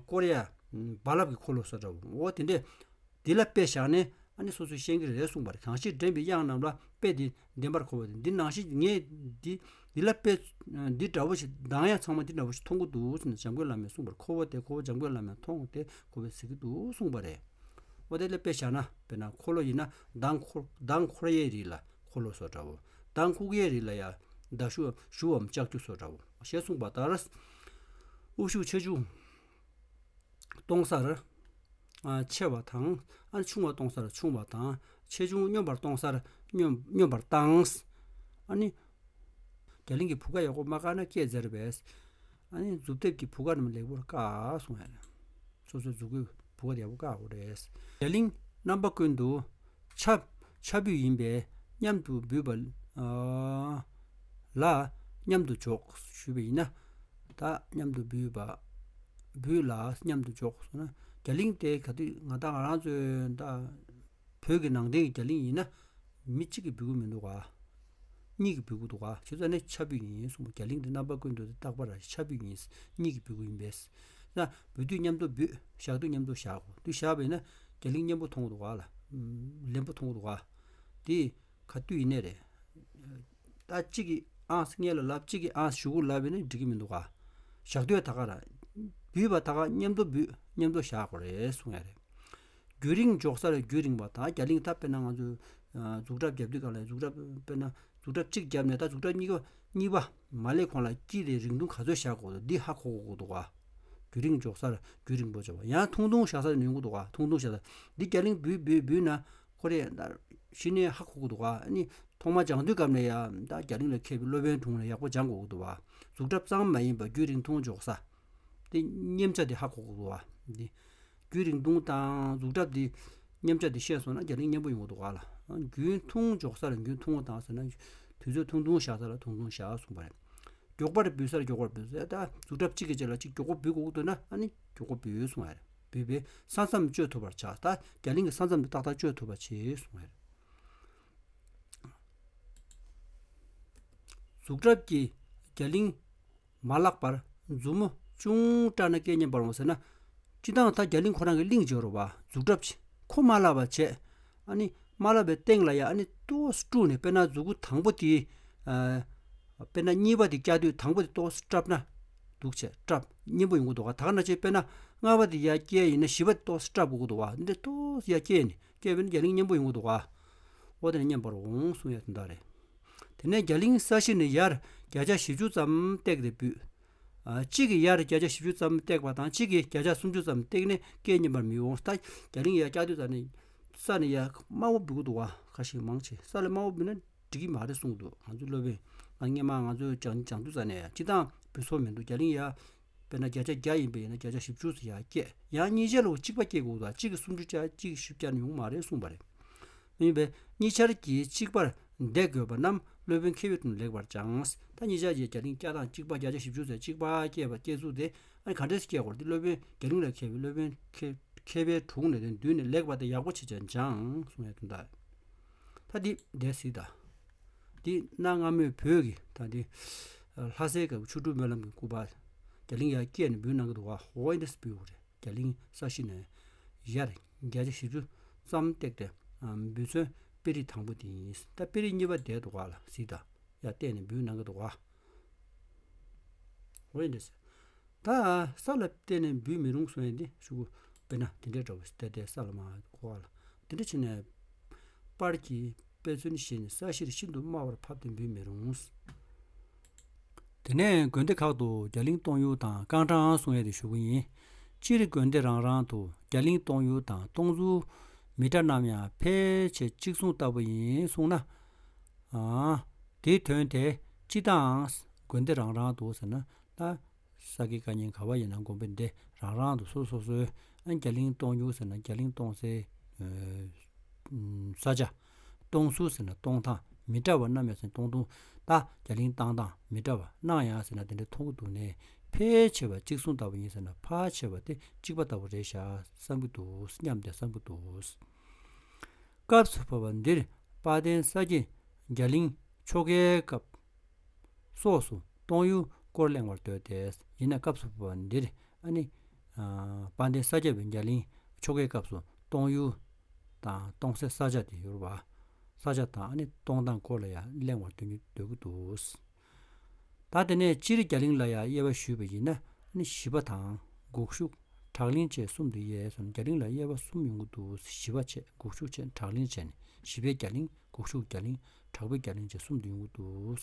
སྐོར་ཡ་རྦ་རླབས་ཀྱི་འཁོར་ལོ་བཟོ་འདྲ་བོ། འོ་དེ་འདྲས་འདི་ལ་དཔེ་བཞག་ནས་ཨ་ནི་སོ་སོས་ཤེས་ཀྱི་རེད་གསུངས་པ་རེད། གང་ཞིག་འདྲེན་པའི་དབྱངས་རྣམས་ལ། དཔེ་འདི་བདེན་པར་ཁོ་བོས་ཏེ། འདི་ནང་བཞིན་ངས་འདི་འདི་ལ་དཔེ་འདི་འདྲ་བོ་ཞིག་གདངས་དབྱངས་ཚང་མ་འདི་འདྲ་བོ་ཞིག་མཐོང་གི་འདུག་ཟེར་ནས་འཇམ་མགོན་བླ་མས་གསུངས་པར། ཁོ་བོ་དེ་ཁོ་བོ་འཇམ་མགོན་བླ་མས་མཐོང་སྟེ་ཁོ་བོས་ཟེར་གྱི་འདུག་གསུངས་པ་རེད། འོ་དེ་ལ་དཔེ་བཞག་ན། དཔེར་ན་འཁོར་ལོ་ཡིན་ན་མདངས་འཁོར་མདངས་འཁོར་ཡའི་རིགས་ལ་འཁོར་ལོ་བཟོ་འདྲ་བོ། མདངས་བཀུག་ཡའི་རིགས་ལ་ཡ་མདའ་གཞུ་གཞུའམ་ལྕགས་ཀྱུ་བཟོ་འདྲ་བོ་ཞེས་གསུངས་པ་ལྟར། དབུགས་ཞུགས་ཆེ་ཆུང་གཏོང་སར། ཨ། ཆེ་བ་དང་། ཨ། ཆུང་བ་གཏོང་སར་ཆུང་བ་དང་། ཆེ་ཆུང་སྙོམས་པར་གཏོང་སར་སྙོམས་སྙོམས་པར་བཏང་། ཨ་ནི། རྒྱ་གླིང་གི་བུ་ག་ཡག་པོ་མ་བཀག་ན་སྐད་འཛེར་བས། ཨ་ནི་མཛུབ་རྡེབ་ཀྱི་བུ་ག་རྣམས་ལེགས་པོར་བཀག་གསུངས་ཡ་རེད། སོ་སོའི་མཛུབ་གུའི་བུ་ག་དེ་ཡག་པོ་བཀག་དགོས་རེད། རྒྱ་གླིང་རྣམ་པ་ཀུན་ཏུ་ཆ་ཆ་འབུད་ཡིན་པས་མཉམ་དུ་འབུད་པ། ཨ། ལ་མཉམ་དུ་འཇོག་ཞུས་པ་ཡིན་ན། ད་མཉམ་དུ་འབུད་པ། འབུད་ལ་མཉམ་དུ་འཇོག་ཟེར་ན། རྒྱ་གླིང་དེ་ག་དུས་ང་ད་ང་རང་ཚོའི་ད། བོད་ཀྱི་ནང་བསྟན་གྱི་རྒྱ་གླིང་ཡིན་ན། མི་གཅིག་གིས་འབུད་གི་མི་འདུག་ག་གཉིས་ཀྱིས་འབུད་གི་འདུག་ག་བྱས་ཙང་ནི་ཆ་འབུད་ཡིན་གསུངས་པ། རྒྱ་གླིང་འདི་རྣམ་པ་ཀུན་ཏུ་རྟག་པར་ཆ་འབུད་ཡིན། གཉིས་ཀྱིས་འབུད་གི་ཡིན་པས། ན་འབུད་དུས་མཉམ་དུ་འབུད། བཞག་དུས་མཉམ་དུ་བཞག་གོ། དུས་བཞག་པས་ན་རྒྱ་གླིང་མཉམ་པོ་མཐོང་གི་འདུག་ག་ལ། ལེན་པོ་མཐོང་གི་འདུག་ག་དེ་ག་དུས་ཡིན་ནའི་རེད། ད་གཅིག་གིས་ཨང་སྔས་ལ་ལབ། གཅིག་གིས་ཨང་གཞུག་གུ་ལབ་པས་ན་འགྲིག་གི་མི་འདུག་ག་བཞག་དུས་ད་ག་ར། འབུད་པ་ད་ག་མཉམ་དུ་འབུད། མཉམ་དུ་བཞག་དགོས་རེད་གསུངས་ཡ་རེད། རྒྱུན་རིང་འཇོག་སར་རྒྱུན་རིང་བ་དང་། རྒྱ་གླིང་ད་དཔེར་ན་ང་ཚོས་འཛུགས་གྲབས་རྒྱབ་དུས་སྒང་ལ། འཛུགས་གྲབས་དཔེར་ན་འཛུགས་གྲབས་གཅིག་བརྒྱབ་ནས་ད་འཛུགས་གྲབས་གཉིས་པ་གཉིས་པ་མ་སླེབས་གོང་ལ་དཀྱིལ་དེ་རིང་ཐུང་ག་ཚོད་བཞག་དགོས་འདུག་འདི་ཧ་གོ་དགོས་འདུག་ག་རྒྱུན་རིང་འཇོག་སར་རྒྱུན་རིང་པོ་བྱ་བ། ཡང་ཐུང་ཐུང་བཞག་སར་ཉུང་གི་འདུག་ག་ཐུང་ཐུང་བཞག་སར། འདི་རྒྱ་གླིང་འབུད་འབུད་འབུད་ན་ཁོ་རེ་ད་གཞི་ནས་ཧ་གོ་གི་འདུག་ག་ཨ་ནི་ཐོག་མ་སྦྱང་དུས་སྐབས་ནས་ཡ་ད་རྒྱ་གླིང་ལ་མཁས་པའི་སློབ་དཔོན་དྲུང་ལ་ཡག་པོ་སྦྱང་དགོས་ཀྱི་འདུག་བ། འཛུགས་གྲབས་ཙམ་མ་ཡིན་པར་རྒྱུན་རིང་ཐུང་འཇོག་ས། དེ་མཉམ་བྱ་དེ་ཧ་གོ་དགོས་འདུག་བ། འདི་རྒྱུན་རིང་ཐུང་དང་འཛུགས་གྲབས་དེ་མཉམ་བྱ་དེ་ཤེས་སོང་ན་རྒྱ་གླིང་མཉམ་པོ་ཡོང་གི་འདུག་ག་ལ། རྒྱུན་ཐུང་འཇོག་ས་ལ་རྒྱུན་ཐུང་བ་དང་ཟེར་ན། དུས་ཚོད་ཐུང་ཐུང་བཞག་ས་ལ་ཐུང་ཐུང་བཞག་གསུངས་པ་རེད། མགྱོགས་པར་འབུད་སར་མགྱོགས་པར་འབུད་ཟེར། ད་འཛུགས་གྲབས་གཅིག་གི་རྗེས་ལ་གཅིག་མགྱོགས་པོ་འབུད་དགོས་ཀྱི་འདུག་ན་ཨ་ནི་མགྱོགས་པོ་འབུད་གསུང་བ་རེད། འབུད་པས་ས་མཚམས་གཅོད་ཐུབ་པར་བྱ། ད་རྒྱ་གླིང་གི་ས་མཚམས་དེ་ཏག་ཏག་གཅོད་ཐུབ་པ་བྱེད་གསུང་བ་རེད། འཛུགས་གྲབས་ཀྱིས་རྒྱ་གླིང་མ་བརླག་པར་མཛུབ་མོ་ཅུང་སྐྲག་ན་སྐད་སྙན་པར་འོང་ཟེར་ན། སྤྱིར་བཏང་ད་རྒྱ་གླིང་ཁོ་རང་གི་གླིང་སྦྱོར་བ། འཛུགས་གྲབས་ཀྱིས་ཁོ་མ་བརླག་པ་བྱས། ཨ་ནི་མ་བརླག་པའི་སྟེང་ལ་ཡ་ཨ་ནི་ཏོག་ཙམ་དཀྲུགས་ནས། དཔེར་ན་མཛུབ་གུ་དང་པོ་དེ། ཨ། དཔེར་ན་གཉིས་པ་དེ་བཀྱག་དུས་དང་པོ་དེ་ཏོག་ཙམ་སྲབ་ན་འདུག་བྱས་སྲབ་སྙན་པོ་ཡོང་གི་འདུག་ག་ད་ག་ནང་བཞིན་དཔེར་ན་ལྔ་པ་དེ་ཡར་བཀྱག་ཡིན་ན་བཞི་པ་དེ་ཏོག་ཙམ་སྲབ་དགོས་ཀྱི་འདུག་ག་འདི་འདྲ་ཏོག་ཙམ་ཡར་བཀྱག་ནས་བཀྱག་པས་ན་རྒྱ་གླིང་སྙན་པོ་ཡོང་གི་འདུག་ག་འོ་དེ་ནས་སྙན་པར་འོང་གསུང་ཡ་དེ་འདྲ་རེད། དེ་ནས་རྒྱ་གླིང་ས་གཞི་ནས་ཡར་བརྒྱ་ཆ་བཞི་བཅུ་ཙམ་བཏེགས་ཏེ་འབུད། ཨ། གཅིག་གིས་ཡར་བརྒྱ་ཆ་བཞི་བཅུ་ཙམ་བཏེགས་པ་དང་གཅིག་གིས་བརྒྱ་ཆ་སུམ་ཅུ་ཙམ་བཏེགས་ནས་སྐད་སྙན་པར་མི་འོང་། ད་རྒྱ་གླིང་ཡར་བཀྱག་དུས་ཙམ་ནས་ས་ནས་ཡར་དམའ་བོ་འབུད་ཀྱི་འདུག་ག་ཁ་ཤས་མང་ཆེ་ས་ལས་དམའ་བོ་འབུད་ན་འགྲིག་གི་མ་རེད་གསུངས་འདུག་ང་ཚོའི་སློབ་དཔོན་ང་སྔས་མ་ང་ཚོས་སྦྱང་སྦྱང་དུས་ཙམ་ནས་ཡ་སྤྱིར་བཏང་འབུད་སྲོལ་མི་འདུག་རྒྱ་གླིང་ཡ་ དཔེར་ན་བརྒྱ་ཆ་བརྒྱ་ཡིན་པ་ཡིན་ན་བརྒྱ་ཆ་བཞི་བཅུ་ཙམ་ཡར་བསྐྱེད། ཡང་གཉིས་ཆ་ལ་གཅིག་པ་བསྐྱེད་དགོས་འདུག་གཅིག་གིས་སུམ་ཅུ་བརྒྱབ་གཅིག་གིས་བཞི་བརྒྱ་ནི་ཡོང་མ་རེད་གསུངས་པ་རེད། མིན་པས་གཉིས་ཆར་གྱིས་གཅིག་པར་བསྡད་དགོས་པ་རྣམས་སློབ་དཔོན་མཁས་པའི་དྲུང་ལེགས་པར་སྦྱངས། ད་གཉིས་ཆར་གྱིས་བརྒྱ་ལིང་བརྒྱ་དང་གཅིག་པ་བརྒྱ་ཆ་བཞི་བཅུ་ཙམ་གཅིག་པ་བསྐྱེད་པ་བསྐྱེད་ཚུལ་དེ་ཨ་ནི་ག་འདྲས་བསྐྱེད་དགོས་རེད། འདི་སློབ་དཔོན་རྒྱ་གླིང་ལ་མཁས་པའི་སློབ་དཔོན་མཁས་མཁས་པའི་དྲུང་ནས་དེ་མདུན་ནས་ལེགས་པར་དེ་ཡག་པོ་བྱེད་ཅིང་སྦྱངས་གསུངས་ཡ་དོན་དག་ད་འདི་འདས་སྲིད་ད། འདི་གནའ་སྔ་མོའི་བོད་ཀྱི་ད་འདི་ལྷ་སའི་སྐབས་ཆོ་འཕྲུལ་སྨོན་ལམ་གྱི་སྐུ་པར་རྒྱ་གླིང་ཡར་བསྐྱེད་ནས་འབུལ་གནང་གི་འདུག་ག་འོ་ཨེ་འདྲས་འབུལ་དགོས་རེད། རྒྱ་གླིང་ས་གཞི་ནས་ཡར་བརྒྱ་ཆ་བཞི་བཅུ་ཙམ་བཏེགས་ཏེ་འབུལ་ཚུལ་དཔེ་རིས་དང་པོ་དེ་ཡིན། ད་དཔེ་རིས་གཉིས་པ་དེ་འདུག་ག་ལ་གཟིགས་དང་། ཡར་བལྟས་ནས་འབུལ་གནང་གི་འདུག་ག་འོ་ཨེ་འདྲས། ད་ས་ལ་བལྟས་ནས་འབུལ་མི་རུང་གསུང་ཡས་འདི་ཤོག་གུ་དཔེར་ན་དེ་འདྲའི་འདྲ་བོ་ཞིག་བལྟས་ཏེ་ས་ལ་མ་གོ་བ་ལ་དེ་འདྲ་བྱས་ནས་པར་གྱི་དཔེ་མཚོན་བཞེས་ནས་ས་གཞིར་ཤིན་ཏུ་དམའ་བར་ཕབ་སྟེ་འབུལ་མི་རུང་། དེ་ནས་དགོན་སྡེ་ཁག་ཏུ་རྒྱ་གླིང་གཏོང་ཡུལ་དང་རྐང་གྲངས་གསུང་ཡས་དེ་ཞུ་གི་ཡིན། སྤྱིར་དགོན་སྡེ་རང་རང་དུ་རྒྱ་གླིང་གཏོང་ཡུལ་དང་གཏོང་ཚུལ་མི་འདྲ་རྣམས་ཡང་ཕལ་ཆེར་གཅིག་མཚུངས་ལྟ་བུ་ཡིན་གསུངས་ན། ཨ། དེའི་དོན་དེ་སྤྱི་དང་དགོན་སྡེ་རང་རང་དུ་ཟེར་ན་ད། ས་དགེ་བཀའ་རྙིང་ག་བ་ཡིན་ན་དགོན་པའི་སྡེ་རང་རང་དུ་སོ་སོ་སོའི་ཨ་རྒྱ་གླིང་གཏོང་ཡུལ་ཟེར་ན་རྒྱ་གླིང་གཏོང་སའི་ས་ཆ། གཏོང་ཚུལ་ཟེར་ན་གཏོང་སྟངས་མི་འདྲ་བ་རྣམས་ཡང་ཟེར་ན་གཏོང་ཐུང་ད་རྒྱ་གླིང་བཏང་སྟངས་མི་འདྲ་བ་རྣམས་ཡང་ཟེར་ན་དེ་འདྲ་མཐོང་གི་འདུག་ནས་ཕལ་ཆེ་བ་གཅིག་མཚུངས་ལྟ་བུ་ཡིན་ཟེར་ན་ཕལ་ཆེ་བ་དེ་གཅིག་པ་ལྟ་བུ་རེད་ཤག་བསམ་གྱི་འདུག་སྙམ་སྟེ་བསམ་གྱི་འདུག་སྐབས་སུ་བབ་པ་འདིར་དཔལ་ལྡན་ས་སྐྱ་རྒྱ་གླིང་ཆོ་གའི་སྐབས་སོགས་སུ་གཏོང་ཡུལ་སྐོར་གླེང་བར་འདོད་དེ། ཡིན་ན་སྐབས་སུ་བབ་པ་འདིར་ཨ་ནི་དཔལ་ལྡན་ས་སྐྱ་པའི་རྒྱ་གླིང་ཆོ་གའི་སྐབས་སུ་གཏོང་ཡུལ་དང་གཏོང་སའི་ས་ཆ་དེ་ཡོད་རེད་བ། ས་ཆ་དང་ཨ་ནི་གཏོང་སྟངས་སྐོར་ལ་ཡང་གླེང་བར་འདོད་ཀྱི་འདོད་ཀྱི་འདུག་ད་དེ་ནས་སྤྱིར་རྒྱ་གླིང་ལ་ཡང་དབྱེ་བ་ཞུས་པ་ཡིན་ན་ནི་ཞི་བ་དང་འགུག་ཤུགས་བྲག་གླིང་བཅས་གསུམ་དུ་དབྱེ་སོང་། རྒྱ་གླིང་ལ་དབྱེ་བ་གསུམ་ཡོང་གི་འདུག་ཞི་བ་བྱས་འགུག་ཤུགས་བྱས་བྲག་གླིང་བྱས་ནས་ཞི་བའི་རྒྱ་གླིང་འགུག་ཤུགས་རྒྱ་གླིང་བྲག་པའི་རྒྱ་གླིང་བཅས་གསུམ་དུ་ཡོང་གི་འདུག་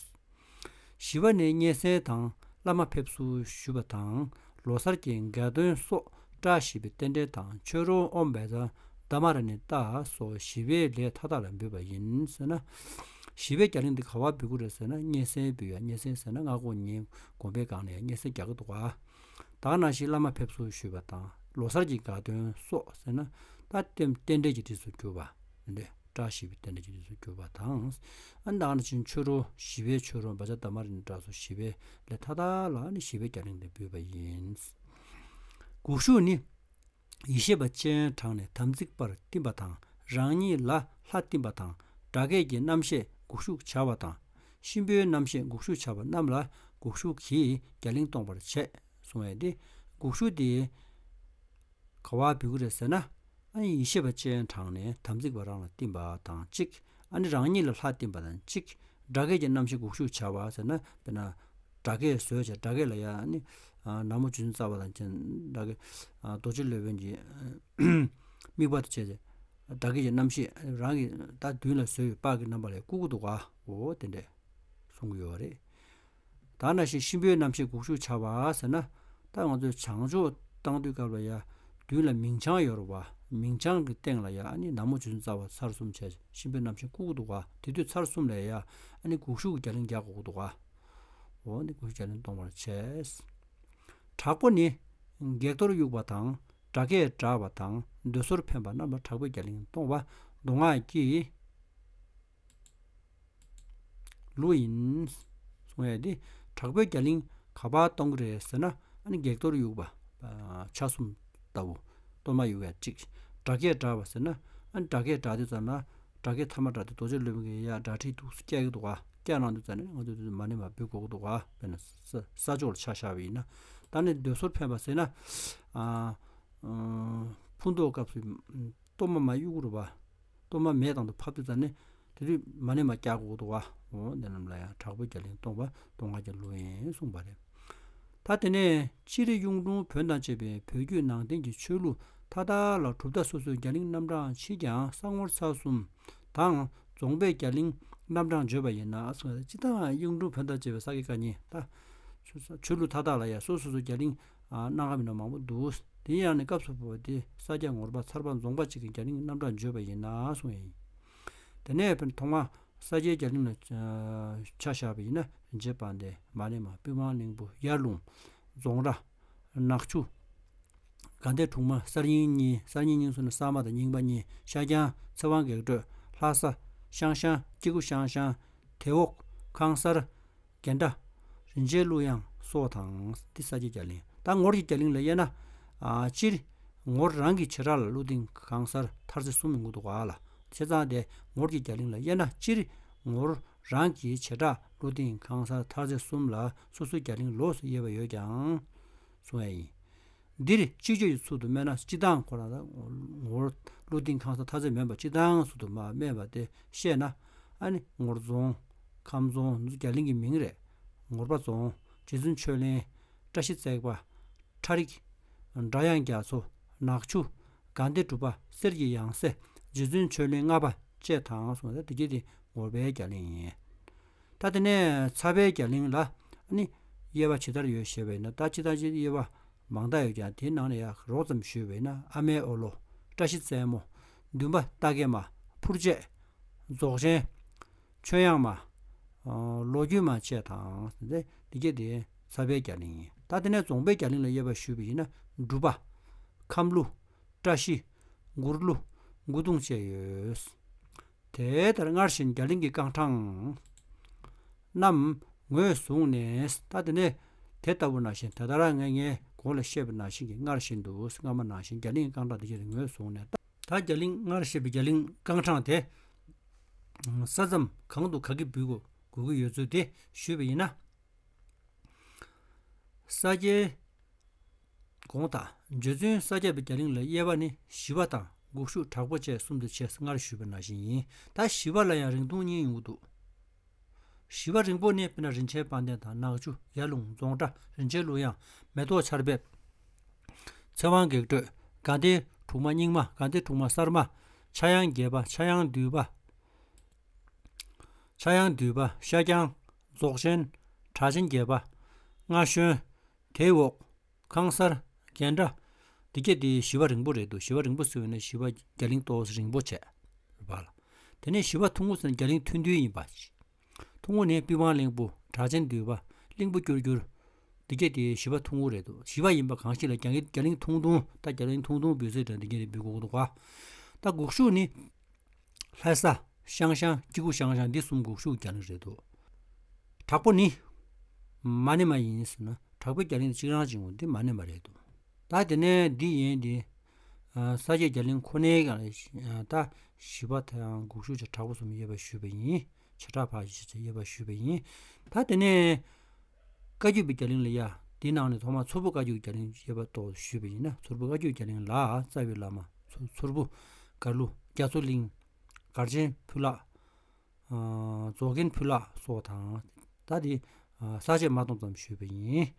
ཞི་བ་ནི་སྙན་གསན་དང་བླ་མ་ཕེབས་བསུ་ཞུས་པ་དང་ལོ་གསར་གྱི་དགའ་སྟོན་སོགས་བཀྲ་ཤིས་པའི་རྟེན་འབྲེལ་དང་ཆོས་རོལ་ཨོཾ་བཛྲ་དྷརྨཱ་ར་ཎི་ཏ་སོགས་ཞི་བའི་ལས་མཐའ་དག་ལ་འབུལ་བ་ཡིན་ཟེར་ན། ཞི་བའི་རྒྱ་གླིང་འདི་ག་བ་འབུལ་གྱི་རེད་ཟེར་ན་སྙན་གསན་འབུལ་ཡ། སྙན་གསན་ཟེར་ན་སྔ་དགོང་ཉིན་དགོན་པའི་སྒང་ནས་སྙན་གསན་རྒྱག་གི་འདུག་ག་ད་ག་ནང་བཞིན་བླ་མ་ཕེབས་བསུ་ཞུས་པ་དང་ལོ་གསར་གྱི་དགའ་སྟོན་སོགས་ཟེར་ན་ད་རྟེན་རྟེན་འབྲེལ་གྱི་རིགས་སུ་གྱུར་པ་འདི་འདྲ་བཀྲ་ཤིས་པའི་རྟེན་འབྲེལ་གྱི་རིགས་སུ་གྱུར་པ་དང་། ཨ་ནི་ད་ག་ནང་བཞིན་ཆོས་རོལ་ཞི་བའི་ཆོས་རོལ་བཛྲ་དྷརྨཱ་ར་ཎི་ཏ་སོགས་ཞི་བའི་ལས་མཐའ་དག་ལ་ནི་ཞི་བའི་རྒྱ་གླིང་འདི་འབུལ་བ་ཡིན། འགུག་ཤུགས་ནི། ཡེ་ཤེས་པ་སྤྱན་དྲངས་ནས་དམ་ཚིག་པར་བསྟིམ་པ་དང་རང་ཉིད་ལ་ལྷ་བསྟིམ་པ་དང་སྒྲ་སྐད་ཀྱི་རྣམ་ཤེས་འགུག་ཤུགས་བྱ་བ་དང་། གཤིན་པོའི་རྣམ་ཤེས་འགུག་ཤུགས་བྱ་བ་རྣམས་ལ་འགུག་ཤུགས་ཀྱིས་རྒྱ་གླིང་སྟོང་པར་བྱེད་གསུང་བས་ཏེ། འགུག་ཤུགས་དེ་ག་བ་འབུལ་གྱི་རེད་ཟེར་ན། ཨ་ནི་ཡེ་ཤེས་པ་སྤྱན་དྲངས་ནས་དམ་ཚིག་པ་རང་ལ་བསྟིམ་པ་དང་གཅིག་ཨ་ནི་རང་ཉིད་ལ་ལྷ་བསྟིམ་པ་དང་གཅིག་སྒྲ་སྐད་ཀྱི་རྣམ་ཤེས་འགུག་ཤུགས་བྱ་བ་ཟེར་ན་དཔེར་ན། སྒྲ་སྐད་བཟོས་བྱས་སྒྲ་སྐད་ལ་ཡང་ནི་ན་མོ་རྗེ་བཙུན་རྩ་བ་དང་བཅས་སྒྲ་སྐད་རྡོ་རྗེ་སློབ་དཔོན་གྱི་དམིགས་པ་དང་བཅས་ཏེ་སྒྲ་སྐད་ཀྱི་རྣམ་ཤེས་རང་གི་ད་མདུན་ལ་བཟོས་པའི་དཔག་གི་རྣམ་པ་ལ་བཀུག་གི་འདུག་ག་འོ་དེ་འདྲས་གསུང་གི་ཡོད་རེད། ད་ནང་བཞིན་གཤིན་པོའི་རྣམ་ཤེས་འགུག་ཤུགས་བྱ་བ་ཟེར་ན་ད་ང་ཚོས་བྱང་ཆུབ་བཏང་དུས་སྐབས་ལ་ཡ་མདུན་ལ་མིང་བྱང་ཡོད་རེད་བ། མིང་བྱང་གི་སྟེང་ལ་ཡ་ཨ་ནི་ན་མོ་རྗེ་བཙུན་རྩ་བ་ཚར་གསུམ་བྱས་གཤིན་པོའི་རྣམ་ཤེས་བཀུག་གི་འདུག་ག་དེ་དུས་ཚར་གསུམ་ལ་ཡ་ཨ་ནི་འགུག་ཤུགས་ཀྱི་རྒྱ་གླིང་རྒྱག་དགོས་ཀྱི་འདུག་ག་འོ་ནི་འགུག་ཤུགས་རྒྱ་གླིང་གཏོང་བར་བྱས། དྲག་པོ་ནི། བགེགས་གཏོར་དབྱུག་པ་དང་སྒྲ་སྐད་བསྒྲགས་པ་དང་མདོས་ཟོར་འཕེན་པ་རྣམས་ལ་དྲག་པོའི་རྒྱ་གླིང་གཏོང་བ་མདོ་སྔགས་ཀྱི་ལུགས་ཡིན། གསུང་ཡས་འདི་དྲག་པོའི་རྒྱ་གླིང་ག་པར་གཏོང་གི་རེད་ཟེར་ན་ཨ་ནི་བགེགས་གཏོར་དབྱུག་པ་ཆ་གསུམ་ལྟ་བུ་གཏོར་མ་དབྱུག་ཡས་གཅིག་སྒྲ་སྐད་བསྒྲགས་པ་ཟེར་ན་ཨ་ནི་སྒྲ་སྐད་བསྒྲགས་དུས་ཙམ་ལ་སྒྲ་སྐད་ཐ་མ་བསྒྲགས་དུས་རྡོ་རྗེ་སློབ་དཔོན་གྱིས་ཡ་སྒྲ་ཊཱིཀ་འདུག་སེ་བཀྱག་གི་འདུག་ག་བཀྱག་གནང་དུས་ཙམ་ནས་ང་ཚོས་དུས་མ་ཎི་མར་འབུལ་དགོས་ཀྱི་འདུག་ག་དཔེར་ན་ས་ས་ཕྱོགས་ལ་ཆ་བཞག་པ་ཡིན་ན། ད་ནི་མདོས་ཟོར་འཕེན་པ་ཟེར་ན། ཨ། ཨ། ཕུང་དོག་སྐབས་སུ་གཏོར་མ་མར་དབྱུག་རུ་བ། གཏོར་མ་མེ་དང་དུ་ཕབ་དུས་ཙམ་ནས་དེ་དུས་མ་ཎི་མར་བཀྱག་དགོས་འདུག་ག་འོ་འདི་རྣམས་ལ་ཡང་དྲག་པོའི་རྒྱ་གླིང་གཏོང་བ་གཏོང་བ་གི་ལུགས་ཡིན་གསུངས་པ་རེད། ད་དེ་ནས་སྤྱིར་གཡུང་དྲུང་བོན་དང་བཅས་པའི་བོད་བརྒྱུད་ནང་བསྟན་གྱི་ཆོས་ལུགས་མཐའ་དག་ལ་གྲུབ་མཐའ་སོ་སོའི་རྒྱ་གླིང་རྣམ་གྲངས་ཕྱིས་ཀྱང་ས་ངོར་ཚར་གསུམ་དང་རྫོང་པའི་རྒྱ་གླིང་རྣམ་གྲངས་བརྗོད་པ་ཡིན་ན་གསུངས་ཡོད། སྤྱིར་བཏང་གཡུང་དྲུང་བོན་དང་བཅས་པའི་ས་དགེ་བཀའ་རྙིང་ད་ཆོས་ལུགས་མཐའ་དག་ལ་ཡང་སོ་སོ་སོའི་རྒྱ་གླིང་གནང་ཁ་མི་འདྲ་མང་པོ་འདུག་དེ་ཡང་ནི་སྐབས་སུ་བབས་པ་དེ་ས་སྐྱ་ངོར་པ་ཚར་པ་རྫོང་པ་གཅིག་གི་རྒྱ་གླིང་རྣམ་གྲངས་བརྗོད་པ་ཡིན་ན་གསུངས་ཡིན། དེ་ནས་ཐོག་མར་ས་སྐྱའི་རྒྱ་གླིང་ལ་ཆ་བཞག་པ་ཡིན་ན་རིན་ཆེན་དཔལ་ལྡན་མ་ཎི་མ་པུས་མོ་གླིང་བུ་ཡར་ཀླུང་རྫོང་ར་ ནག་ཆུ། དགའ་ལྡན་དྲུག་མ། གསར་རྙིང་གཉིས། གསར་རྙིང་གཉིས་ཟེར་ན་གསར་མ་དང་རྙིང་པ་གཉིས། ཤར་བྱང་། ཚེ་དབང་བགེགས་སྐྲོད། ལྷ་ས། ཤང་ཤང་། སྐྱེ་རྒུ་ཤང་ཤང་། དེ་འོག་ཁང་གསར། རྒན་བཀྲ། རིན་ཆེན་གླུ་དབྱངས་སོགས་དང་། འདི་ས་སྐྱའི་རྒྱ་གླིང་། ད་ངོར་གྱི་རྒྱ་གླིང་ལ་དབྱེ་ན། ཨ། སྤྱིར་ངོར་རང་གི་བྱེ་བྲག་ལ་ཀླུ་ལྡིང་ཁང་གསར་མཐར་རྩེ་གསུམ་ཡོང་གི་འདུག་ག་ལ། བྱས་ཙང་དེ་ངོར་གྱི་རྒྱ་གླིང་ལ་དབྱེ་ན། སྤྱིར་ངོར་རང་གི་བྱེ་བྲག་ཀླུ་ལྡིང་ཁང་གསར་མཐར་རྩེ་གསུམ་ལ་སོ་སོའི་རྒྱ་གླིང་ལོགས་སུ་དབྱེ་བ་ཡོད་ཀྱང་གསུང་ཡ་ཡིན། འདིར་གཅིག་བརྗོད་ཀྱི་ཚུལ་དུ་སྨྲས་ན། སྤྱི་བཏང་ཁོ་རང་ངོར་ཀླུ་ལྡིང་ཁང་གསར་མཐར་རྩེ་མིན་པ་སྤྱི་བཏང་ཚུལ་དུ་མ་སྨྲས་པ་དེ་བཤད་ན། ཨ་ནི་ངོར་རྫོང་། ཁམས་རྫོང་། འདི་ཚོ་རྒྱ་གླིང་གི་མིང་རེད། ངོར་པ་རྫོང་། རྗེ་བཙུན་ཆོས་གླིང་། བཀྲ་ཤིས་བརྩེགས་པ། ཁྲ་རིག་སྒྲ་དབྱངས་རྒྱ་མཚོ། ནག་ཆུ། དགའ་ལྡན་གྲུབ་པ། གསེར་གྱི་ཡང་སྲིད། རྗེ་བཙུན་ཆོས་གླིང་ལྔ་པ་བཅས་དང་གསུངས་ཏེ། དེ་གྱད་དེ་ངོར་པའི་རྒྱ་གླིང་ཡིན། ད་དེ་ནས་ཚ་བའི་རྒྱ་གླིང་ལ་ནི་དབྱེ་བ་ཇི་ལྟར་ཡོད་ཞེས་པ་ཡིན་ན། ད་སྤྱིར་བཏང་སྤྱིར་དབྱེ་བ་མང་དག་ཡོད་ཀྱང་། དེའི་ནང་ནས་ཡང་རོབ་ཙམ་ཞུས་པ་ཡིན་ན། ཨ་མའི་འོ་ལོ། བཀྲ་ཤིས་རྩེ་མོ། འདུན་པ་རྟ་སྐད་མ། ཕུར་བཅད། རྫོགས་ཆེན། ཆོས་དབྱངས་མ། ཨ། ལོ་རྒྱུས་མ་བཅས་དང་། དེ་དེ་གྱད་དེ་ཚ་བའི་རྒྱ་གླིང་ཡིན། ད་དེ་ནས་རྫོང་པའི་རྒྱ་གླིང་ལ་དབྱེ་བ་ཞུས་པ་ཡིན་ན། འབྲུག་པ། ཁམས་ལུ། བཀྲ་ཤིས། མགུར་ལུ། མགོ་ལྡུམ་བཅས་ཡོད། དེ་ལྟར་སྔར་བཞིན་རྒྱ་གླིང་གི་རྐང་གྲངས་རྣམས་ངོས་བཟུང་ནས། ད་དེ་ནས་དེ་ལྟ་བུ་ནང་བཞིན། དེ་ལྟར་ངས་ངས་གོང་ལ་བཤད་པ་ནང་བཞིན་གྱི། སྔར་བཞིན་དུ། སྔ་མ་ནང་བཞིན་རྒྱ་གླིང་རྐང་གྲངས་དེ་གྱད་དེ་ངོས་བཟུང་ནས། ད་རྒྱ་གླིང་སྔར་བཤད་པའི་རྒྱ་གླིང་རྐང་གྲངས་དེ་ས་མཚམས་གང་དུ་ག་གིས་འབུད་དགོས་དགོས་ཀྱི་ཡོད་ཚུལ་དེ་ཞུས་པ་ཡིན་ན། ས་སྐྱའི་གོང་དང་། རྗེ་བཙུན་ས་སྐྱ་པའི་རྒྱ་གླིང་ལ་དབྱེ་བ་ནི། ཞི་བ་དང་འགུགས་གཞུག་དྲག་པོ་བཅས་གསུམ་དུ་ཕྱེ། སྔར་ཞུས་པ་ནང་བཞིན་ཡིན། ད་ཞི་བ་ལ་ཡང་རིང་ཐུང་གཉིས་ཡོང་གི་འདུག་ཞི་བ་རིང་པོ་ནི་དཔེར་ན་རིན་ཆེན་དཔལ་ལྡན་དང་། ནག་ཆུ། ཡར་ཀླུང་། རྫོང་བཀྲ། རིན་ཆེན་གླུ་དབྱངས། མེ་ཏོག་ཆར་འབེབས། ཚེ་དབང་བགེགས་སྐྲོད། དགའ་ལྡན་དྲུག་མ་རྙིང་མ། དགའ་ལྡན་དྲུག་མ་གསར་མ། ཕྱྭ་གཡང་བརྒྱད་པ། ཕྱྭ་གཡང་འདུས་པ། ཕྱྭ་གཡང་འདུས་པ། ཤར་བྱང་། རྫོགས་ཆེན། གྲགས་ཆེན་བརྒྱད་པ། སྔ་ཞོན། དེའི་འོག་ཁང་གསར། རྒན་བཀྲ། འདི་གྱད་དེ་ཞི་བ་རིང་པོ་རེད་འདུག་ཞི་བ་རིང་པོ་ཟེར་བས་ན། ཞི་བ་རྒྱ་གླིང་ཏོག་ཙམ་རིང་པོ་བྱས་པ་ལ། དེ་ནས་ཞི་བ་ཐུང་ངུ་ཟེར་ན་རྒྱ་གླིང་ཐུང་ཐུང་ཡིན་པ། ཐུང་ངུ་ནི་པི་ཝང་གླིང་བུ། གྲགས་ཆེན་འདུས་པ། གླིང་བུ་སྐྱུར་སྐྱུར། འདི་གྱད་དེ་ཞི་བ་ཐུང་ངུ་རེད་འདུག་ཞི་བ་ཡིན་པ་གང་ཞིག་ལ་རྒྱ་རྒྱ་གླིང་ཐུང་ཐུང་། ད་རྒྱ་གླིང་ཐུང་ཐུང་འབོད་ཚིག་འདྲ་འདི་གྱད་དེ་འབོད་དགོས་འདུག་ག་ད་འགུགས་གཞུག་ནི། ལྷ་ས། ཤང་ཤང་། སྐྱེ་རྒུ་ཤང་ཤང་། འདི་གསུམ་འགུགས་གཞུག་རྒྱ་གླིང་རེད་འདུག་དྲག་པོ་ནི་མ་ཎི་མ་ཡིན་ཟེར་ན། དྲག་པོའི་རྒྱ་གླིང་དེ་གཅིག་རང་བྱུང་། འདི་མ་ཎི་མ་རེད་འདུག་ད་དེ་ནས་འདི་ཡིན་ཏེ། ས་སྐྱའི་རྒྱ་གླིང་ཁོ་ནའི་སྒང་ལ། ད་ཞི་བ་དང་འགུགས་གཞུག་བྱས། དྲག་པོ་གསུམ་དབྱེ་བ་ཞུས་པ་ཡིན། བྱེ་བྲག་ཕར་ཞིག་བྱས་དབྱེ་བ་ཞུས་པ་ཡིན། ད་དེ་ནས་བཀའ་བརྒྱུད་པའི་རྒྱ་གླིང་ལ་ཡ། འདི་ནང་ནས་ཐོག་མར་མཚུར་ཕུ་བཀའ་བརྒྱུད་རྒྱ་གླིང་དབྱེ་བ་ཏོག་ཙམ་ཞུས་པ་ཡིན་ན། མཚུར་ཕུ་བཀའ་བརྒྱུད་རྒྱ་གླིང་ལ་རྩ་བའི་བླ་མ་མཚུར་ཕུ། མགར་ལུ། རྒྱ་མཚོ་གླིང་། མགར་ཆེན་ཕུ་ལགས། རྫོགས་མགོན་ཕུ་ལགས་སོགས་དང་། ད་དེ་ས་བཅད་མ་སྟོང་ཙམ་ཞུས་པ་ཡིན།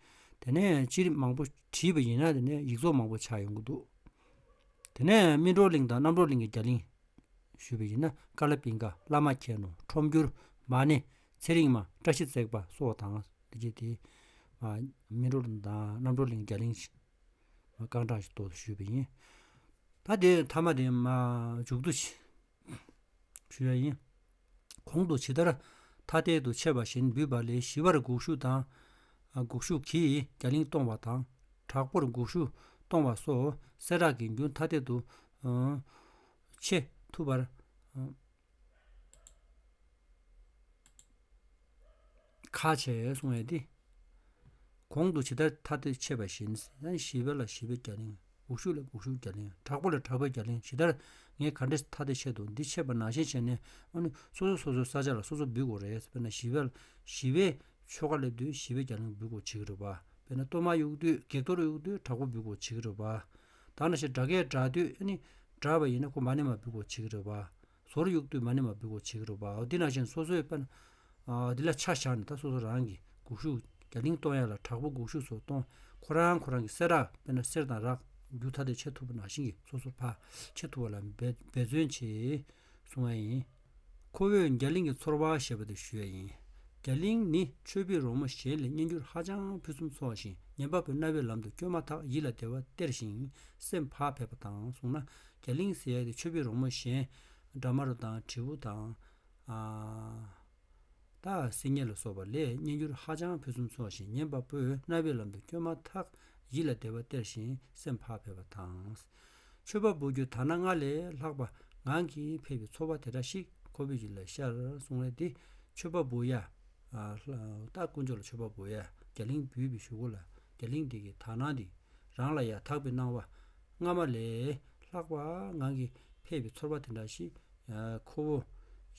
དེ་ནས་སྤྱིར་མང་པོ་བྲིས་པ་ཡིན་ན། དེ་ནས་ཡིག་ཚོགས་མང་པོ་ཆགས་ཡོང་གི་འདུག་དེ་ནས་སྨིན་གྲོལ་གླིང་དང་རྣམ་གྲོལ་གླིང་གི་རྒྱ་གླིང་ཞུས་པ་ཡིན་ན། ཀ་ལ་པིང་ཀ། བླ་མ་མཁྱེན་ནོར། ཁྲོམ་འགྱུར། མ་ཎི། ཚེ་རིང་མ། བཀྲ་ཤིས་བརྩེགས་པ་སོགས་དང་། དེ་གྱད་དེ་སྨིན་གྲོལ་གླིང་དང་རྣམ་གྲོལ་གླིང་རྒྱ་གླིང་རྐང་གྲངས་ཤིག་ཏོག་ཙམ་ཞུས་པ་ཡིན། ད་དེ་མཐའ་མ་དེ་མ་མཇུག་བསྡུ་ཞུ་ཡ་ཡིན། གོང་དུ་ཇི་ལྟར་ཐ་དད་དུ་ཕྱེ་བ་བཞིན་འབུད་པ་ལས། ཞི་བར་འགུགས་གཞུག་དང་། འགུགས་གཞུག་གིས་རྒྱ་གླིང་སྟོང་བ་དང་། དྲག་པོར་འགུགས་གཞུག་སྟོང་བ་སོགས་གསལ་བསྒྲགས་ཀྱི་རྒྱུན་ཐ་དད་དུ་ཕྱེ་ཐུབ་པར་ཁག་ཆེ་གསུང་ཡས་ཏེ། གོང་དུ་ཇི་ལྟར་ཐ་དད་ཕྱེ་བ་བཞིན། ཡང་ཞི་བ་ལ་ཞི་བའི་རྒྱ་གླིང་། འགུགས་གཞུག་ལ་འགུགས་གཞུག་རྒྱ་གླིང་། དྲག་པོ་ལ་དྲག་པོའི་རྒྱ་གླིང་ཇི་ལྟར་ངས་ག་འདྲས་ཐ་དད་ཕྱེ་འདུག་འདི་ཕྱེ་བ་ནང་བཞིན་བྱས་ནས། ཨ་ནི་སོ་སོ་སོ་སོའི་ས་ཆ་ལ་སོ་སོ་འབུད་དགོས་རེད། དཔེར་ན་ཞི་བ་ཞི་བའི་ཆོ་ག་སླེབས་དུས་ཞི་བའི་རྒྱ་གླིང་འབུད་དགོས་བྱེད་ཀྱི་རེད་པ། དཔེར་ན་གཏོར་མ་གཡུག་དུས། བགེགས་གཏོར་གཡུག་དུས་དྲག་པོ་འབུད་དགོས་བྱེད་ཀྱི་རེད་པ། ད་ནང་བཞིན་སྒྲ་སྐད་བསྒྲགས་དུས། ཨ་ནི་བསྒྲགས་པ་ཡིན་ན་ཁོ་མ་ཎི་མ་འབུད་དགོས་བྱེད་ཀྱི་རེད་པ། ཟོར་གཡུག་དུས་མ་ཎི་མ་འབུད་དགོས་བྱེད་ཀྱི་རེད་པ། འོ་འདི་ནང་བཞིན་སོ་སོའི་དཔེར་ན། ཨ། འདི་ལ་ཆ་བཞག་ནས། ད་སོ་སོ་རང་གི་འགུགས་གཞུག་རྒྱ་གླིང་གཏོང་ཡ་ལ་དྲག་པོ་འགུགས་གཞུག་སོགས་གཏོང་། ཁོ་རང་ཁོ་རང་གི་གསེར་རག་དཔེར་ན་གསེར་དང་རག་རྒྱུ་ཐ་དད་ཕྱེ་ཐུབ་པ་ནང་བཞིན་གྱི་སོ་སོ་ཕར་ཕྱེ་ཐུབ་པ་ལ་འབད་འབད་བརྩོན་བྱེད་གསུང་བ་ཡིན། ཁོ་བོས་རྒྱ་གླིང་གི་ཚོར་བ་ཞེས་པ་དེ་ཞུ་ཡ་ཡིན། རྒྱ་གླིང་ནི་མཆོད་པའི་རོལ་མོ་གཞན་ལས་སྙན་འགྱུར་ཧ་ཅང་ཕུན་སུམ་ཚོགས་ཤིང་། ཉན་པ་པོས་རྣ་བའི་ལམ་དུ་སྐྱོན་མ་ཐག་ཡིད་ལ་བདེ་བ་སྟེར་ཞིང་སེམས་བག་ཕེབས་པ་དང་། གསུངས་ན། རྒྱ་གླིང་ཟེར་ཡ་དེ་མཆོད་པའི་རོལ་མོ་གཞན། ཌ་མ་རུ་དང་དྲིལ་བུ་དང་། ཨ། ད་སིལ་སྙན་ལ་སོགས་པ་ལས་སྙན་འགྱུར་ཧ་ཅང་ཕུན་སུམ་ཚོགས་ཤིང་། ཉན་པ་པོས་རྣ་བའི་ལམ་དུ་སྐྱོན་མ་ཐག་ ཡིད་ལ་བདེ་བ་སྟེར་ཞིང་སེམས་བག་ཕེབས་པ་དང་། མཆོད་པ་འབུལ་རྒྱུ་དག་སྣང་ལྔ་ལས་ལྷག་པ་ངང་གིས་ཕེབས་པའི་ཚོར་བ་དེ་འདྲ་ཞིག་ཁོ་བོའི་ཡིད་ལ་ཤར་གསུངས་པས། འདི་མཆོད་པ་འབུལ་ཡ། ཨ་ལྷ་ད་དཀོན་མཆོག་ལ་མཆོད་པ་འབུལ་ཡ། རྒྱ་གླིང་འབུལ་བའི་གཞུག་གུ་ལ་རྒྱ་གླིང་འདི་གི་དག་སྣང་འདི་རང་ལ་ཡ་དག་པའི་སྣང་བ་སྔ་མ་ལས་ལྷག་པ་ངང་གིས་ཕེབས་པའི་ཚོར་བ་དེ་འདྲ་ཞིག་ཨ་ཁོ་བོ་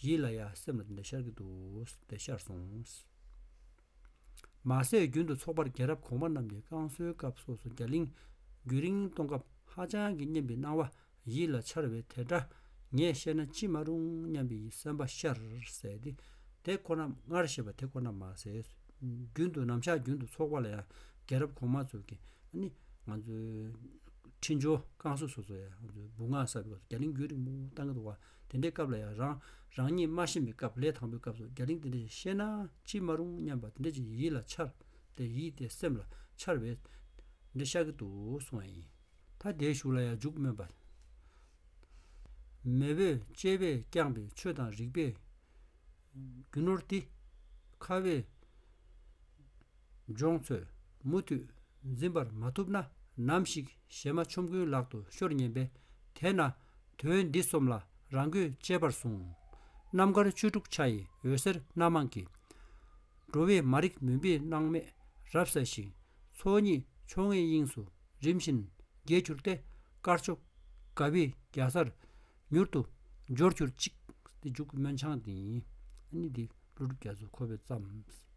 ཡིད་ལ་ཡ་སེམས་ལ་དེ་འདྲ་ཤར་གྱི་འདུག་དེ་ཤར་སོང་། མ་ཟད་རྒྱུན་དུ་ཚོགས་པར་རྒྱལ་རབས་གོང་མ་རྣམས་ཀྱི་བསྐང་གསོའི་སྐབས་སོགས་སུ་རྒྱ་གླིང་རྒྱུན་རིང་གཏོང་སྐབས་ཧ་ཅང་གི་སྙན་པའི་སྣང་བ་ཡིད་ལ་འཆར་བས། དེ་འདྲ་ངས་བཤད་ན་ཅི་མ་རུང་སྙམ་པའི་སེམས་པ་ཤར་ཟེར་ཏེ། དེ་ཁོ་ན་སྔར་བཤད་པ་དེ་ཁོ་ན་མ་ཟད། རྒྱུན་དུ་ནམ་ཞག་རྒྱུན་དུ་ཚོགས་པ་ལ་ཡང་རྒྱལ་རབས་གོང་མ་ཚོས་ཀྱི་ཨ་ནི་ང་ཚོའི་འཕྲིན་སྦྱོར་བསྐང་གསོ་སོ་སོ་ཡང་ང་ཚོའི་འབུལ་སྔགས་ཟབ་པའི་སྐབས་སུ་རྒྱ་གླིང་རྒྱུན་རིང་པོ་བཏང་གི་འདུག་བ། དེ་འདྲའི་སྐབས་ལ་ཡང་རང་རང་ཉིད་མ་ཤེས་པའི་སྐབས་ལས་དང་པོའི་སྐབས་སུ་རྒྱ་གླིང་དེ་འདྲ་ཞིག་ཤེས་ན་ཅི་མ་རུང་སྙམ་པ་དེ་འདྲ་ཅིག་ཡིད་ལ་འཆར། དེ་ཡིད་དེ་སེམས་ལ་འཆར་བས། འདི་ཤར་གྱི་འདུག་གསུང་བ་ཡིན། ད་དེའི་གཞུག་ལ་ཡང་མཇུག་སྨོན་པ། མེས་པོས་གཅེས་པས་བསྐྱངས་པའི་ཆོས་དང་རིག་པའི་རྒྱུ་ནོར་འདི། ཁ་བའི་ལྗོངས་ཚོས་མུ་མཐུད་འཛིན་པར་མ་ཐུབ་ན། ནམ་ཞིག་གཞན་མ་ཆོམ་རྐུན་ལག་ཏུ་ཤོར་ཉེན་པས། དེས་ན་དོན་འདི་སོམས་ལ་རང་གོས་གཅེས་པར་ཟུངས། རྣམ་དཀར་བཅུ་དྲུག་ཆ་ཡི་འོད་ཟེར་སྣ་མང་གིས། འགྲོ་བའི་མ་རིག་མུན་པའི་སྣང་མེད་རབ་བསལ་ཞིང་། ཚོགས་གཉིས་མཆོག་ལྔའི་དབྱིངས་སུ་རིམ་བཞིན་རྒྱས་གྱུར་ཏེ། དཀར་ཕྱོགས་དགའ་བའི་རྒྱལ་སར་མྱུར་དུ་འབྱོར་གྱུར་ཅིག་དེ་མཇུག་སྨོན་ཆང་དེ་ཡིན། ཨ་ནི་འདི་ཀླུ་སྒྲུབ་རྒྱ་མཚོས་ཁོ་བོས་བརྩམས།